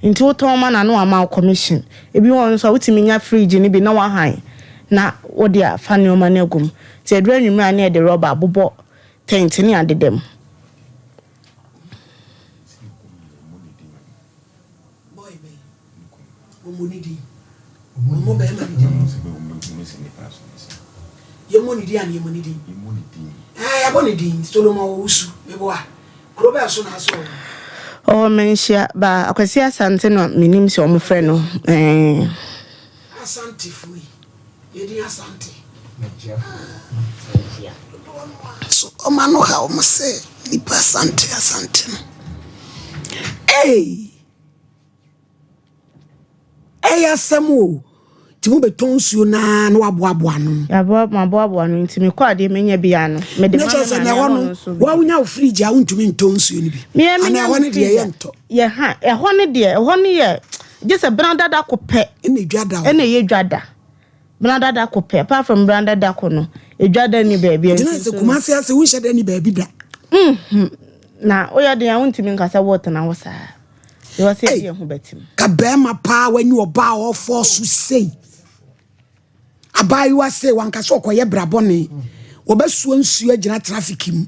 A: Nti wotɔn ma no a na wama wo commission. Ebi wɔ hɔ nso a wotumi nya fridge no bi na wahan na wode afa nneɛma no agu mu. Nti ɛduru anwummerɛ a na yɛde rɔba abobɔ tent ne adeda mu.
B: Wɔmmɔ ne din. Wɔmmɔ bɛrima ne din. Yɛmmɔ ne din anaa yɛmmɔ ne din? Ɛɛ yɛabɔ ne din. Solomon Owusu, meboa. Kuro bɛn so na asɛ ɔwɔ?
A: Ɔwɔ Manhyia, ba Akwasi Asante na menim sɛ wɔfrɛ no. Ɛɛ.
B: Asantefo yi, yɛdin Asante. Dodoɔ no ara so ɔma no ha wɔn sɛ nipa Asante Asante no. Ei! Ɛyɛ asɛm o. Nti mobɛtɔ nsuo no ara na waboaboa ano.
A: Yɛaboa maboaboa ano nti mekɔ adeɛ menya bi ano. Mede ma
B: Na kyerɛ
A: me
B: sɛ
A: maame
B: na ɛhɔ
A: ama
B: no
A: ɔno nso bi.
B: wa wonya wo fridge a wontumi ntɔ nsuo no bi.
A: Me a menya
B: Anaa ɛhɔ
A: me
B: no deɛ
A: fridge a
B: yɛntɔ.
A: yɛ ha ɛhɔ no deɛ ɛhɔ no yɛ gye sɛ benada da ko pɛ.
B: Ɛna edwa da hɔ.
A: Ɛna ɛyɛ dwa da. Benada da ko pɛ apart from benada da ko no edwa da ni baabi a
B: Nti na
A: nti
B: sɛ
A: nso no.
B: Kumasi ase wonhyɛ da ni baabi da.
A: Mhm na woyɛ den a wontumi nka sɛ wotena hɔ saa. Because yɛde yɛn ho bɛtem.
B: Ka bɛrima paa w'ani ɔbaa a ɔfɔɔ so sei. Abaayewa sei wanka sɛ ɔkɔyɛ bra bɔne. Wɔbɛsoa nsuo agyina traffic mu.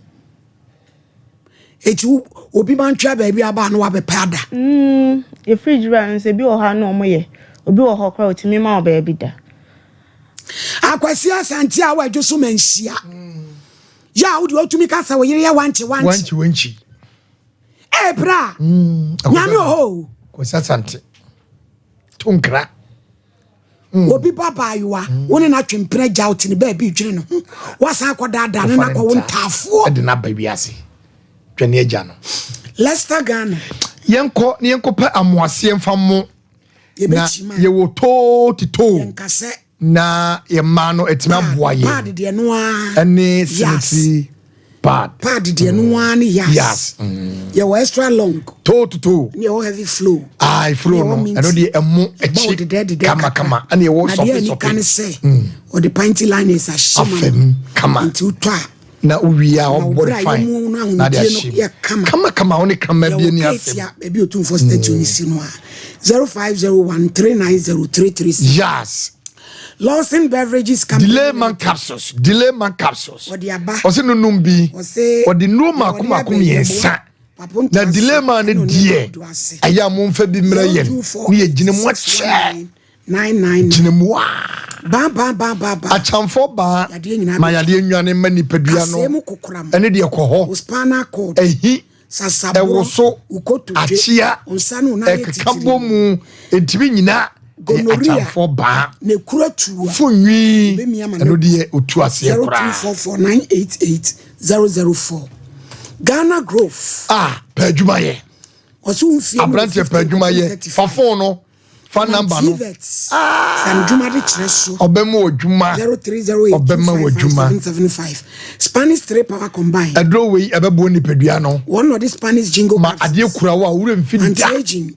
B: Eti obi ma ntwea baabi aba na wabɛpɛ ada.
A: Mm, yɛ fridge wura no sɛ bi wɔ hɔ a na ɔmo yɛ. Obi wɔ hɔ koraa otumi ma wo baabi da.
B: Akwasi Asante a wadwo so manhyia. Yɛ a wode otumi ka sɛ wo yere yɛ wankye wankye.
C: Wankye wankye.
B: Ee bra. Mm, Nyame wɔ hɔ o.
C: Kwasi Asante. To nkra.
B: Mm. Obi ba baayewa, mm. wo ne no atwe mpena gya wo te ne baabi dwene ne ho. Wasan akɔdaadaa ne nakɔ wo ntaafoɔ.
C: Ɛde no aba wiase. Dwane agya no.
B: Leicester Ghana.
C: Yɛnkɔ ne yɛnkɔpɛ amoaseɛ mfa mo. Na yɛwɔ too titoo.
B: Yɛnkasɛ.
C: Na yɛn mmaa no atumi aboa yɛn.
B: Pad deɛ no ara.
C: Ɛne sanitary pad.
B: Pad deɛ no ara ne yas.
C: Yas. Mm.
B: Yɛwɔ extra long.
C: Too to too.
B: Ne yɛwɔ heavy flow.
C: Ayi flow no ɛno deɛ ɛmo akyi kama kama ɛna yɛwɔ sɔpe sɔpe.
B: Na deɛ ɛni ne sɛ ɔde panty liners ahyɛ
C: ma no. Kama.
B: Nti wotɔ a.
C: Na wowie a ɔbɔ ne fine na de ahyɛ mu kama kama wo ne kama bi ani asɛm.
B: Yɛwɔ baabi otumfoɔ statue no si no a 0501 390 336.
C: Yes.
B: Lawson Beverages Company.
C: Delay man capsules. Delay man capsules.
B: Ɔde aba.
C: Ɔsɛ no num bi.
B: Ɔsɛ
C: ɔde nnuro mako mako mmiɛnsa. Na delay man no deɛ ɛyɛ a momfa bi mmerɛ yɛn ne yɛgyina mu akyɛ.
B: 99.
C: Gyina mu a.
B: Ba ba ba ba ba.
C: Akyamfo baa.
B: Yadeɛ nyinaa
C: Ma yadeɛ nwane ma nipadua no.
B: Kaseɛ mu kokoram.
C: Ɛne deɛ kɔ hɔ.
B: Wo spinal cord.
C: Ɛhi.
B: Sasaborɔ.
C: Ɛwoso.
B: Wo kotodwe.
C: Akyea.
B: Wo nsa ne wo nan yɛ
C: Ɛkeka
B: titiriw.
C: bɔ mu. Ɛntumi nyina. Ɛyɛ
B: Gonorrhea.
C: akyamfo baa.
B: Na ekuro atu a.
C: Fonwi.
B: Obemia ma
C: Ɛno
B: no.
C: deɛ otu aseɛ koraa.
B: 0244 988 004. Ghana Grove.
C: Ah, pɛ adwuma yɛ.
B: Ɔsɛ wo mfie mu wɔ
C: Aberanteɛ pɛ
B: 15
C: adwuma
B: kɔpem
C: yɛ.
B: 35.
C: Fa phone no. fa namba no ɔbɛma wɔ dwuma ɔbɛma wɔ
B: dwuma Spanish 3 power combined
C: ɛduro wei ɛbɛboɔ nipadua no
B: wɔn na ɔde Spanish jingo
C: ma adeɛ kura wo a wura mfi da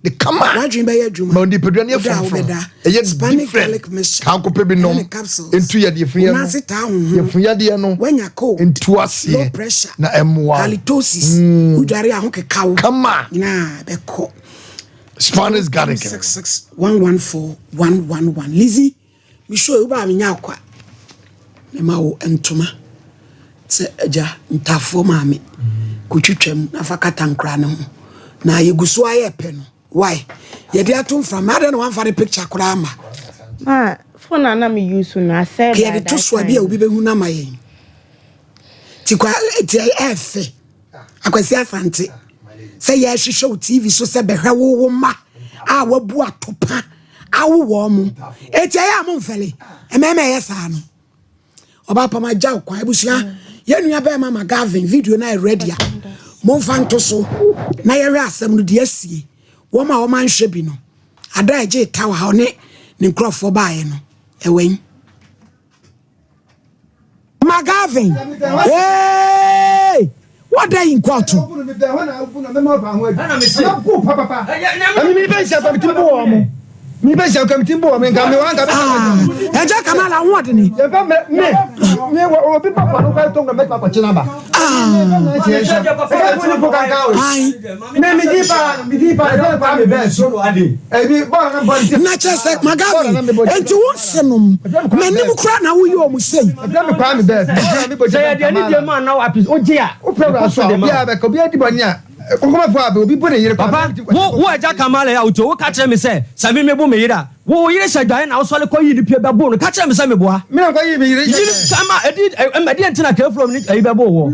C: de kama
B: wadwin bɛyɛ adwuma
C: ma nipadua no yɛ frɔmfrɔm ɛyɛ different kanko pɛ bi nom ntu yɛ deɛ fun yɛ no yɛ fun yadeɛ no ntu aseɛ na ɛmoa
B: halitosis wodware ahokeka wo
C: kama
B: nyinaa bɛkɔ
C: Spanish garlic.
B: 66 114 111 Lizzy me show yi wobaa menya akwa mema wo ntoma sɛ agya ntafoɔ maame kɔtwitwam na fa kata nkora no ho na yɛgu so ayɛ pɛ no why yɛde ato mframa adɛn na wamfa ne picture koraa ma
A: Ma phone a na me use no asɛe by
B: yɛde to
A: that
B: so a bi a
A: time.
B: obi bɛhu no ama yɛn nti kwa nti ɛɛfɛ Akwasi Asante sɛ yɛhwehwɛ wo TV so sɛ bɛhwɛ wo wo mma a wabu atopa awo wɔn mo eti ɛyɛ a mo mfɛle mmarima ɛyɛ saa no ɔbaa pam agya wo kwan abusua yɛn nua bɛrima ma Gavin video no ayɛ ready a momfa nto so na yɛhwɛ asɛm no deɛ asie wɔn a wɔn anhwɛ bi no ada a ɛgye tawa ha ɔne ne nkurɔfoɔ baeɛ no ɛwɛn. McGavin, hey, what day in court? Ẹjẹ Kamala ho ɔde ni. Na kyerɛ sɛ McGavin, nti wo nse nom, m'anim kora na woyɛ ɔmo sei.
N: Sɛ yɛde anidie ma na wapis wogye a ɛkɔ so de ma Papa, wo wo agya Kamala yi a wotie, woka kyerɛ me sɛ sɛ me mebo me yere a, wo wo yere hyɛ dwae na wosɔre kɔ yi ne pie bɛbo no, ka kyerɛ me sɛ meboa. Yiri kama ɛdi ɛma ɛdeɛ nti na keflom ne ayi bɛbo wɔ.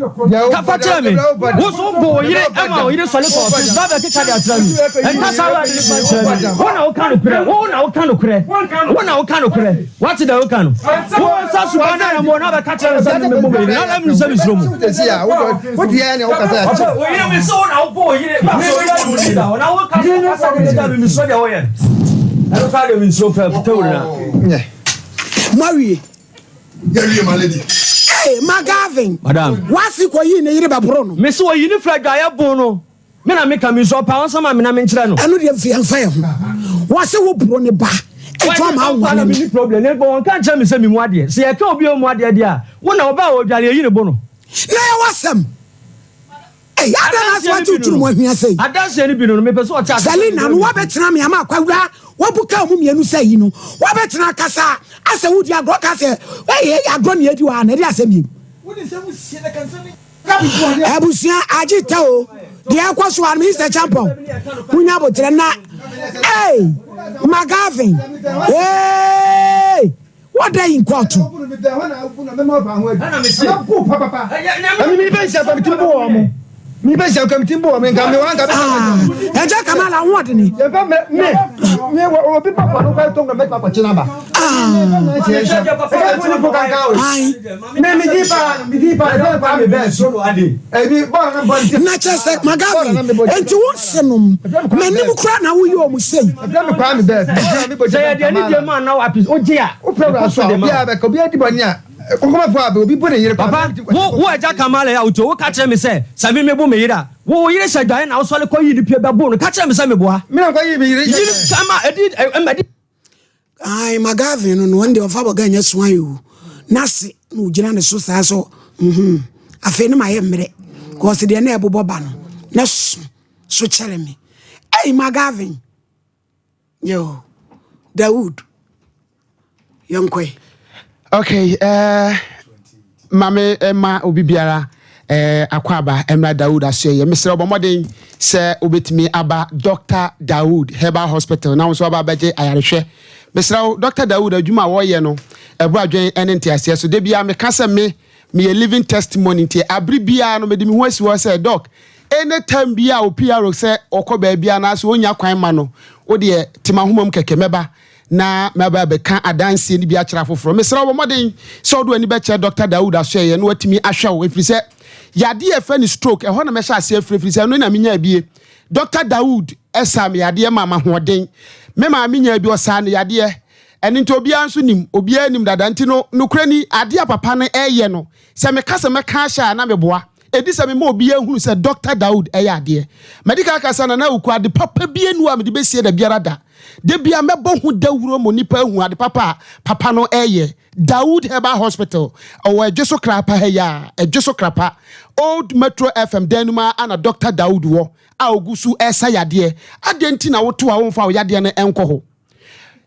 N: Ka fa kyerɛ me. Wo so wo bo wo yere ɛma wo yere sɔre kɔ ɔfis ba bɛkeka de akyerɛ me. Ɛnka saa wɔ ade ne fa nkyerɛ me. Wo na woka nokorɛ, wo na woka nokorɛ, wo na woka nokorɛ. Wate deɛ woka no? Wo nsa suban no anamɔ na bɛka kyerɛ me sɛ me mebo me yere na na menu sɛ mesuro mu. Ɔbɛ wo yere me sɛ wo na wobɔ wo yere ba so yɛ wo ni da hɔ na woka sɛ kasa de ne da me mesuro deɛ woyɛ no. Ɛno koraa deɛ mensuro koraa fitawuri na.
B: Moawie.
C: Yɛwie my lady.
B: Hey, McGavin.
N: Madam.
B: Wasi kɔ yi ne yere bɛboro no.
N: Me sɛ wɔyi ne fira adwaeɛ bon no. Me na meka me nsu ɔpɛ a ɔnsa ma me na menkyerɛ no.
B: Ɛno deɛ mfi ɛmfa yɛ ho. Wɔse wo boro ne ba ɛtɔ ama wo
N: na menni problem na wɔn ka nkyerɛ me sɛ memu adeɛ. Sɛ yɛka obi a ɔmu adeɛ deɛ a, wo na ɔba a ɔdware yɛyi ne bo no.
B: Na yɛ w'asɛm. Ei, adɛn na asɛ wate wo tiri mu ahwia sei?
N: Adanseɛ no bi no no, mepɛ sɛ ɔte ase.
B: Selina no wabɛtena me ama akwawura wabu kaa mu mmienu sɛ yi no wabɛtena akasa asɛ wodi agorɔ ka sɛ ɛyɛ agorɔ ne adi wɔ ha na ɛde asɛm yim. Abusua agye ta o deɛ ɛkɔ so a no Mr. Champon munya abotrɛ na hey McGavin hey what day in court. Ẹjẹ Kamala ho ɔdene. Na kyerɛ sɛ McGavin, enti wo nse nom, m'anim kora na woyɛ ɔmo sei.
N: Sɛ yɛde anidie ma na wapis wogye a ɛkɔ so de ma. Papa, wo wo agya Kamala yi a wotie, woka kyerɛ me sɛ sɛ me mebo me yere a, wo wo yere hyɛ dwae na wosɔre kɔ yi ne pie bɛbo no, ka kyerɛ me sɛ meboa. Yiri kama ɛdi ɛma ɛdi.
B: Ae McGavin no no ɔno deɛ ɔfa bɔga nyɛ soa yi o n'ase na ogyina ne so saa so mhm afei ne ma yɛ mmerɛ kɔɔse deɛ na ɛbobɔ ba no na so so kyɛrɛ me ɛyi McGavin yo Dawood yɛnkɔe.
S: Okay, uh, mame eh, ma obi biara eh, akɔ aba mmra Dawood asoɛyɛ. Mesrɛ wo bɔ mmɔden sɛ wobɛtumi aba Dr. Dawood Herbal Hospital na wo nso aba abɛgye ayarehwɛ. Mesrɛ wo, Dr. Dawood adwuma a wɔyɛ no, ɛboro adwene ne nteaseɛ so. Da biara meka sɛ me, meyɛ living testimony nti abere biara no mede me ho asi hɔ sɛ, Doc, anytime biara wo PRO sɛ ɔkɔ baabi anaasɛ ɔnya kwan ma no, wo deɛ te m'ahoma mu kɛkɛ mɛba. na maba abɛka adanseɛ no bi akyerɛ afoforɔ. Mesrɛ wo bɔ mmɔden sɛ wode w'ani bɛkyerɛ Dɔkta Dawood Asoɛeɛ na watumi ahwɛ wo ɛfiri sɛ yadeɛ a ɛfrɛ no stroke ɛhɔ na mɛhyɛ aseɛ afiri ɛfiri sɛ ɛno na menyaa bie. Dɔkta Dawood saa me yadeɛ maa m'ahoɔden. Me maame nyaa bi ɔsaa no yadeɛ. Ɛno nti obiara nso nim, obiara nim dada nti no nokorɛ ni adeɛ a papa no ɛyɛ no sɛ meka sɛ mɛka ahyɛ a na meboa. Edi sɛ mema obiara hunu sɛ Dɔkta Daud yɛ adeɛ. Madi kan aka sɛ Nana Awuku, ade papa bi nni hɔ a mede bɛsie da biara da. Da biara mɛbɔ ho dawuro ma onipa ahu ade papa a papa no reyɛ. Daud Herbal Hospital, ɛwɔ Adweso Krapa ha yi ara, Adweso Krapa, Old Metro FM dan no mu ara na Dɔkta Daud wɔ a ɔgu so resa yadeɛ. Adɛn nti na woto a womfa wo yadeɛ no nkɔ hɔ?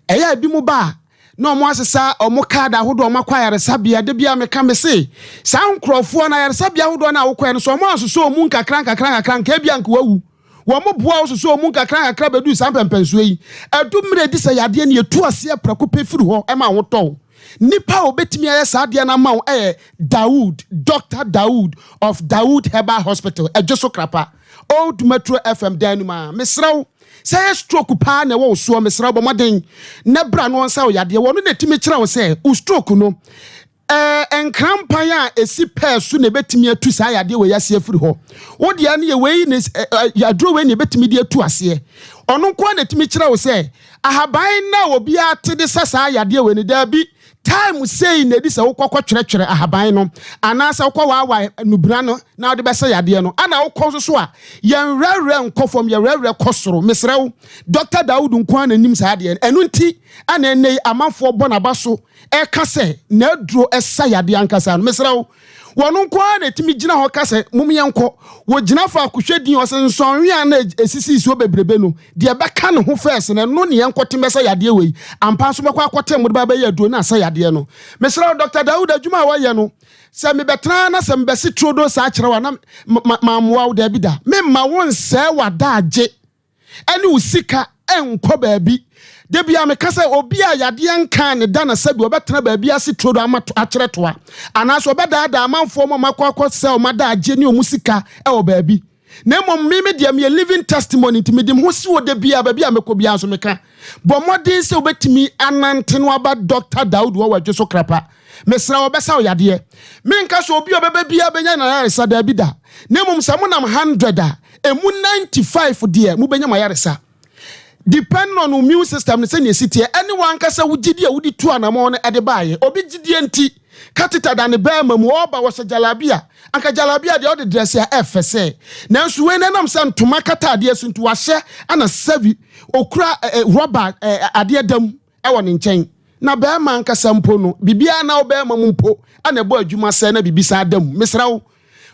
S: Ɛyɛ a ebinom ba a, na wɔasesa wɔn kaad ahodoɔ a wɔakɔ ayaresabea. Da biara meka mese, saa nkurɔfoɔ no ayaresabea ahodoɔ no a wokɔɛ no, sɛ wɔansosɔ wɔn mu nkakra nkakra nkakra nka ebia nka wawu. Wɔn boa wo sosɔ wɔn mu nkakra nkakra bɛduru saa mpɛmpɛnsoɔ yi. Ɛdu mmerɛ ɛdi sɛ yadeɛ no yɛtu aseɛ prɛko pɛ firi hɔ ma wo tɔ wo. Nipa a ɔbɛtumi ayɛ saa adeɛ no ama wo yɛ Dawood, Doctor Dawood of Dawood Herbal Hospital, Adwoso Krapa, Old Metro FM dan no mu ara. Mesrɛ wo, Sɛ ɛyɛ stroke paa na ɛwɔ wo soɔ, mesrɛ wo bɔ mmɔden na bra na ɔnsa wo yadeɛ. Wɔno na ɛtumi kyerɛ wo sɛ wo stroke no, ɛɛ nkrampan a ɛsi pɛɛ so na ɛbɛtumi atu saa yadeɛ wei aseɛ afiri hɔ. Wo deɛ no yɛ wei na aduro wei na ɛbɛtumi de atu aseɛ. Ɔno nko ara na ɛtumi kyerɛ wo sɛ ahaban no a obiara te de sa saa yadeɛ wei no, daabi, time sei na ɛdi sɛ wokɔ kɔtwerɛtwerɛ ahaban no anaasɛ wokɔ waawae nnubena no na wode bɛsa yadeɛ no. Ana wokɔ nso so a, yɛnwerɛwerɛ nkɔ fam, yɛwerɛwerɛ kɔ soro. Mesrɛ wo, Dɔkta Dawood nko ara na nim saa adeɛ no. Ɛno nti na ɛnnɛ yi amanfoɔ bɔ n'aba so ɛka sɛ n'aduro sa yadeɛ ankasa no. Mesrɛ wo, wɔn nko ara na ɛtumi gyina hɔ ka sɛ mom yɛnkɔ. Wɔgyina faako hwɛ din, ɔsɛ nsɔnwea na ɛsisi suo bebrebe no, deɛ ɛbɛka ne ho fɛs no, ɛno ne yɛnkɔte bɛsa yadeɛ wei. Ampa nso mɛkɔ akɔte mode ba bɛyɛ aduro no asa yadeɛ no. Mesrɛ wo, Dr. Dawood, adwuma a wɔyɛ no, sɛ mebɛtena na sɛ mebɛse turodo saa kyerɛ wo a, na mammoa wo, daabi da. Memma wo nsɛe w'adaagye ne wo sika nkɔ baabi. Da biara meka sɛ obi a yadeɛ nkaa ne da na sɛbi ɔbɛtena baabi ase turodo ama akyerɛ toa anaasɛ ɔbɛdaadaa amanfoɔ ma ɔmakɔ akɔ sɛ ɔma daagye ne ɔmu sika wɔ baabi. Na mmom me me deɛ meyɛ living testimony nti mede me ho si hɔ da biara baabi a mɛkɔ biara nso meka. Bɔ mmɔden sɛ wobɛtumi anante no aba Dr. Daud wɔ wadwo so krapa. Mesrɛ wo ɔbɛsa wo yadeɛ. Menka sɛ obi a ɔbɛba biara bɛnya n'ayaresa daabi da. Na mmom sɛ monam 100 a, ɛmu 95 deɛ mobɛnya mo ayaresa. Depending on wo immune system no sɛnea ɛsi teɛ ɛne w'ankasa wo gyidie a wode tu anamɔn no ɛde baeɛ. Obi gyidie nti catheter da ne bɛɛma mu ɔɔba wɔhyɛ jalabia. Anka jalabia deɛ ɔde drɛse a ɛfɛ sɛ. Nanso wei no ɛnam sɛ ntoma kata adeɛ so nti wahyɛ ɛna sɛvi okura rɔba adeɛ da mu ɛwɔ ne nkyɛn. Na bɛɛma ankasa mpo no biribiara na wo bɛɛma mu mpo ɛna ɛbɔ adwuma sɛ na biribi saa da mu. Mesrɛ wo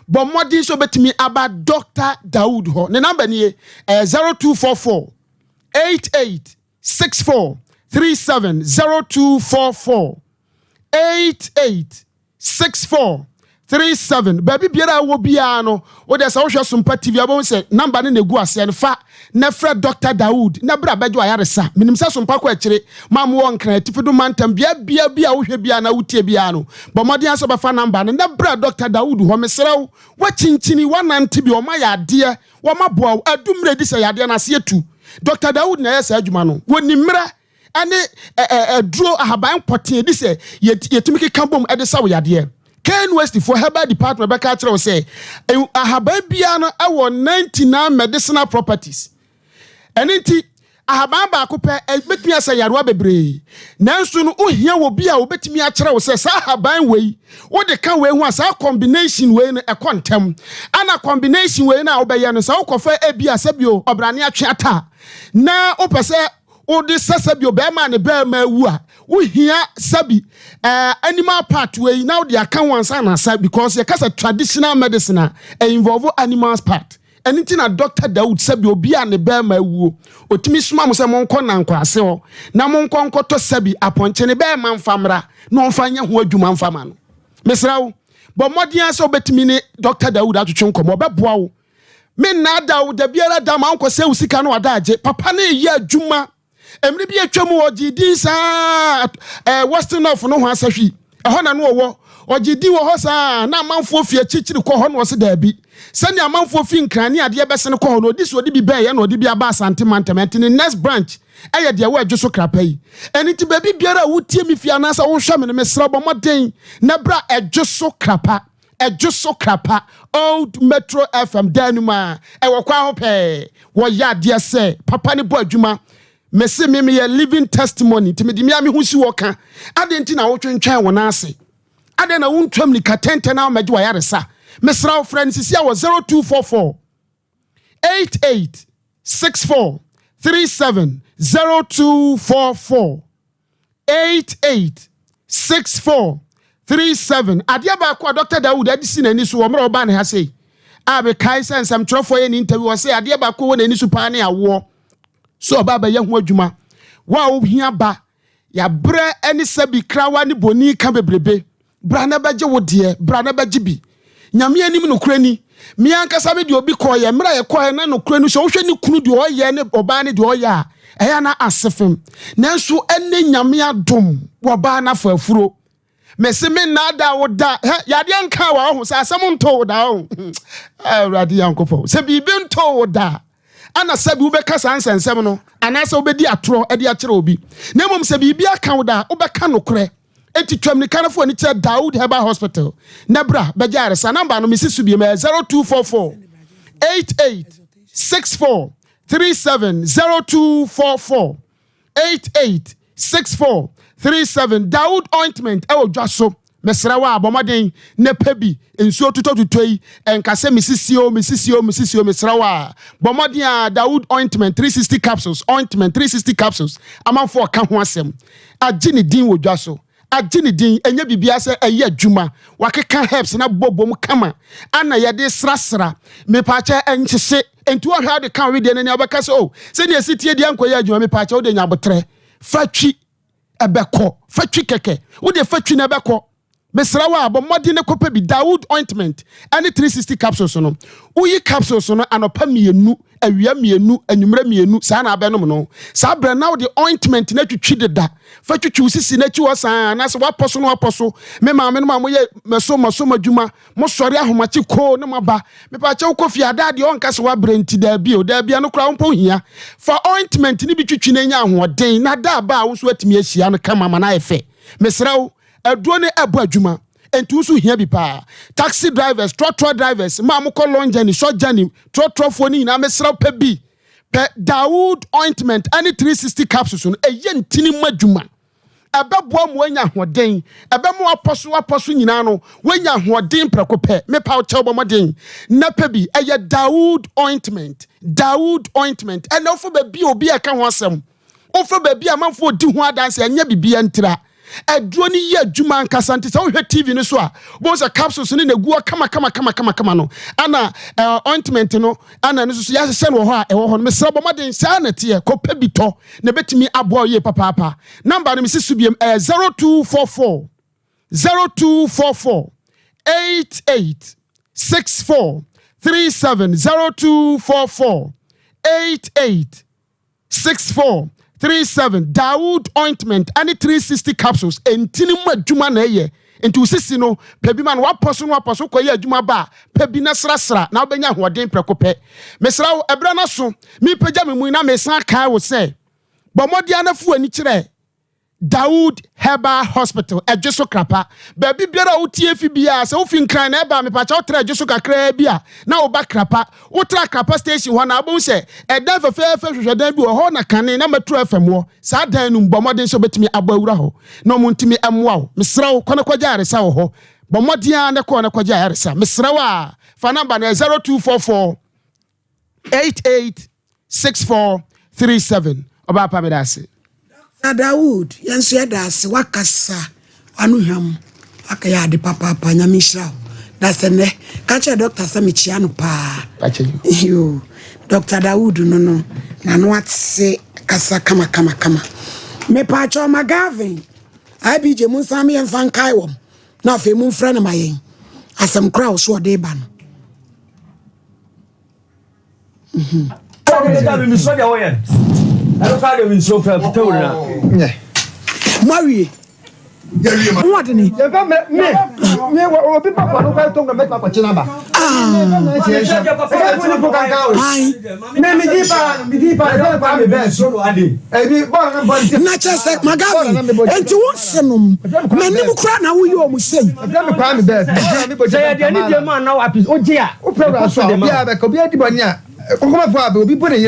S: Bɔ mmɔden sɛ wobɛtumi aba Dɔkta Daud hɔ. Ne namba nie, ɛyɛ 0244 88 64 37 0244 88 64 37. Baabi biara a wɔ biara no, wode sɛ wohwɛ Sompa TV a wobɛhu sɛ namba no na ɛgu aseɛ no fa na frɛ Dɔkta Daud na bra bɛgye w'ayaresa. Menim sɛ Sompa kɔ akyire ma mowɔ Nkran, Atifi do mantam, bea bia bi a wohwɛ biara na wotie biara no, bɔ mmɔden ara sɛ wobɛfa namba no na bra Dɔkta Daud hɔ. Mesrɛ wo, woakyinkyini, woanante bi, wɔayɛ adeɛ, wɔaboa wo, adu mmerɛ di sɛ yadeɛ no ase atu. Dɔkta Daud na ɛyɛ saa adwuma no. Wɔnim mmerɛ ne aduro ahaban pɔtee di sɛ yɛtumi keka bom de sa wo yadeɛ. KNUST foɔ herbal department bɛka akyerɛ wo sɛ ahaban biara no wɔ 99 medicinal properties. Ɛno nti ahaban baako pɛ bɛtumi asa yarewa bebree. Nanso no wohia wɔ bi a wɔbɛtumi akyerɛ wo sɛ saa ahaban wei wode ka wei ho a saa combination wei no ɛkɔ ntɛm. Ana combination wei no a wobɛyɛ no sɛ wokɔfa ebi a sɛbio ɔbrane atwe ata na wopɛ sɛ wode sɛ sɛbi ɔbarima a ne barima awu a wohia sɛbi eh, animal part wei na wode aka ho ansa na asa because yɛka sɛ traditional medicine a involve animals part. Ɛno nti na Dr. Daud sɛbi obi a ne barima awuo ɔtumi soma mo sɛ monkɔ nankwase hɔ na monkɔ nkɔtɔ sɛbi apɔnkye ne barima mfa mmra na ɔmfa nyɛ ho adwuma mfa ma no. Mesrɛ wo bɔ mmɔden ara sɛ wobɛtumi ne Dr. Daud atwetwe nkɔmmɔ, ɔbɛboa wo. Mennaadaa wo da biara da ma wonkɔsɛe wo sika no w'adaagye. Papa no reyɛ adwuma. Mmere bi atwa mu ɔgyee din saa ɛɛ Western North no ho asahwi. Ɛhɔ na no ɔwɔ. Ɔgyee din wɔ hɔ saa na amanfoɔ fi akyirikyiri kɔ hɔ na ɔse daabi. Sɛnea amanfoɔ fi Nkran ne adeɛ bɛsene kɔ hɔ no ɔdi so ɔde bi bɛɛyɛ na ɔde bi aba Asante mantam. Ɛnti ne next branch ɛyɛ deɛ ɛwɔ Adwo so Krapa yi. Ɛno nti baabi biara a wotie me fi anaasɛ wohwɛ me no mesrɛ bɔ mmɔden na bra Adwo so Krapa. Ɛdwo so krapa Old Metro FM dan no mu a, ɛwɔ kwan ho pɛɛ. Wɔyɛ adeɛ sɛ papa no bɔ adwuma. Mese me meyɛ living testimony nti mede me a me ho si hɔ ka. Adɛn nti na wotwentwɛn wo nan ase? Adɛn na wontua mmirika tɛntɛn na wommɛgye w'ayaresa? Mesrɛ wo frɛ no sisi a wɔ 0244 88 64 37 0244. 88 64 37 Adeɛ baako a Dr. Dawood ade si n'ani so wɔ mmerɛ ɔbaa ne ha sei a mekae sɛ nsɛmtwerɛfoɔ yɛ ne interview ɔsɛ adeɛ baako wɔ n'ani so paa ne awoɔ so ɔba abɛyɛ ho adwuma wo a wohia ba yɛabrɛ ne sɛbi krawa ne boni ka bebrebe Bra na bɛgye wo deɛ, bra na bɛgye bi. Nyame anim nokorɛ ni, me ankasa me deɛ obi kɔɔyɛ, mmerɛ a yɛkɔɔyɛ na nokorɛ no sɛ wohwɛ ne kunu deɛ ɔyɛ ne ɔbaa ne deɛ ɔyɛ a, ɛyɛ na ase fem. Nanso ɛnɛ Nyame adom, wɔbaa no afa afuro. Mese me nnaadaa wo da, hɛ, yadeɛ nkaa wa ɔho, sɛ asɛm ntoo wo da ɔho. Awurade Nyankopɔn, sɛ biribi ntoo wo da, ana sɛbi wobɛka saa nsɛnsɛm no, anaasɛ wobɛdi atorɔ de akyerɛ obi. Na mmom sɛ biribi aka wo da a, wobɛka nokorɛ. Enti twa mmirika na fa w'ani kyerɛ Daud Herbal Hospital na bra bɛgye ayaresa. Namba no mesi so bio, ɛyɛ 0244 88 64. 37 0244 88 64 37 Dawood ointment ɛwɔ dwa so mesrɛ wo a bɔ mmɔden na pɛ bi nsuo tutɔtutɔ yi ɛnka sɛ mesisi o mesisi o mesisi o mesrɛ wo a bɔ mmɔden a Dawood ointment 360 capsules ointment 360 capsules amanfoɔ ka ho asɛm agye ne din wɔ dwa so agye ne din ɛnyɛ biribiara sɛ ɛyɛ adwuma wakeka herbs na bɔ bom kama ana yɛde srasra mepaakyɛ ɛnhyehye nti wɔhwɛ ade ka wedeɛ no ni wobɛka sɛ o oh, sɛdeɛ ɛsi tie deɛ nkɔyɛ adwuma mepaakyɛ wode nya abotrɛ fa twi ɛbɛkɔ fa twi kɛkɛ wode fa twi na ɛbɛkɔ mesrɛ wo a bɔ mmɔden ne kɔpɛ bi dawood ointment ɛne 360 capsules no woyi capsules no anɔpa mmienu awia mmienu anwummerɛ mmienu saa na abɛnom no saa berɛ na wode ointment no atwitwi deda fa twitwi wo sisi no akyi hɔ saa anaasɛ woapɔ so no woapɔ so me maame no ma moyɛ mɛso mɔso adwuma mosɔre ahomakye koo ne moaba mepaakyɛ wokɔ fie adaa deɛ ɔnka sɛ woabrɛ nti daabi o daabi ɛno koraa wompɔ hia fa ointment no bi twitwi no anya ahoɔden na da aba a wo nso atumi ahyia no kama ma no ayɛ fɛ mesrɛ wo aduro no ɛbɔ adwuma nti wo nso hia bi paa taxi drivers trɔtrɔ drivers ma mokɔ long journey short journey trɔtrɔfoɔ no nyinaa mesrɛ wo pɛ bi pɛ dawood ointment ɛne 360 capsules no ɛyɛ ntini mu adwuma ɛbɛboa mu anya ahoɔden ɛbɛma wapɔ so wapɔ so nyinaa no woanya ahoɔden prɛko pɛ mepa wo kyɛw bɔ mmɔden na pɛ bi ɛyɛ dawood ointment dawood ointment ɛnna wofo baabi obi a ɛka ho asɛm Wofa baabi a amanfoɔ di ho adanse ɛnyɛ biribiara ntira. Aduro no yɛ adwuma ankasa nti sɛ wohwɛ TV no so a wobɛhu sɛ capsules no na egu hɔ kama kama kama kama kama no ana uh, ointment no ana no nso so yɛahyehyɛ no wɔ hɔ a ɛwɔ hɔ no mesrɛ bɔ mmɔden saa na ɛteɛ kɔpɛ bi tɔ na ɛbɛtumi aboa wo yie papaapa namba no mesi so biam ɛyɛ 0244 0244 88 64 37 0244 88 64 37 Dawood ointment ne 360 capsules ntini mu adwuma na ɛyɛ nti wo sisi no pɛ bi ma no wapɔ so no wapɔ so kɔyɛ adwuma ba a pɛ bi na srasra na wobɛnya ahoɔden prɛko pɛ mesrɛ wo ɛberɛ no so mepagya me mu na mesan kae wo sɛ bɔ mmɔden ara fo w'ani kyerɛ Dawood Herbal Hospital, Ɛdweso Krapa. Baabi biara a wotie fi biara, sɛ wofi Nkran na ɛba a, mepakyɛ wotra Ɛdweso kakraa bi a, na woba Krapa. Wotra Krapa station hɔ na wobɛhu sɛ ɛdan fɛfɛɛfɛ hwehwɛdan bi wɔ hɔ na kane na Metro FM wɔ. Saa dan no mu, bɔ mmɔden sɛ wobɛtumi abɔ awura hɔ na wɔn ntumi mmoa wo. Mesrɛ wo, kɔ na kɔgye ayaresa wɔ hɔ. Bɔ mmɔden ara na kɔ na kɔgye ayaresa. Mesrɛ wo a, fa namba no, 0244 88 64 37 ɔbaa pa meda ase.
B: Doctor Dawood yɛn nso yɛda ase wakasa wano hwam akɛyɛ ade papaapa nyame nhyira wo da sɛ nnɛ ka kyerɛ doctor sɛ mekyia no paa yo Doctor Dawood no no nano ate kasa kama kama kama mepaakyɛw ma Gavin IBJ mu nsan me yɛmfa nkae wɔm na afei momfrɛ no ma yɛn asɛm kora wo so ɔde ba no Moawie. Moadene. Na kyerɛ sɛ magavi nti wo nsenom m'anim kora na woyɛ ɔmo sei.
N: Sɛ yɛde anidie ma na wogye a, ɛkɔ so de ma wo.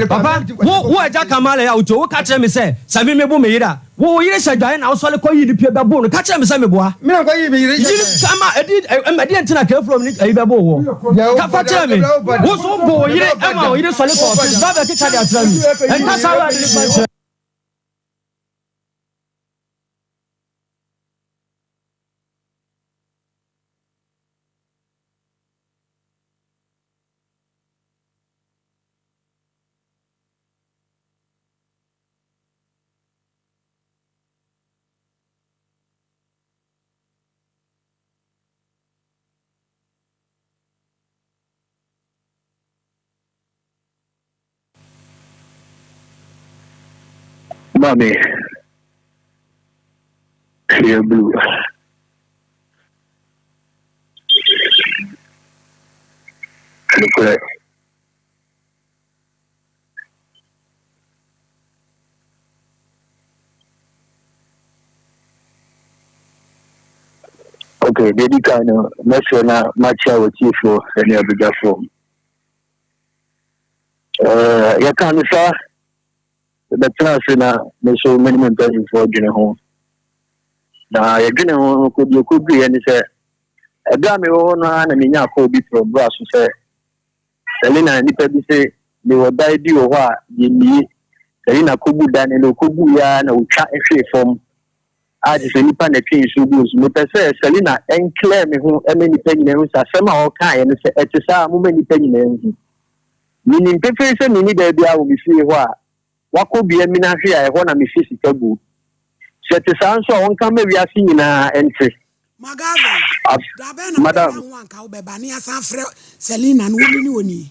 N: Papa, wo, wo agya Kamala yi a wotie, woka kyerɛ me sɛ, sɛ me mebo me yere a, wo wo yere hyɛ dwae na wosɔre kɔyi ne pie bɛbo no. Ka kyerɛ me sɛ meboa. Yere, ɛma, ɛdi, ɛma, ɛdeɛn nti na Kefrom ne ayi bɛbo woɔ? Ka fa kyerɛ me. Wo nso wobo wo yere ma wo yere sɔre kɔ ɔfis ba bɛkeka de akyerɛ me. Ɛnka saa wɔ ade nifa nkyerɛ.
T: Maame, yɛ blue. Nokorɛ. Ok, deɛ di kan no, mɛsrɛ na makyia w'atiefoɔ ne abadwafoɔ. Eh, yɛka no saa, yɛbɛtena ase na me nso me ne me mpanimfoɔ dwene ho. Na yɛdwene ho no, kɔdeɛ kɔduiɛ ne sɛ, ɛberɛ a mewɔ hɔ no ara na menya kɔɔ bi frɛ ɔbra so sɛ, Selina nnipa bi se mewɔ dan bi wɔ hɔ a yɛmmie. Selina kɔbu dan no, na ɔkɔbuiɛ ara na ɔtwa hwee fam a kyerɛ sɛ nnipa na ɛtwe nsuo guu so. Mepɛ sɛ Selina ɛnclear me ho ma nnipa nyinaa hu sɛ asɛm a ɔkaeɛ no sɛ ɛte saa a momma nnipa nyinaa nhu. Menim pefee sɛ menni dan biara wɔ me fie hɔ a wakɔ bea mina hwe a ɛhɔ na mehyɛ sika gu. Sɛ ɛte saa nso a ɔnka mma wiase nyinaa nte.
B: Magavin, da bɛn na
T: Madam.
B: wobɛnya ho anka wobɛba ne yɛasan afrɛ Selina no woni ne onii?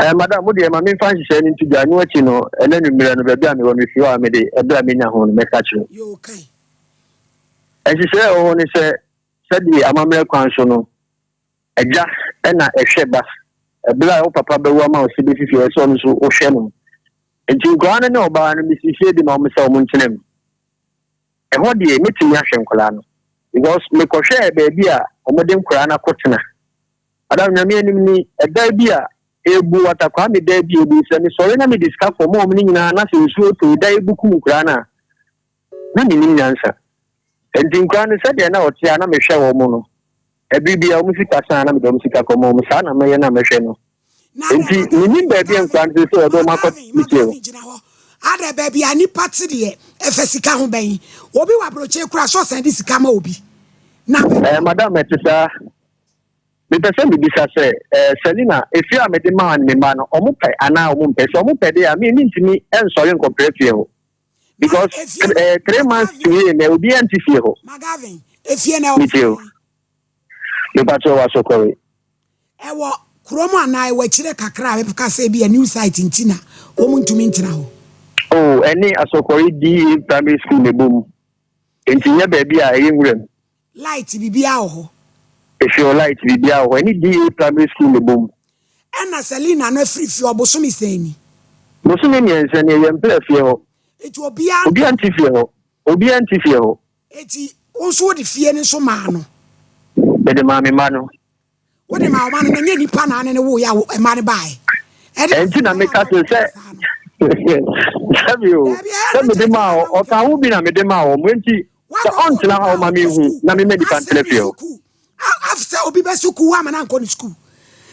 T: Eh, madam, mo deɛ ma memfa nhyehyɛe no nto dwa. Ɛno akyi no, ɛnɛ anwummerɛ no, baabi a mewɔ no, mefiri hɔ a, mede ɛberɛ a menya ho no mɛka akyerɛ wo.
B: Yoo, kan.
T: Nhyehyɛe a ɛwɔ hɔ ne sɛ, sɛdeɛ amammerɛ kwan so no, agya na ɛhwɛ ba. Ɛberɛ a wo papa bɛwu ama wo se bɛsi fie, ɛsɛ sɛ ɔno nso wohwɛ no. Enti nkwadaa no ne ɔbaa no, mesi fie de ma wɔn sɛ wɔn ntena mu. Ɛhɔ deɛ mɛtumi ahwɛ nkwadaa no because mekɔhwɛɛ baabi a wɔde nkwadaa no akɔtena. Madam, Nyame anim ni, ɛda bi a ɛbu wata Kwame da bi a ɛbu sɛ mesɔre na mede sika kɔma wɔn no nyinaa na sɛ nsuo tɔ da ɛbu kum nkwadaa no a, na mennim nyansa. Enti nkwadaa no sɛdeɛ na wɔte a na mehwɛ wɔn no, ɛbere biara wɔn sika san a na mede wɔn sika kɔma wɔn. Saa na mɛyɛ na mɛhwɛ no. Enti mennim baabi a nkwadaa no te sɛ wɔde wɔn akɔ me fie hɔ.
B: Adɛ baabi a nipa te deɛ ɛfɛ sika ho bɛn? Obi wɔ aburokyire koraa sɛ ɔsan de sika ma obi. Na
T: Eh, madam, ɛte saa. Mepɛ sɛ mebisa sɛ, eh, Selina, efie a mede maa me mma no, wɔpɛ anaa wɔmpɛ? Sɛ wɔpɛ deɛ a, me mentumi nsɔre nkɔpra fie hɔ. Because eh, 3 months to yie nɛ, obiara nte fie hɔ.
B: Magavin, efie na ɛwɔ
T: Metie o. Mepa kyɛw Asokɔre.
B: Ɛwɔ kurom anaa ɛwɔ akyire kakra a bɛka sɛ ebi a new site nti na wɔn ntumi ntena hɔ?
T: Oh, ɛne Asokɔre DA Primary School na ɛbɔ mu. Enti nyɛ baabi a ɛyɛ nwuram.
B: Light biribiara wɔ hɔ?
T: Efie hɔ light biribiara wɔ hɔ. Ɛne DA Primary School na ɛbɔ mu.
B: Ɛna Selina no afiri fie ɔbosome sɛn ni?
T: Bosome 3 ni, ɛyɛ mpra fie hɔ.
B: Enti obiara.
T: Obiara nte fie hɔ. Obiara nte fie hɔ.
B: Enti wo nso wode fie no nso maa no?
T: Mede maa me mma no.
B: Wode maa wo mma no, na ɛnyɛ nipa na ane ne woeɛ a mma no baeɛ.
T: Ɛnti na meka sɛ sɛ sɛbi o sɛ mede maa hɔ ɔka ho bi na mede maa wɔn enti sɛ ɔntena hɔ ma mehu na mema nipa ntena fie hɔ.
B: Sɛ obi bɛ sukuu ama no ankɔ ne sukuu.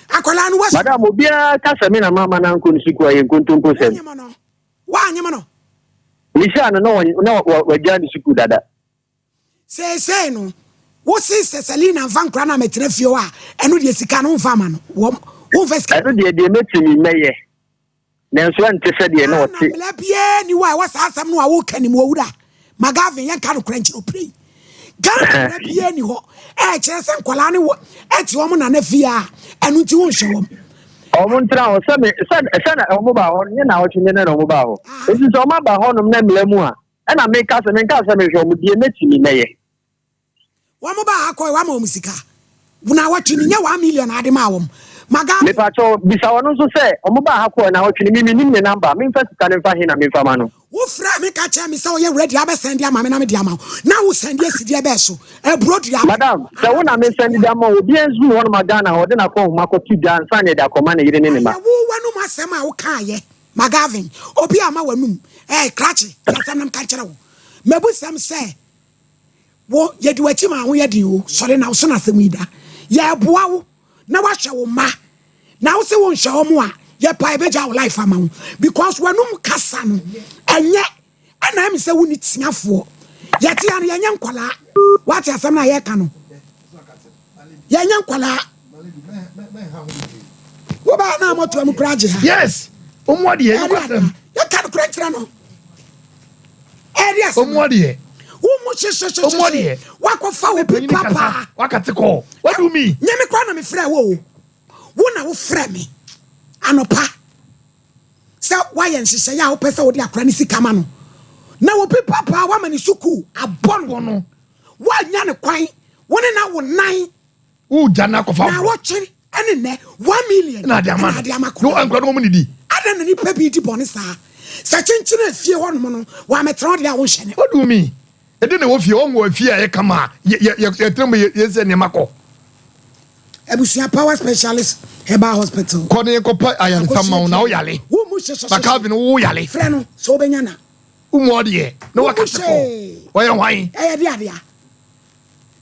B: Akwadaa no wasu.
T: Madam obiara ka sɛ me na mama no ankɔ ne sukuu a yɛ nkontompo sɛm.
B: Woanyem no?
T: Mehyia no na wagyaa ne sukuu dada.
B: Seesei no, wose sɛ Selina mfa nkora no ammɛtena fie hɔ a, ɛno deɛ sika no womfa ama no. Wɔm, womfa sika.
T: Ɛno deɛ, deɛ mɛtumi mɛyɛ, nanso ɛnte sɛ deɛ na ɔte.
B: Ghana mmara biara nni hɔ a ɛwɔ saa asɛm no a woreka no mu, Owura McGavin, yɛnka nokorɛ nkyerɛ wo pray. Ghana mmara biara nni hɔ a ɛkyerɛ sɛ nkwadaa no wɔ ɛte wɔn nana fie a ɛno nti wonhwɛ wɔn.
T: Wɔn ntena hɔ sɛ me sɛ sɛ na wɔn ba hɔ nyɛ na ɔtwe nyɛ na wɔn ba hɔ. Eti sɛ wɔn aba hɔnom na mmara mu a, ɛna meka sɛ menka sɛ mehwɛ wɔn deɛ mɛtumi mɛyɛ.
B: Wɔn baa ha kɔe wama wɔn sika naawɔtwe no nyɛ 1 million ade maa wɔn maga.
T: Mepakyɛw bisa wɔn nso sɛ wɔn baa ha kɔe naawɔtwe no me mennim ne number memfa sika no mfa he na memfa ma no.
B: Wo frɛɛ me ka kyerɛɛ me sɛ woyɛ ready abɛ sɛnde ama me na mede ama wo na wo sɛnde asi deɛ bɛɛ so aburo dua bɛn.
T: Madam sɛ wo na me sɛnde de ama wo obiara nso nni hɔnom a Ghana ha ɔde n'akɔnhoma kɔto dwa ansa na yɛde akɔma ne yere ne ne mma.
B: Ɛyɛ wo w'anum asɛm a wokaeɛ Magavin obi amma w'anum ɛɛ krakye te asɛm no mka nkyerɛ wo mabusɛm sɛ Wo, yɛdi w'akyi ma ho yɛ den o, sɔre na wo so na asɛm yi da. Yɛboa wo na woahwɛ wo mma, na wo se wonhwɛ wɔn a, yɛpa yɛbɛgya wo life ama wo because w'anum kasa no ɛnyɛ ɛna ɛmi sɛ wonni teafoɔ. Yɛte ha no yɛnyɛ nkwadaa, wate asɛm no a yɛka no, yɛnyɛ nkwadaa. Wobaa na amɔtoa mu koraa gye ha.
C: Yes, ɔmu adeɛ, ɛnokwasɛm.
B: Yɛka no koraa nkyerɛ no. Ɛde asɛm.
C: Ɔmu adeɛ.
B: Wo mu hyehyɛhyɛhyɛ.
C: Ɔmu adeɛ.
B: Wakɔfa obi papa.
C: Wakate kɔɔ. What do you mean?
B: Nyɛ me koraa na me frɛ wo o. Wo na wo frɛ me anɔpa sɛ woayɛ nhyehyɛeɛ a wopɛ sɛ wode akora ne sika ma no. Na obi papa wama ne sukuu abɔ no. Woanya ne kwan. Wo ne na wo nan.
C: Wogya no akɔfa
B: Na wɔtwe ɛne nnɛ 1 million.
C: Na ade ama
B: no. Ade ama
C: kɔ. Na nkura no wɔn didi.
B: Adɛn na nipa bi di bɔne saa? Sɛ kyenkyen a fie hɔ nom no wɔamɛtena hɔ deɛ a wonhyɛ ne.
C: What do you mean? Ɛde na ɛwɔ fie wɔn wɔ fie a ɛyɛ kama a yɛ yɛ yɛtena mu yɛ yɛ sɛ nneɛma kɔ.
B: Abusua Power Specialist Herbal Hospital.
C: Kɔ ne kɔpɛ ayaresa ma wo na wo yale.
B: Wo mu hyehyɛhyehyɛ.
C: Na Calvin wo yale.
B: Frɛ no sɛ wobɛnya na.
C: Wo mu ɔdeɛ na waka te kɔ. Ɔyɛ hwan?
B: Ɛyɛ de adea.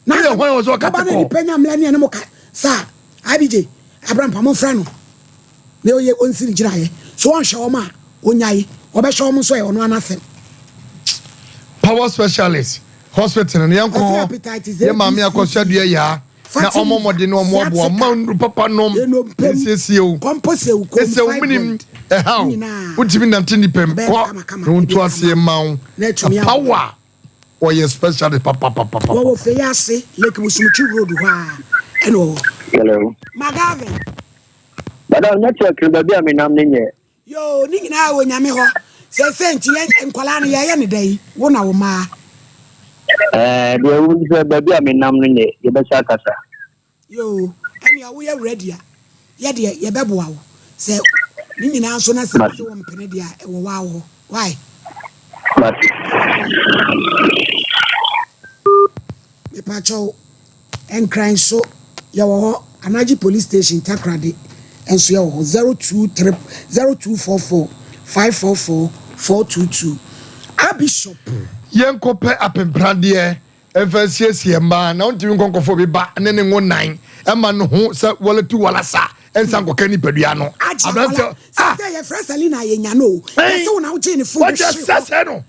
C: Na yɛ hwan wɔ sɛ ɔka te kɔ.
B: Baba ne nipa nya mmerɛ ne ɛne mo ka saa IBJ Abrampa mo frɛ no na ɔyɛ ɔnsi ne gyinaeɛ so ɔnhwɛ wɔn a ɔnyae ɔbɛhwɛ wɔn nso ɛyɛ ɔno anasɛm.
C: Power Specialist Hospital no yɛnkɔ hɔ yɛ maame akɔsua dua yaa na ɔmɔ mmɔden na ɔmɔ aboa ma nnuru papa nom nsiesie o ɛsɛ wo menim ɛha o wontumi nante nipa mu kɔ na wonto aseɛ ma wo power ɔyɛ specialist papapapa.
B: Wɔwɔ fei ase Lake Musumutwi road hɔ a ɛna ɔwɔ.
T: Hello.
B: Magavin.
T: Madam network no baabi a menam no nyɛ.
B: Yoo ne nyinaa wɔ nyame hɔ sɛsɛ nti yɛ nkwadaa no yɛyɛ ne dɛn wo na wo maa.
T: Ɛɛ deɛ ɛwɔ mu sɛ baabi a menam no nyɛ yɛbɛsa akasa.
B: Yoo ɛnea woyɛ ready a yɛ deɛ yɛbɛboa wo sɛ ne nyinaa nso na sɛ wosɛ wɔ mpene deɛ a ɛwɔ waa wɔ hɔ why.
T: Mate.
B: Mepakyɛw, Nkran nso yɛwɔ hɔ, Anagye Police Station Takoradi nso yɛwɔ hɔ, 023 0244 544 422. Abishop.
C: Yɛnkɔpɛ apempradeɛ mfa nsiesie mmaa na wontumi nkɔ nkɔfa obi ba ne ne ngo nan ɛma no ho sɛ walatu walasa nsa nkɔka nipadua no.
B: Agye akwadaa
C: ah!
B: sɛ yɛfrɛ Selina a yɛnya no o, yɛse wo na wogyee ne fon de
C: Wɔkyɛ
B: hye
C: sɛ
B: hɔ.
C: sɛ no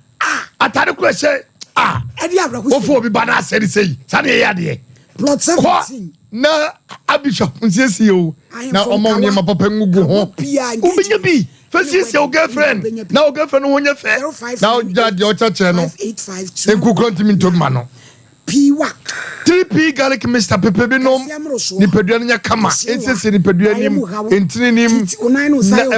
C: atade koro ɛhyɛ a
B: ɛde awerɛho
C: wofo obi ba no asɛ ne sɛyi saa ne yɛyɛ adeɛ
B: plot
C: kɔ
B: 17
C: na abishop nsiesie o na
B: Ahemfo
C: ɔma wo
B: nkawa
C: nneɛma papa ngugu ho
B: pia
C: wobɛnya bi fɛ siesie wo girlfriend na wo girlfriend ho nyɛ fɛ na wogya deɛ ɔkyerɛkyerɛ no nkukuro ntumi ntom ma no
B: Piwak.
C: 3P garlic mixture pepe bi nom nipadua no nyɛ kama nsiesie nipadua nim ntini nim na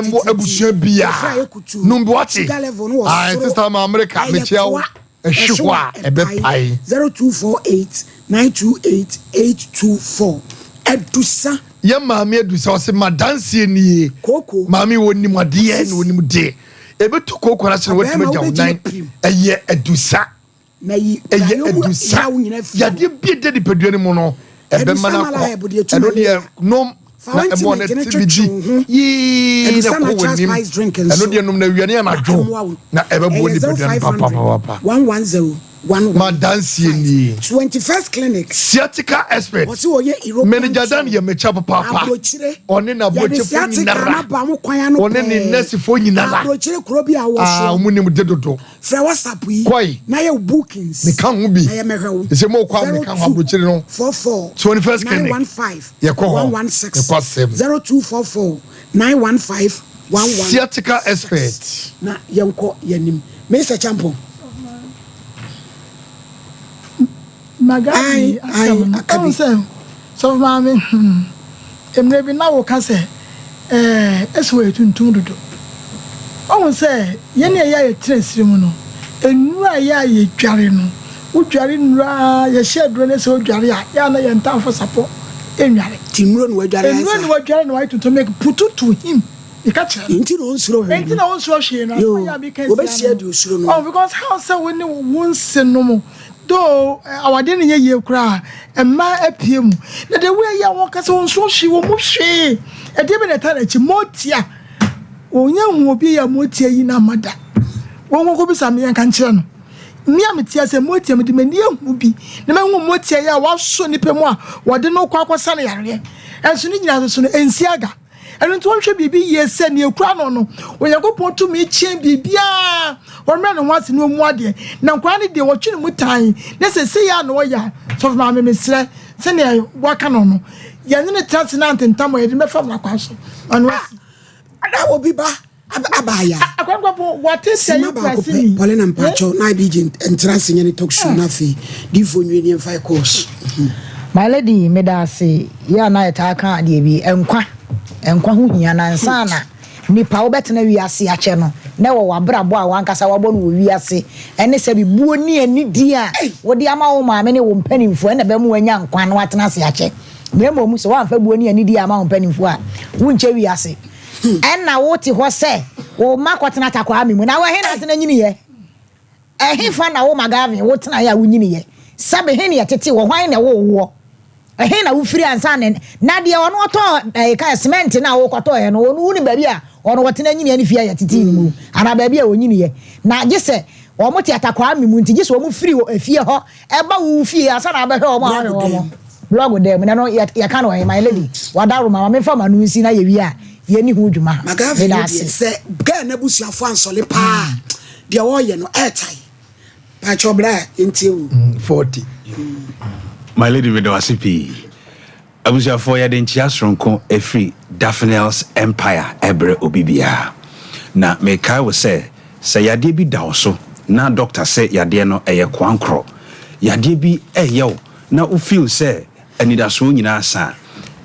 C: ɛmmɔ abusua biara nom bi wate ae sister ma America mekyia wo ɛhwe hɔ a ɛbɛpae.
B: 0248 928 824 Adusa.
C: Yɛ maame Adusa ɔse madanseɛ nie maame wɔ nim adeɛ na ɔnim de ɛbɛtu kooko no ase na watumi agya wo nan ɛyɛ Adusa. Ɛyɛ adusa. Yadeɛ bi ɛda nipadua no mu no, ɛbɛma no akɔ. Ɛno deɛ nom na ɛmɔ no te bi di yii na kɔ w'anim. Ɛno deɛ nom na awia ne anadwo na ɛbɛboa nipadua no papapapa. Ma danseɛ nie. Sciatica expert. Manager Dan yɛ mekyɛ papaapa. Ɔne n'aburokyefoɔ nyinara. Ɔne ne nɛɛsefoɔ nyinara. Ah, wɔn nim de dodo.
B: Frɛ WhatsApp yi
C: Kɔe.
B: na yɛ wo bookings.
C: Meka ho bi.
B: Na yɛ mɛhwɛ wo.
C: Ɛsɛ mo kɔ a meka ho aburokyire no.
B: 44
C: 21st clinic.
B: 915
C: Yɛkɔ hɔ.
B: 116
C: Yɛkɔ asɛm.
B: 0244 915 116.
C: Sciatica expert.
B: Na yɛnkɔ yɛn anim. Mr. Champon.
E: Magabi asɛm no, ɔhu sɛ sɔfo maame hmm, mmerɛ bi na woka sɛ ɛɛ ɛsɛ wɔyɛ tuntum dodo. Ɔhu sɛ yɛn a ɛyɛ a yɛtena asiri mu no, nnuro a ɛyɛ a yɛdware no, wodware nnuro a yɛhyɛ aduro no sɛ wodware a, yɛ a na yɛn ntamfo sapɔ nnware.
B: Nti nnuro na wadware ayɛ saa?
E: Nnuro na wadware na wayɛ tuntum, make putu to him. Meka kyerɛ no.
B: Enti na onsuro hwee no.
E: Enti na onsuro hwee no.
B: Yoo,
E: Asɛm a meka tia
B: wɔbɛhyia
E: no.
B: de osuro no.
E: Oh, because how sɛ wo ne wo nse no mo, though awadeɛ no nyɛ yie koraa a, mmaa apue mu. Na the way a wɔka sɛ onsuro hwee, wɔn mu hwee. Ɛdeɛ bɛ na ɛtaa n'akyi, motia. Wɔnyɛ hu obi yɛ motia yi na ama da. Wɔn kɔkɔ bisa me yɛnka nkyerɛ no. Me a mete ase motia mede m'ani ahu bi na mahu motia yi a wasɔ nipa mu a wɔde no kɔ akɔsa no yareɛ. Ɛnso ne nyinaa so no, ɛnsi aga. Ɛno nti wɔnhwɛ biribi yie sɛ nea ekura no no, Onyankopɔn tumi kyɛn biribiara. Wɔmmrɛ ne ho ase na ɔmmu adeɛ. Na nkwadaa no deɛ, wɔtwe ne mu tan. Na seesei ara na ɔyɛ a, sɔfo maame, mesrɛ, sɛnea wɔaka no no, yɛne no tena ase na antentam a, yɛde no bɛfa mmara kwan so ma no asi.
B: Ada obi ba abaayaa.
E: Akwankwapo, wɔate sɛ
B: Sima
E: yɛ
B: baako pɛ,
E: kuraseni.
B: Paulina mpakyɛw, na IBG ntra ase nyɛ ne talk show na afei diifoɔ nwie ne yɛmfa yɛ course.
F: My lady meda ase yɛ a na yɛtaa ka adeɛ bi nkwa nkwa ho hia na ansa na nipa wobɛtena wiase akyɛ no na ɛwɔ w'abrabɔ a w'ankasa wabɔ no wɔ wiase ɛne sɛbi buo ne anidie a wode ama wo maame ne wo mpanimfoɔ ɛna ɛbɛma wanya nkwa na watena ase akyɛ na mmom sɛ woamfa buo ne anidie ama wo mpanimfoɔ a wonkyɛ wiase Ɛnna wote hɔ sɛ wo mma kɔtena takwaa me mu. Na wɔ he na atena nyiniiɛ? Ɛhefa na wo Magavin wo tenaeɛ a wonyiniiɛ? Sɛbe he ne yɛtetee wɔ? Hwan na ɛwoo woɔ? Ɛhe na wofiri ansa na na deɛ ɔno ɔtɔɔ ɛɛ ka cement no a wokɔtɔɔɛ no ɔno wonim baabi a ɔno ɔtena nyiniɛ ne fie a yɛtetee no mu anaa baabi a ɔnyiniɛ na gye sɛ wɔn te atakwaa me mu nti gye sɛ wɔn firi wɔ efie hɔ ɛba wo fie ansa na abɛhwɛ wɔn a wɔhwɛ wɔn blɔg dan mu na no yɛka no my lady wadaworo ma ma memfa ma no nsi na yɛwie a yɛni ho dwuma
B: McGavin
F: meda
B: no deɛ
F: ase.
B: sɛ girl no abusuafoɔ ansɔle paa deɛ ɔreyɛ no ɛɛtae. Pakyɛw bra yɛntie wo.
C: 40.
D: My lady meda wo ase pii. Abusuafoɔ yɛde nkyea soronko ɛfiri Daphnel's Empire ɛbrɛ obi biara. Na mekae wo sɛ, sɛ yadeɛ bi da wo so na doctor se yadeɛ no ɛyɛ koankorɔ, yadeɛ bi ɛyɛ wo na wo feel sɛ anidasoɔ nyinaa asa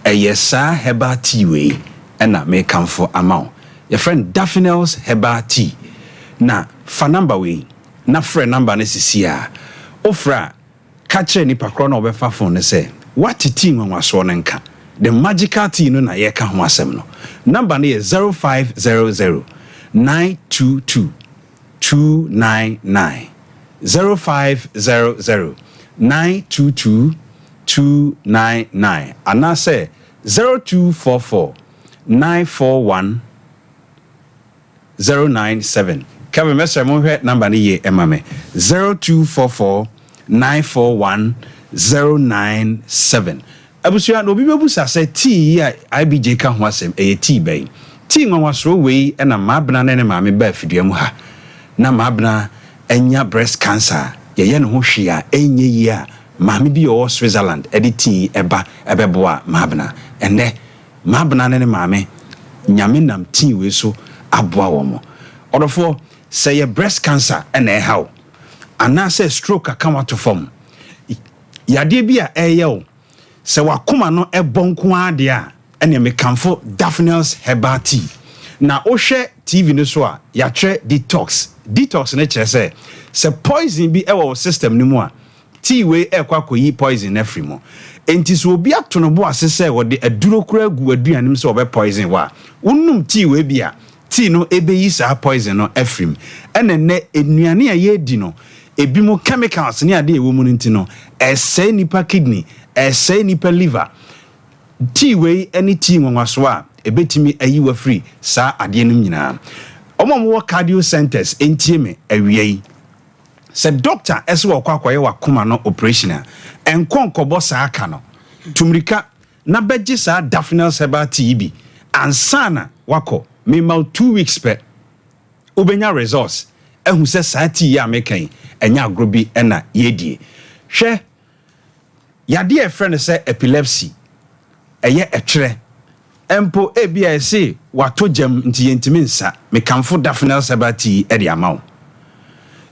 D: a, ɛyɛ saa herbal tea wei ɛna mekamfo ama wo. Yɛfrɛ no Daphnel's Herbal Tea. Na fa number wei na frɛ number no sisi a. Wofrɛ a, ka kyerɛ nipa korɔ no a ɔbɛfa phone no sɛ woate tea nwanwasoɔ no nka. The magical tea no na yɛreka ho asɛm no. Number no yɛ 0500 922 299. 0500 922 299 anaasɛ 0244 941 097 Kevin mɛsrɛ monhwɛ number no yie ɛma me 0244 941 097 Abusua na obi bɛbusa sɛ tea yi a IBJ ka ho asɛm ɛyɛ tea bɛn? Tea nwanwasoɔ wei ɛna Maabena ne ne maame baa fidua mu ha na Maabena anya breast cancer a yɛyɛ ne ho hwee a ɛnyɛ yie a maame bi a ɔwɔ Switzerland ɛde tea yi ɛba ɛbɛboa Maabena ɛnnɛ Mabena ne ne maame, Nyame nam tea wei so aboa wɔn. Ɔdɔfoɔ, sɛ ɛyɛ breast cancer na ɛha wo, anaasɛ stroke aka wo ato fam, yadeɛ bi a ɛreyɛ wo, sɛ w'akoma no bɔ nko ara deɛ a, ɛneɛ mekamfo Daphnel's Herbal Tea. Na wohwɛ TV no so a, yɛatwerɛ detox. Detox no kyerɛ sɛ, sɛ poison bi wɔ wo system no mu a, Tea wei rekɔ akɔyi poison no afiri mu. Enti sɛ obi ato ne bo ase sɛ ɔde aduro koraa agu w'aduane mu sɛ ɔbɛ poison wo a, wonom tea wei bi a, tea no bɛyi saa poison no afiri mu. Ɛna nnɛ nnuane a yɛredi no, ebinom chemicals ne adeɛ a ɛwɔ mu no nti no, ɛresɛe nnipa kidney, ɛresɛe nnipa liver. Tea wei ne tea nwanwasoɔ a ɛbɛtumi ayi wo afiri saa adeɛ nom nyinaa. Wɔn a wɔwɔ cardio centers ntie me awia yi. Sɛ dɔkta se wɔkɔ akɔyɛ w'akoma no operation a, nkɔ nkɔbɔ saa ka no. Tu mmirika na bɛgye saa Daphnel's Herbal Tea yi bi ansa na woakɔ. Mema wo two weeks pɛ, wobɛnya results ahu sɛ saa tea yi a meka yi, ɛnyɛ agorɔ bi na yɛredie. Hwɛ! Yadeɛ a yɛfrɛ no sɛ epilepsy, ɛyɛ ɛtwerɛ. Mpo ebia yɛse watɔ gyam nti yɛntumi nsa. Mekamfo Daphnel Herbal Tea de ama wo.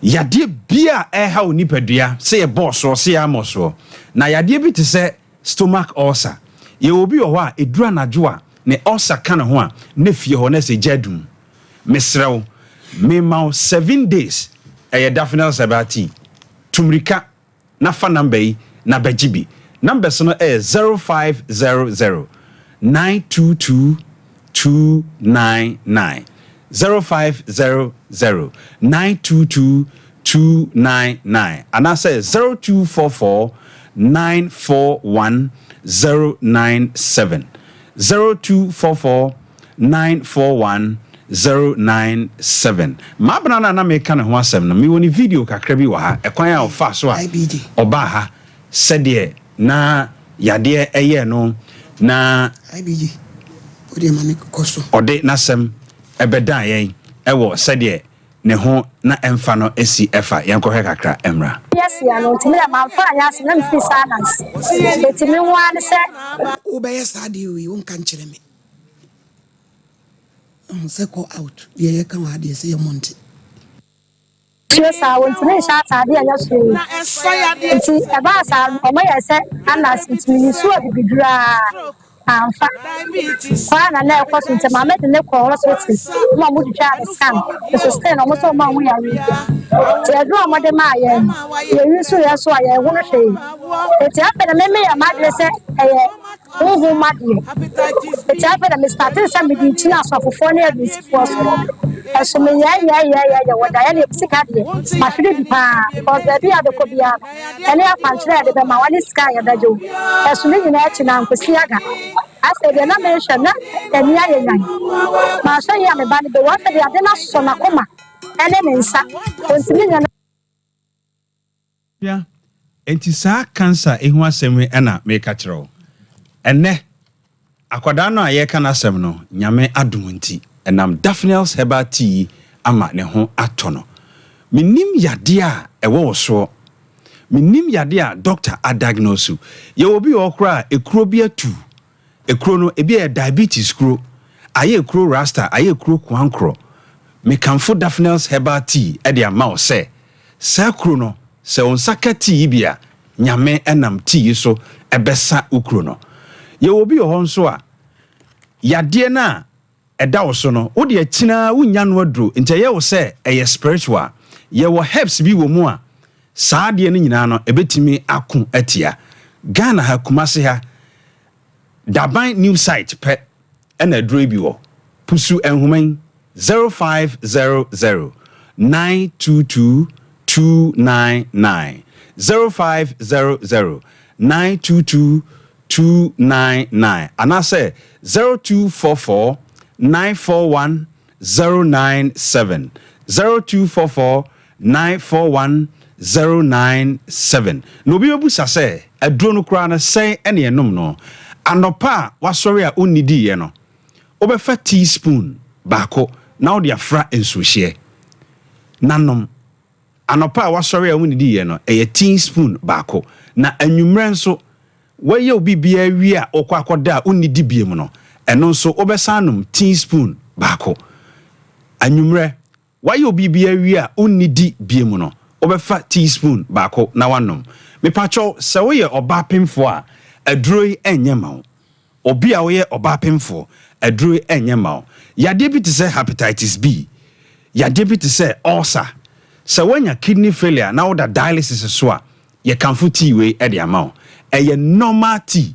D: Yadeɛ biara a ɛreha wo nipadua, sɛ yɛbɔɔ soɔ, sɛ yɛammɔ soɔ. Na yadeɛ bi te sɛ stomach ulcer. Yɛwɔ obi wɔ hɔ a, ɛduru anadwo a, ne ulcer ka ne ho a, na fie hɔ na ɛsɛ gya adum. Mesrɛ wo, mema wo seven days, ɛyɛ Daphnel Herbal Tea. Tu mmirika na fa number yi na bɛgye bi. Numbers no yɛ 0500 922 299, 0500 922 299 anaasɛ 0244 941 097, 0244 941 097. M'abena no a na mereka ne ho asɛm no, mewɔ ne video kakra bi wɔ ha, ɛkwan a ɔfaa so a ɔbaa ha, sɛdeɛ na yadeɛ yɛɛ no, na ɔde n'asɛm bɛdaa yɛn wɔ sɛdeɛ ne ho na ɛmfa no si ɛfa. Yɛnkɔhwɛ kakra mmra.
U: Asia no nti me deɛ mamfa anyɛ asɛm na mefiri silence nti me ho ara ne sɛ.
B: Wobɛyɛ saa adeɛ wei wonka nkyerɛ me. Ɛho sɛ kɔ out deɛ yɛka wɔ ha deɛ sɛ yɛmmɔ nte.
U: Sue saa wɔntumi nhyɛ ataade a ɛnyɛ hwee nti ɛbaa saa no ɔmo yɛɛ sɛ Anas nti meyi su abibiduro aa amfa kɔ a na na ɛkɔ so nti maame de ne kɔɔ hospital ma ɔmo twitwaa ne scan nso still no ɔmo sɛ ɔmo anhu yareɛ bia nti aduro a ɔmo de maa yɛn no yɛyi so yɛ so a yɛnhunu hwee nti afei na me meyɛ m'adwene sɛ ɛyɛ Honhom mu adeɛ. Enti afei na me startee sɛ mede rekyini asɔfofoɔ ne adusifoɔ so. Ɛso meyɛɛyɛɛyɛɛyɛ wɔ daeɛ no sika deɛ mahwere bi paa because baabi a bɛkɔ biara no ɛne akwankyerɛ a yɛde bɛma wo ne sika a yɛbɛgye wo. Ɛso ne nyinaa akyi no ankosi aga. Afei deɛ na mehwɛ na ani ayɛ nyan. Manhwɛ yie a me ba no bɛwu. Afei deɛ ade no asɔ n'akoma ne ne nsa. Ɔntumi nyɛ
O: Hwɛ, enti saa cancer yi ho asɛm yi na mereka kyerɛ wo. Ɛnnɛ, akwadaa no a yɛreka n'asɛm no, Nyame adom nti, ɛnam Daphnel's Herbal Tea yi ama ne ho atɔ no. Mennim yadeɛ a ɛwɔ wo soɔ. Mennim yadeɛ a doctor adiagnose. Yɛwɔ obi wɔ hɔ koraa a, ekuro bi atu. Ekuro no, ebi yɛ diabetes kuro, ayɛ ekuro rasta, ayɛ ekuro koankorɔ. Mekamfo Daphnel's Herbal Tea de ama wo sɛ, saa kuro no, sɛ wo nsa ka tea yi bi a, Nyame nam tea yi so bɛsa wo kuro no. Yɛwɔ obi wɔ hɔ nso a, yadeɛ no a ɛda wo so no, wo deɛ kyini ara wonnya no aduro, nti ɛyɛ wo sɛ ɛyɛ spiritual. Yɛwɔ herbs bi wɔ mu a, saa adeɛ no nyinaa no, ɛbɛtumi ako atia. Ghana ha, Kumasi ha, Daban new site pɛ na aduro yi bi wɔ. Pusu nhoma yi, 0500 922 299, 0500 922 299 anaasɛ 0244 941 097, 0244 941 097. Na obi bɛbusa sɛ, aduro no koraa no sɛn na yɛnom no? Anɔpa a wasɔre a wonnidiiɛ no, wobɛfa tea spoon baako na wode afra nsuohyeɛ na nom. Anɔpa a wasɔre a wonnidiiɛ no, ɛyɛ tea spoon baako. Na anwummerɛ nso, woayɛ wo biribiara awie a wokɔ akɔda a wonnidi biom no, ɛno nso wobɛsan anom tea spoon baako. Anwummerɛ, Woayɛ wo biribiara wie a wonnidi biom no, wobɛfa teaspoon baako na woanom. Mepakyɛw, sɛ woyɛ ɔbaa pemfoɔ a, aduro yi ɛnyɛ mma wo. Obi a woyɛ ɔbaa pemfoɔ, aduro yi ɛnyɛ mma wo. Yadeɛ bi te sɛ hepatitis B, yadeɛ bi te sɛ ulcer, sɛ woanya kidney failure na woda dialysis so a, yɛkamfo tea wei de ama wo. Ɛyɛ normal tea.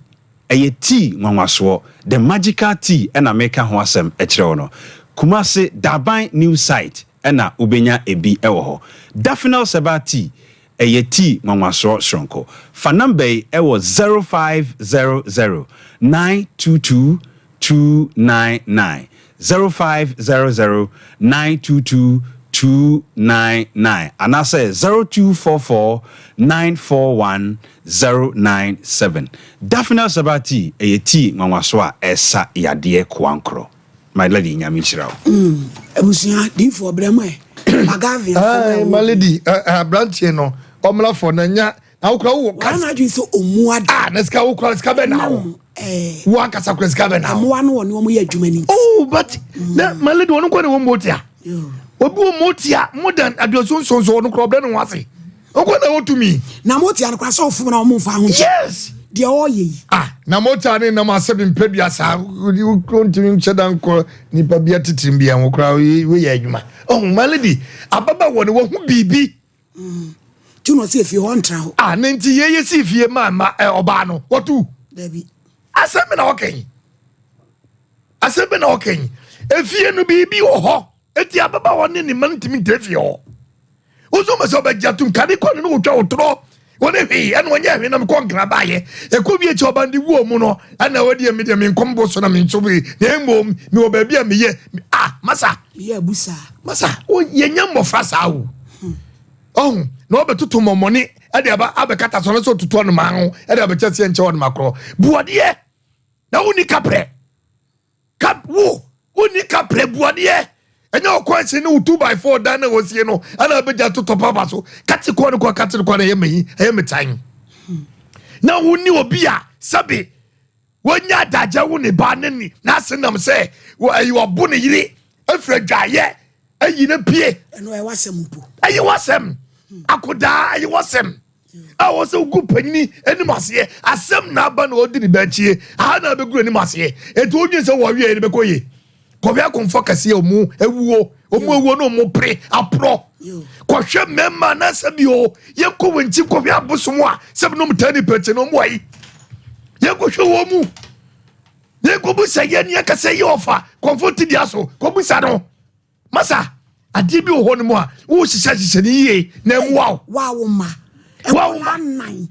O: Ɛyɛ tea nwanwasoɔ, the magical tea na meka ho asɛm kyerɛ wo no. Kumasi Daban new site na wobɛnya ebi wɔ hɔ. Daphnel Herbal Tea, ɛyɛ tea nwanwasoɔ soronko. Fa number yi wɔ 0500 922 299, 0500 922 299 anaasɛ 0244 941 097. Daphnel Herbal Tea ɛyɛ tea nwanwaso a ɛsa yadeɛ koankorɔ. My lady Nyame nhyira wo.
B: Mm, abusua diifoɔ brɛ mo ɛ. Agave asɛm a
C: My lady, aberanteɛ no ɔmmra fɔ na nya na wokura wowɔ
B: ka. Wɔn adwene sɛ ɔmu ade.
C: Ah, na sika wokura sika bɛ na wo. Wo ankasa kura sika bɛ na
B: wo. Mmoa no wɔne wɔn yɛ adwuma ni.
C: Oh, but na my lady wɔn nkɔ ne wɔn motia. Obi wɔ motia more than aduoson nson so ɔno kura ɔbrɛ ne ho ase. Ɔkɔ na ɔtumi.
B: Na motia no kora sɛ ɔfom na ɔmo nfa ho nkyɛ.
C: Yes.
B: Deɛ ɔyɛ yi.
C: Ah, na motia ne nam asɛ bi mpɛdua saa wontumi nhyɛ da nkɔ nipa bi atitirim bi ɛho koraa woyɛ adwuma. Oh, my lady, ababa wɔ ne wahu biribi.
B: Mm. Ti na ɔsi efie hɔ ntra hɔ.
C: Ah, ne nti yɛyɛ si fie ma ma ɔbaa no wɔtu.
B: Dabi.
C: Asɛm bi na ɔkɛn. Asɛm bi na ɔkɛn. Efie no biribi wɔ hɔ. Eti ababaawa ne ne mma no ntumi ntra fie hɔ. Wosɔ ma sɛ ɔbɛgye atum kane kɔ ne no wotwa wotorɔ wɔne hwee ɛna ɔnyɛ hwee na mekɔ nkra baayɛ ɛkɔ wie akyi ɔba de wuo mu no ɛna wɔdeɛ me deɛ menkɔm bo so na menso bi na mmom mewɔ baabi a meyɛ ah masa
B: meyɛ abu saa
C: masa yɛnyɛ mmɔfra saa o ɔho na ɔbɛtoto mmɔmmɔne ɛde aba abɛkata so no sɛ ɔtoto ɔnomaa ho ɛde abɛkyɛ seɛ nkyɛ ɔnoma korɔ buadeɛ na wonni kaprɛ Ka wo wonni kaprɛ buadeɛ ɛnyɛ ɔkwan ne wo 2 by 4 dan na wɔsie no ɛna abɛgya totɔ papa so kate kɔ no kɔ kate no kɔ na ɛyɛ mayi ɛyɛ metan na wonni obi a sɛbe wɔnya adagya wo ne ba ne ne n'ase nam sɛ ɛyi wɔbo ne yere afiri adwaeɛ ayi no pie
B: ɛno ɛyɛ wasɛm mpo
C: ɛyɛ wasɛm akodaa ɛyɛ wasɛm a wɔ sɛ wogu panyini anim aseɛ asɛm na aba na ɔdi ne bɛkyie aha na abɛgu anim aseɛ ɛnti wodwen sɛ wɔweɛ no bɛkɔ ye kɔhwɛ akɔmfɔ kɛseɛ ɔmu awuo ɔmu awuo na ɔmu pere aporɔ kɔhwɛ mmarima anaasɛ bi o yɛnkɔ wɔn nkyi kɔhwɛ abosom a sɛ nom taa nipa akyi no ɔmu ayi yɛnkɔhwɛ wɔn mu yɛnkɔbusa yɛn yɛnkasa yɛ ɔfa kɔmfɔ ti dua so kɔbusa no. Masa, adeɛ bi wɔ hɔ no mu a wohyehyɛ hyehyɛ no yie na ɛmmoa wo.
B: Wa wo ma.
C: Wa wo ma.
B: Nkɔla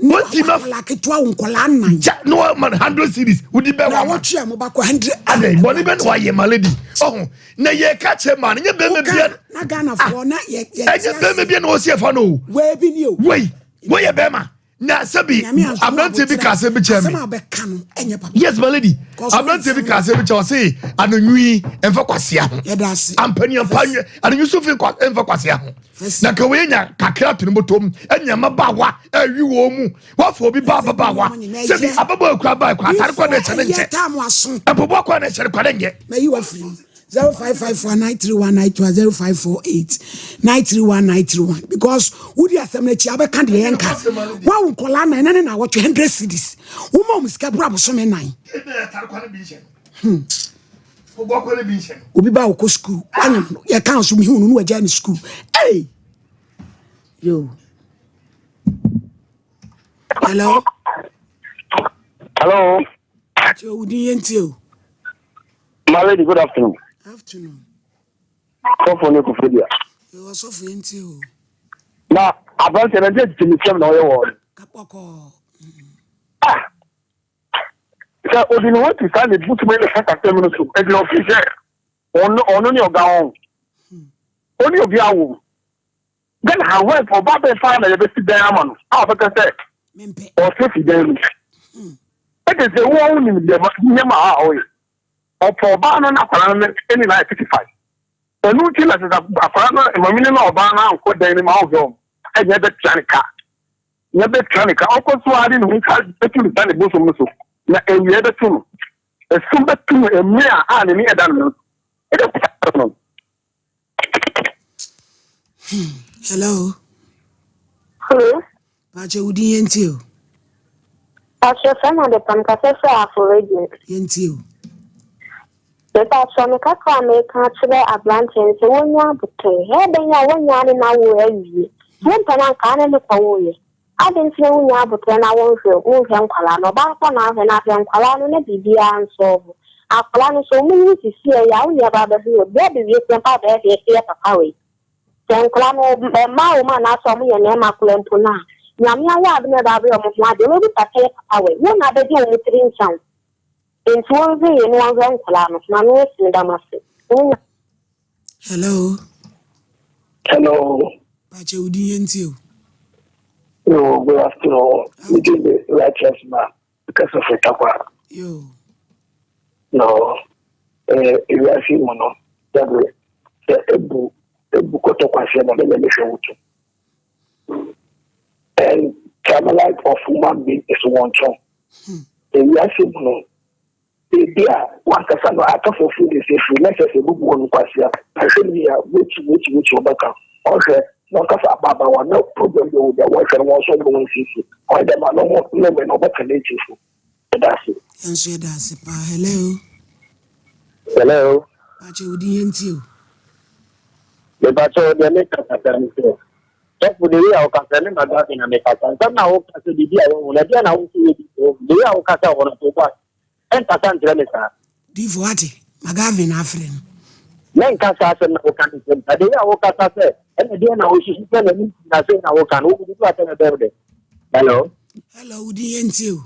C: Wɔn ti ma.
B: Nkɔla ketewa wo nkɔla nan.
C: Gya na wa ma hundred series wodi bɛ wa ma.
B: Na wɔtwe a mo ba kɔ hundred.
C: Adɛ bɔnne bɛ na wayɛ ma lady ɔho na yɛ ka kyerɛ maa no nyɛ bɛrima bia.
B: Na Ghana foɔ na yɛ yɛ.
C: Ɛnyɛ bɛrima bia na wɔsi ɛfa no o.
B: Wei bi ni o.
C: Wei wei yɛ bɛrima. Na sɛbi aberanteɛ bi ka asɛm bi kyerɛ me. Yes my lady aberanteɛ bi ka asɛm bi kyerɛ ɔse anonwi mfa kwasea ho. Ampaniampa anonwi so fi mfa kwasea ho. Na nka wei nya kakra to ne bɔtɔm anya mmabaawa awi wɔn mu wafa obi ba ababaawa sɛbi ababaawa kura baa kura atare kɔ na ɛhyɛ ne nkyɛ mpaboa kɔ na ɛhyɛ ne kɔ ne nyɛ.
B: 0554 931 921 0548 931 931 because wodi asɛm no akyi abɛka deɛ yɛnka woawo nkɔlaa nan na ne na awɔtwe 100 cities woma ɔm sika boro abosome nan hmm. obi ba wokɔ sukuu wanyam no yɛka so mehu no ne wagya ne sukuu hey! yo hello
T: hello
B: Kyɛ wo din yɛntie o.
T: My lady, good afternoon.
B: Afternoon.
T: Sɔfo ne kofo dia.
B: Yɛwɔ sɔfo yɛntie o.
T: Na aberanteɛ no ɛdeɛ tete mesɛm na ɔyɛ wɔ no.
B: Kapɔkɔɔ.
T: Ah! Sɛ ɔde ne ho to saa ne butumi ne kasasɛm no so, ɛdi ɔfi sɛ ɔno ɔno ne ɔga ho. Ɔne obi awo. Ghana ha wɛn ɔba bɛn paa na yɛbɛsi dan ama no a ɔbɛka sɛ ɔsɛ fi dan mu. Ɛde sɛ wo a wonim deɛ nneɛma a ɔyɛ. Ɔpɛ ɔbaa no na akwadaa no ne na ayɛ 55. Ɛno nti na sɛ akwadaa no mamini na ɔbaa no ankɔ dan no mu anhwɛ wɔn ɛnyɛ bɛtua ne ka. Nyɛ bɛtua ne ka. Ɔkɔ so ara de ne ho ka bɛtu ne sa ne bosom no so na awia bɛto no. Esum bɛto no mmerɛ a a n'ani ɛda no no. Ɛbɛtua no.
B: Hmm. Hello.
I: Hello.
B: Pakyɛ wo din yɛn tie o.
I: Pakyɛ fɛ na de pam kasa fɛ afo radio.
B: Yɛn tie o.
I: Mepakyɛ me kakra a meka akyerɛ aberanteɛ no sɛ wɔnya abotare. Ɛbɛn a wɔnya ne na wo awie. Wompɛ no anka ne ne kɔwoeɛ. Adɛn nti na wunnya aboterɛ na wonhwɛ wonhwɛ nkwadaa no? Ɔbaa nko na ahwɛ na ahwɛ nkwadaa no na biribiara nsɔɔ ho. Akwadaa no sɛ wɔn nyini sisi a ɛyɛ a wo nua baa bɛhwɛ wɔ bia bɛwie sɛ mpa bɛyɛ deɛ ɛyɛ papa wei. Sɛ nkwadaa no mmaa wɔ mu anaasɛ wɔn yɛ mmarima koraa mpo no a, Nyame ayɛ adom a ɛbaa bɛyɛ wɔn ho adeɛ wɔbɛbisa sɛ yɛ papa wei. Wo na abɛgye wɔn tiri nsa o. Enti wɔnhwɛ yie na wɔnhwɛ nkwadaa no. Maame Rose meda mo ase.
B: Hello.
V: Hello.
B: Pakyɛ wo din yɛn tie o.
V: Yo, good afternoon. Me din de Righteous Ma, kasa firi Takwa.
B: Yo.
V: No, eh, ewiase mu no, dabi, sɛ ebu, ebu kɔtɔ kwaseɛ ma bɛnyɛ mehwɛ wo to. And Carmelite of human being is one chong. Ewiase mu no, Ebia w'ankasa no aka foforo de sɛ firi na sɛ sɛ ebubu wɔn nkwasea ahwɛ no yie a w'akyi w'akyi w'akyi wɔbɛka ɔhwɛ na ɔkasa abaabawa na problem bi wɔ bia wɔhwɛ no wɔn nso wɔn wɔn nsiesie ɔyɛ dɛm a no ho nnome no ɔbɛka n'akyi fo ɛda ase.
B: Yɛn nso yɛda ase paa. Hello.
W: Hello.
B: Pakyɛ wo din yɛn tie o.
W: Mepakyɛ deɛ meka kakra ne sɛ sɔfo de wei a wokasa ne madame na mekasa nsɛm na woka sɛ biribi a wohu na ɛdeɛ na wo nso yɛ bi de wei a wokasa wɔ no so wobɔ Ɛnkasa nkyerɛ me saa.
B: Difo wate, McGavin na afrɛ no.
W: Mɛnka saa asɛm na woka no nkyerɛ me saa. The way a wokasa sɛ ɛna deɛ na wosusu sɛ n'ani nti na sei na woka no, wobubu asɛm ɛbɛn wo dɛ. Hello.
B: Hello, wo din yɛ ntie o.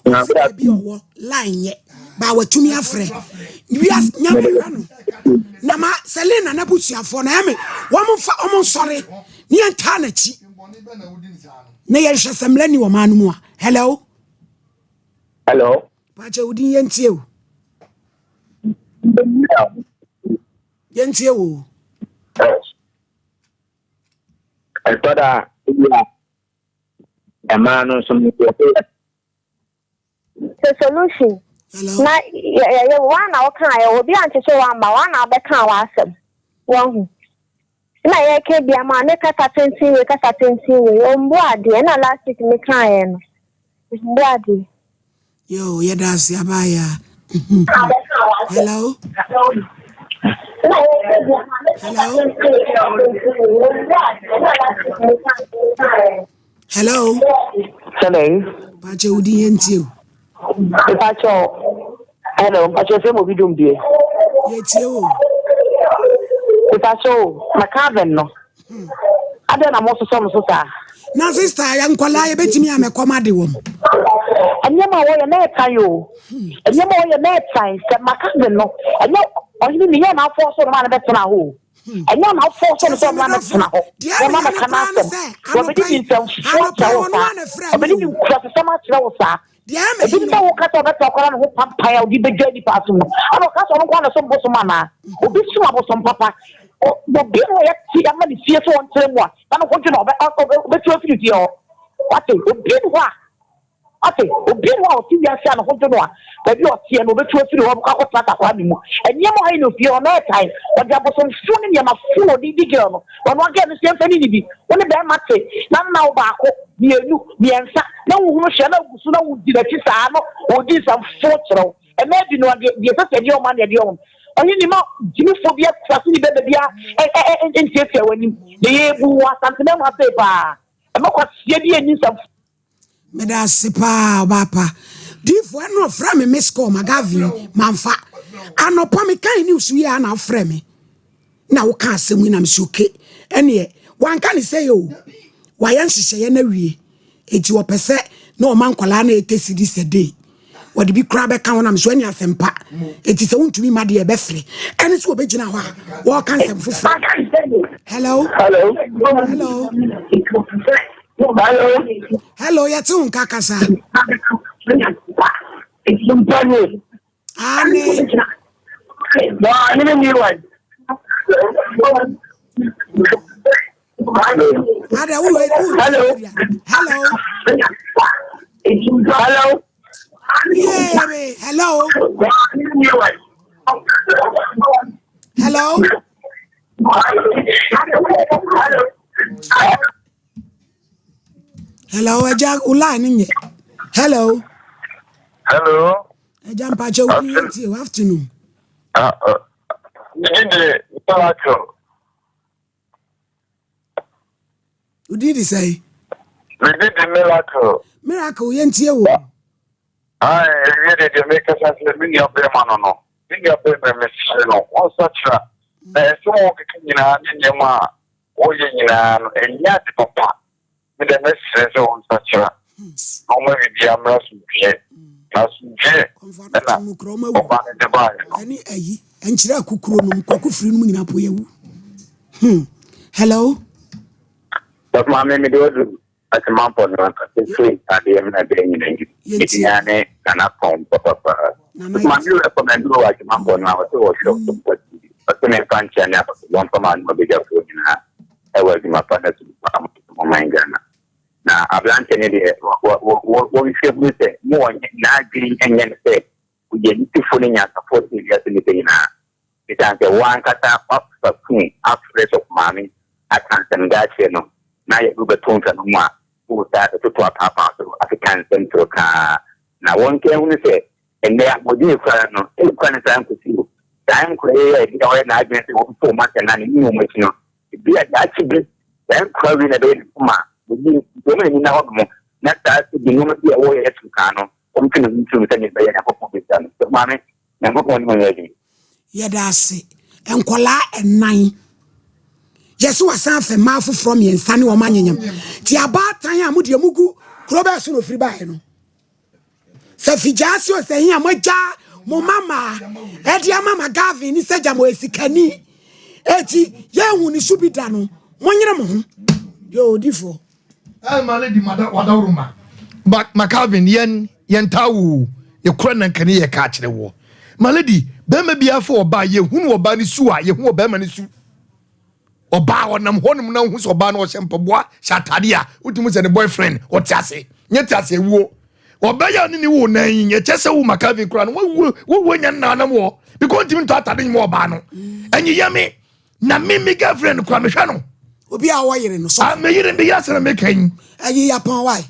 B: Wofi baabi ɔwɔ line nyɛ ba watumi afrɛ. Wias nyame hwɛ no. Na ma Selina n'abusuafoɔ na ɛme wɔn mfa wɔn nsɔre ne yɛn taa n'akyi. Na yɛnhwɛ sɛ mmara ni wɔn ano mu a. Hello.
W: Hello.
B: Pakyɛ wo din yɛntie o. Yɛntie wo.
W: Ɛtɔ da ebi a ɛmaa no nso no
I: Sɛ solution na yɛyɛ wɔn na wɔka yɛ obi ankyekye wɔn ama wɔn na abɛka wɔn asɛm wɔn ho na yɛka bi ama ne kasa tenten wei kasa tenten wei ɔmbu adeɛ na last week me kaa yɛ no ɔmbu adeɛ.
B: Yo, yɛda ase abaayaa. Hello. Hello. Hello.
X: Hello.
B: Pakyɛ wo din yɛn tie o.
X: Mpakyɛ hello mpakyɛ sɛ mo bi dum bie.
B: Yɛtie o.
J: Mepakyɛ o, McCarvin no, adɛn na mososɔ me so saa?
B: Na sista yɛ nkɔlaa yɛbɛtumi a mɛkɔm ade wɔm.
J: Nneɛma a wɔyɛ na ɛtan o. Nneɛma a wɔyɛ na ɛtan sɛ McCarvin no, ɛnyɛ ɔhene ni yɛ na afɔ so no ma no bɛtena hɔ o. Ɛnyɛ na afɔ so no sɛ ɔma no tena hɔ. Wɔma no ka n'asɛm. Wɔbɛdi ne nsɛmfoɔ akyerɛ wo saa. Ɔbɛdi ne nkurasesɛm akyerɛ wo saa. Ebi ne sɛ woka sɛ ɔbɛtena koraa na ne ho pampan a ɔde bɛdwa nnipa asom no, ɛna ɔka sɛ ɔno nko ara na ɛsom bosom anaa? Obi som abosom papa. Obi a ɔyɛ te ama ne fie sɛ ɔntra mu a, na ne ho dwo no a, ɔbɛtu afiri fie hɔ. Wate? Obi nni hɔ a, wate? Obi nni hɔ a ɔte wiase a ne ho dwo no a, baabi a ɔteɛ no, ɔbɛtu afiri hɔ akɔtena asakwaa bi mu. Nneɛma a ɔyɛ no fie hɔ no, ɛyɛ tan. Ɔde abosomfo ne nneɛma fo na ɔde di girl no. Ɔno ara girl no nso yɛmfa no nni bi. Wo ne barima te, na nna wo baako, mmienu, mmiɛnsa, na wohunu hwɛ na wogu so na wodi n'akyi saa na ɔdi nsɛmfo kyerɛ wo. Ɛmɛ bi no, deɛ deɛ ɛsɛ sɛ ɛdeɛ ɔma ne ɛdeɛ ɔma. Ɔhene ma gyimifoɔ bi akurase ne bɛma bi a ntiatia w'anim. Na yɛbu wɔ Asantema mu ha sei paa. Ɛma kwaseɛ bi ɛnni nsɛmfo.
B: Meda ase paa ɔbaa pa. Diifo ɛna ɔfrɛ me miss call magavin manfa. Anɔpa me kan news yi a na ɔfrɛ me. Na woka asɛm yi na me so okay. Ɛneɛ wanka ne sɛ yɛ o. Wayɛ nhyehyɛeɛ no awie. Enti ɔpɛ sɛ na ɔma nkwadaa no 80 cedis a day. Wɔde bi koraa bɛka ho na me so ɛne asɛmpa. Enti sɛ wontumi ma deɛ ɛbɛfrɛ. Ɛne sɛ wɔbɛgyina hɔ a wɔreka nsɛm foforɔ. Hello.
V: Hello.
B: Hello.
V: Hello.
B: Hello, yɛte wo nka kasa.
V: Mpani.
B: Ane.
V: Na ne ne wa.
B: Ada wo wo.
V: Hello.
B: Hello.
V: Hello.
B: Yeah, hello. Hello. Hello, Eja, wo line nyɛ. Hello.
K: Hello.
B: Eja mpakyɛ wo ni yɛntie wo afternoon.
K: Ah, uh, me din de Miracle.
B: Wo din de sɛn?
K: Me din de Miracle.
B: Miracle yɛntie wo.
K: Ae, ɛwie de deɛ mekasa sɛ me nua bɛrima no no, me nua bɛrima mesrɛ no, ɔnsakyera. Na ɛsɛm a wɔkeka nyinaa ne nneɛma a wɔyɛ nyinaa no, ɛnyɛ ade papa. Me deɛ mɛsrɛ sɛ ɔnsakyera na ɔma biribiara mmra asomdwoeɛ. Na asomdwoeɛ ɛna ɔbaa no de baeɛ no.
B: Ɛne ayi, nkyerɛ akukuro nom, kwaku firi nom nyinaa po yɛwu. Hmm. Hello?
L: But maame mede wadu Asemampɔ no ankasa firi ntadeɛ mu na ɛbɛyɛ nyina yi. Edin ara ne Nana Pɔn papapa. Maame recommend wɔ Asemampɔ no a ɔsɛ wɔhwɛ Ɔsompa TV. Ɔsɛ memfa nkyia ne abasobɔ mfa ma no abadwafoɔ nyinaa ɛwɔ adwuma pa no asompa a moyɛ ma ɔman Ghana. Na aberanteɛ no deɛ wɔnhwɛ hunu sɛ mo ɔnyɛ n'adwene nyɛ no sɛ ɔyɛ nitefoɔ ne nyansafoɔ sene wiase nnipa nyinaa. Esiane sɛ wo ankasa woafa fon afrɛ sɔfo maame aka nsɛm de akyerɛ no na yɛde wo bɛto mframa mu a, woresan abɛtoto apaapaa so akeka nsɛm toro kaa. Na wɔnka nhunu sɛ ɛnnɛ ahoɔden a ekura no no nkura no saa nkosi o. Saa nkura yi a ebia ɔyɛ n'adwene sɛ wɔbɛfa wɔn asɛm na ne ne wɔn akyi no, ebia daakye bi saa nkura wei na ɛbɛyɛ ne koma a wɔyi nti wɔn ani nna hɔnom na saa sɛbi nneɛma bi a wɔyɛ toro kaa no wɔntwe ne ho mfiri mu sɛnea ɛbɛyɛ a Nyankopɔn bɛhyira no. Sɔfo maame, Nyankopɔn ne mo nyɛ adwuma.
B: Yɛda ase. Nkwadaa nnan. Yɛse wasan afɛ mmaa foforɔ mmiɛnsa ne wɔn anyenyam. Ti abaatan a mo deɛ mugu kuro bɛɛ so na ofiri baeɛ no. Sɛ figyaase o sɛ hin a moagya mo mama ɛde ama ma Gavin ne sɛ gya mo esikani. Eti yɛnhu ne so bi da no. Monyere mo ho. Yɛ odifoɔ.
C: Ɛma lady mada wadaworo ma. Ma ma Calvin yɛn yɛn taa wo yɛ kura na nkane yɛ ka akyerɛ woɔ. Ma lady bɛrima bi afɔ ɔbaa yɛ hunu ɔbaa ne su a yɛ hu ɔbɛrima ne su. Ɔbaa ɔnam hɔ nom na wohu sɛ ɔbaa no ɔhyɛ mpaboa hyɛ atade a wotumi sɛ ne boyfriend ɔte ase nyɛ te ase awuo. Ɔbɛyɛ ne ne wo nan yi ɛkyɛ sɛ wo ma Calvin kura no wowu wowu anya nna nam wɔ because ntumi ntɔ atade nyɛ ɔbaa no. Ɛnyi yɛ me Na me me girlfriend kura mehwɛ no.
B: Obi a ɔwɔ yere no sɔfo.
C: Ah me yere me yɛ asɛm meka yi.
B: Ɛyi yapɔn why.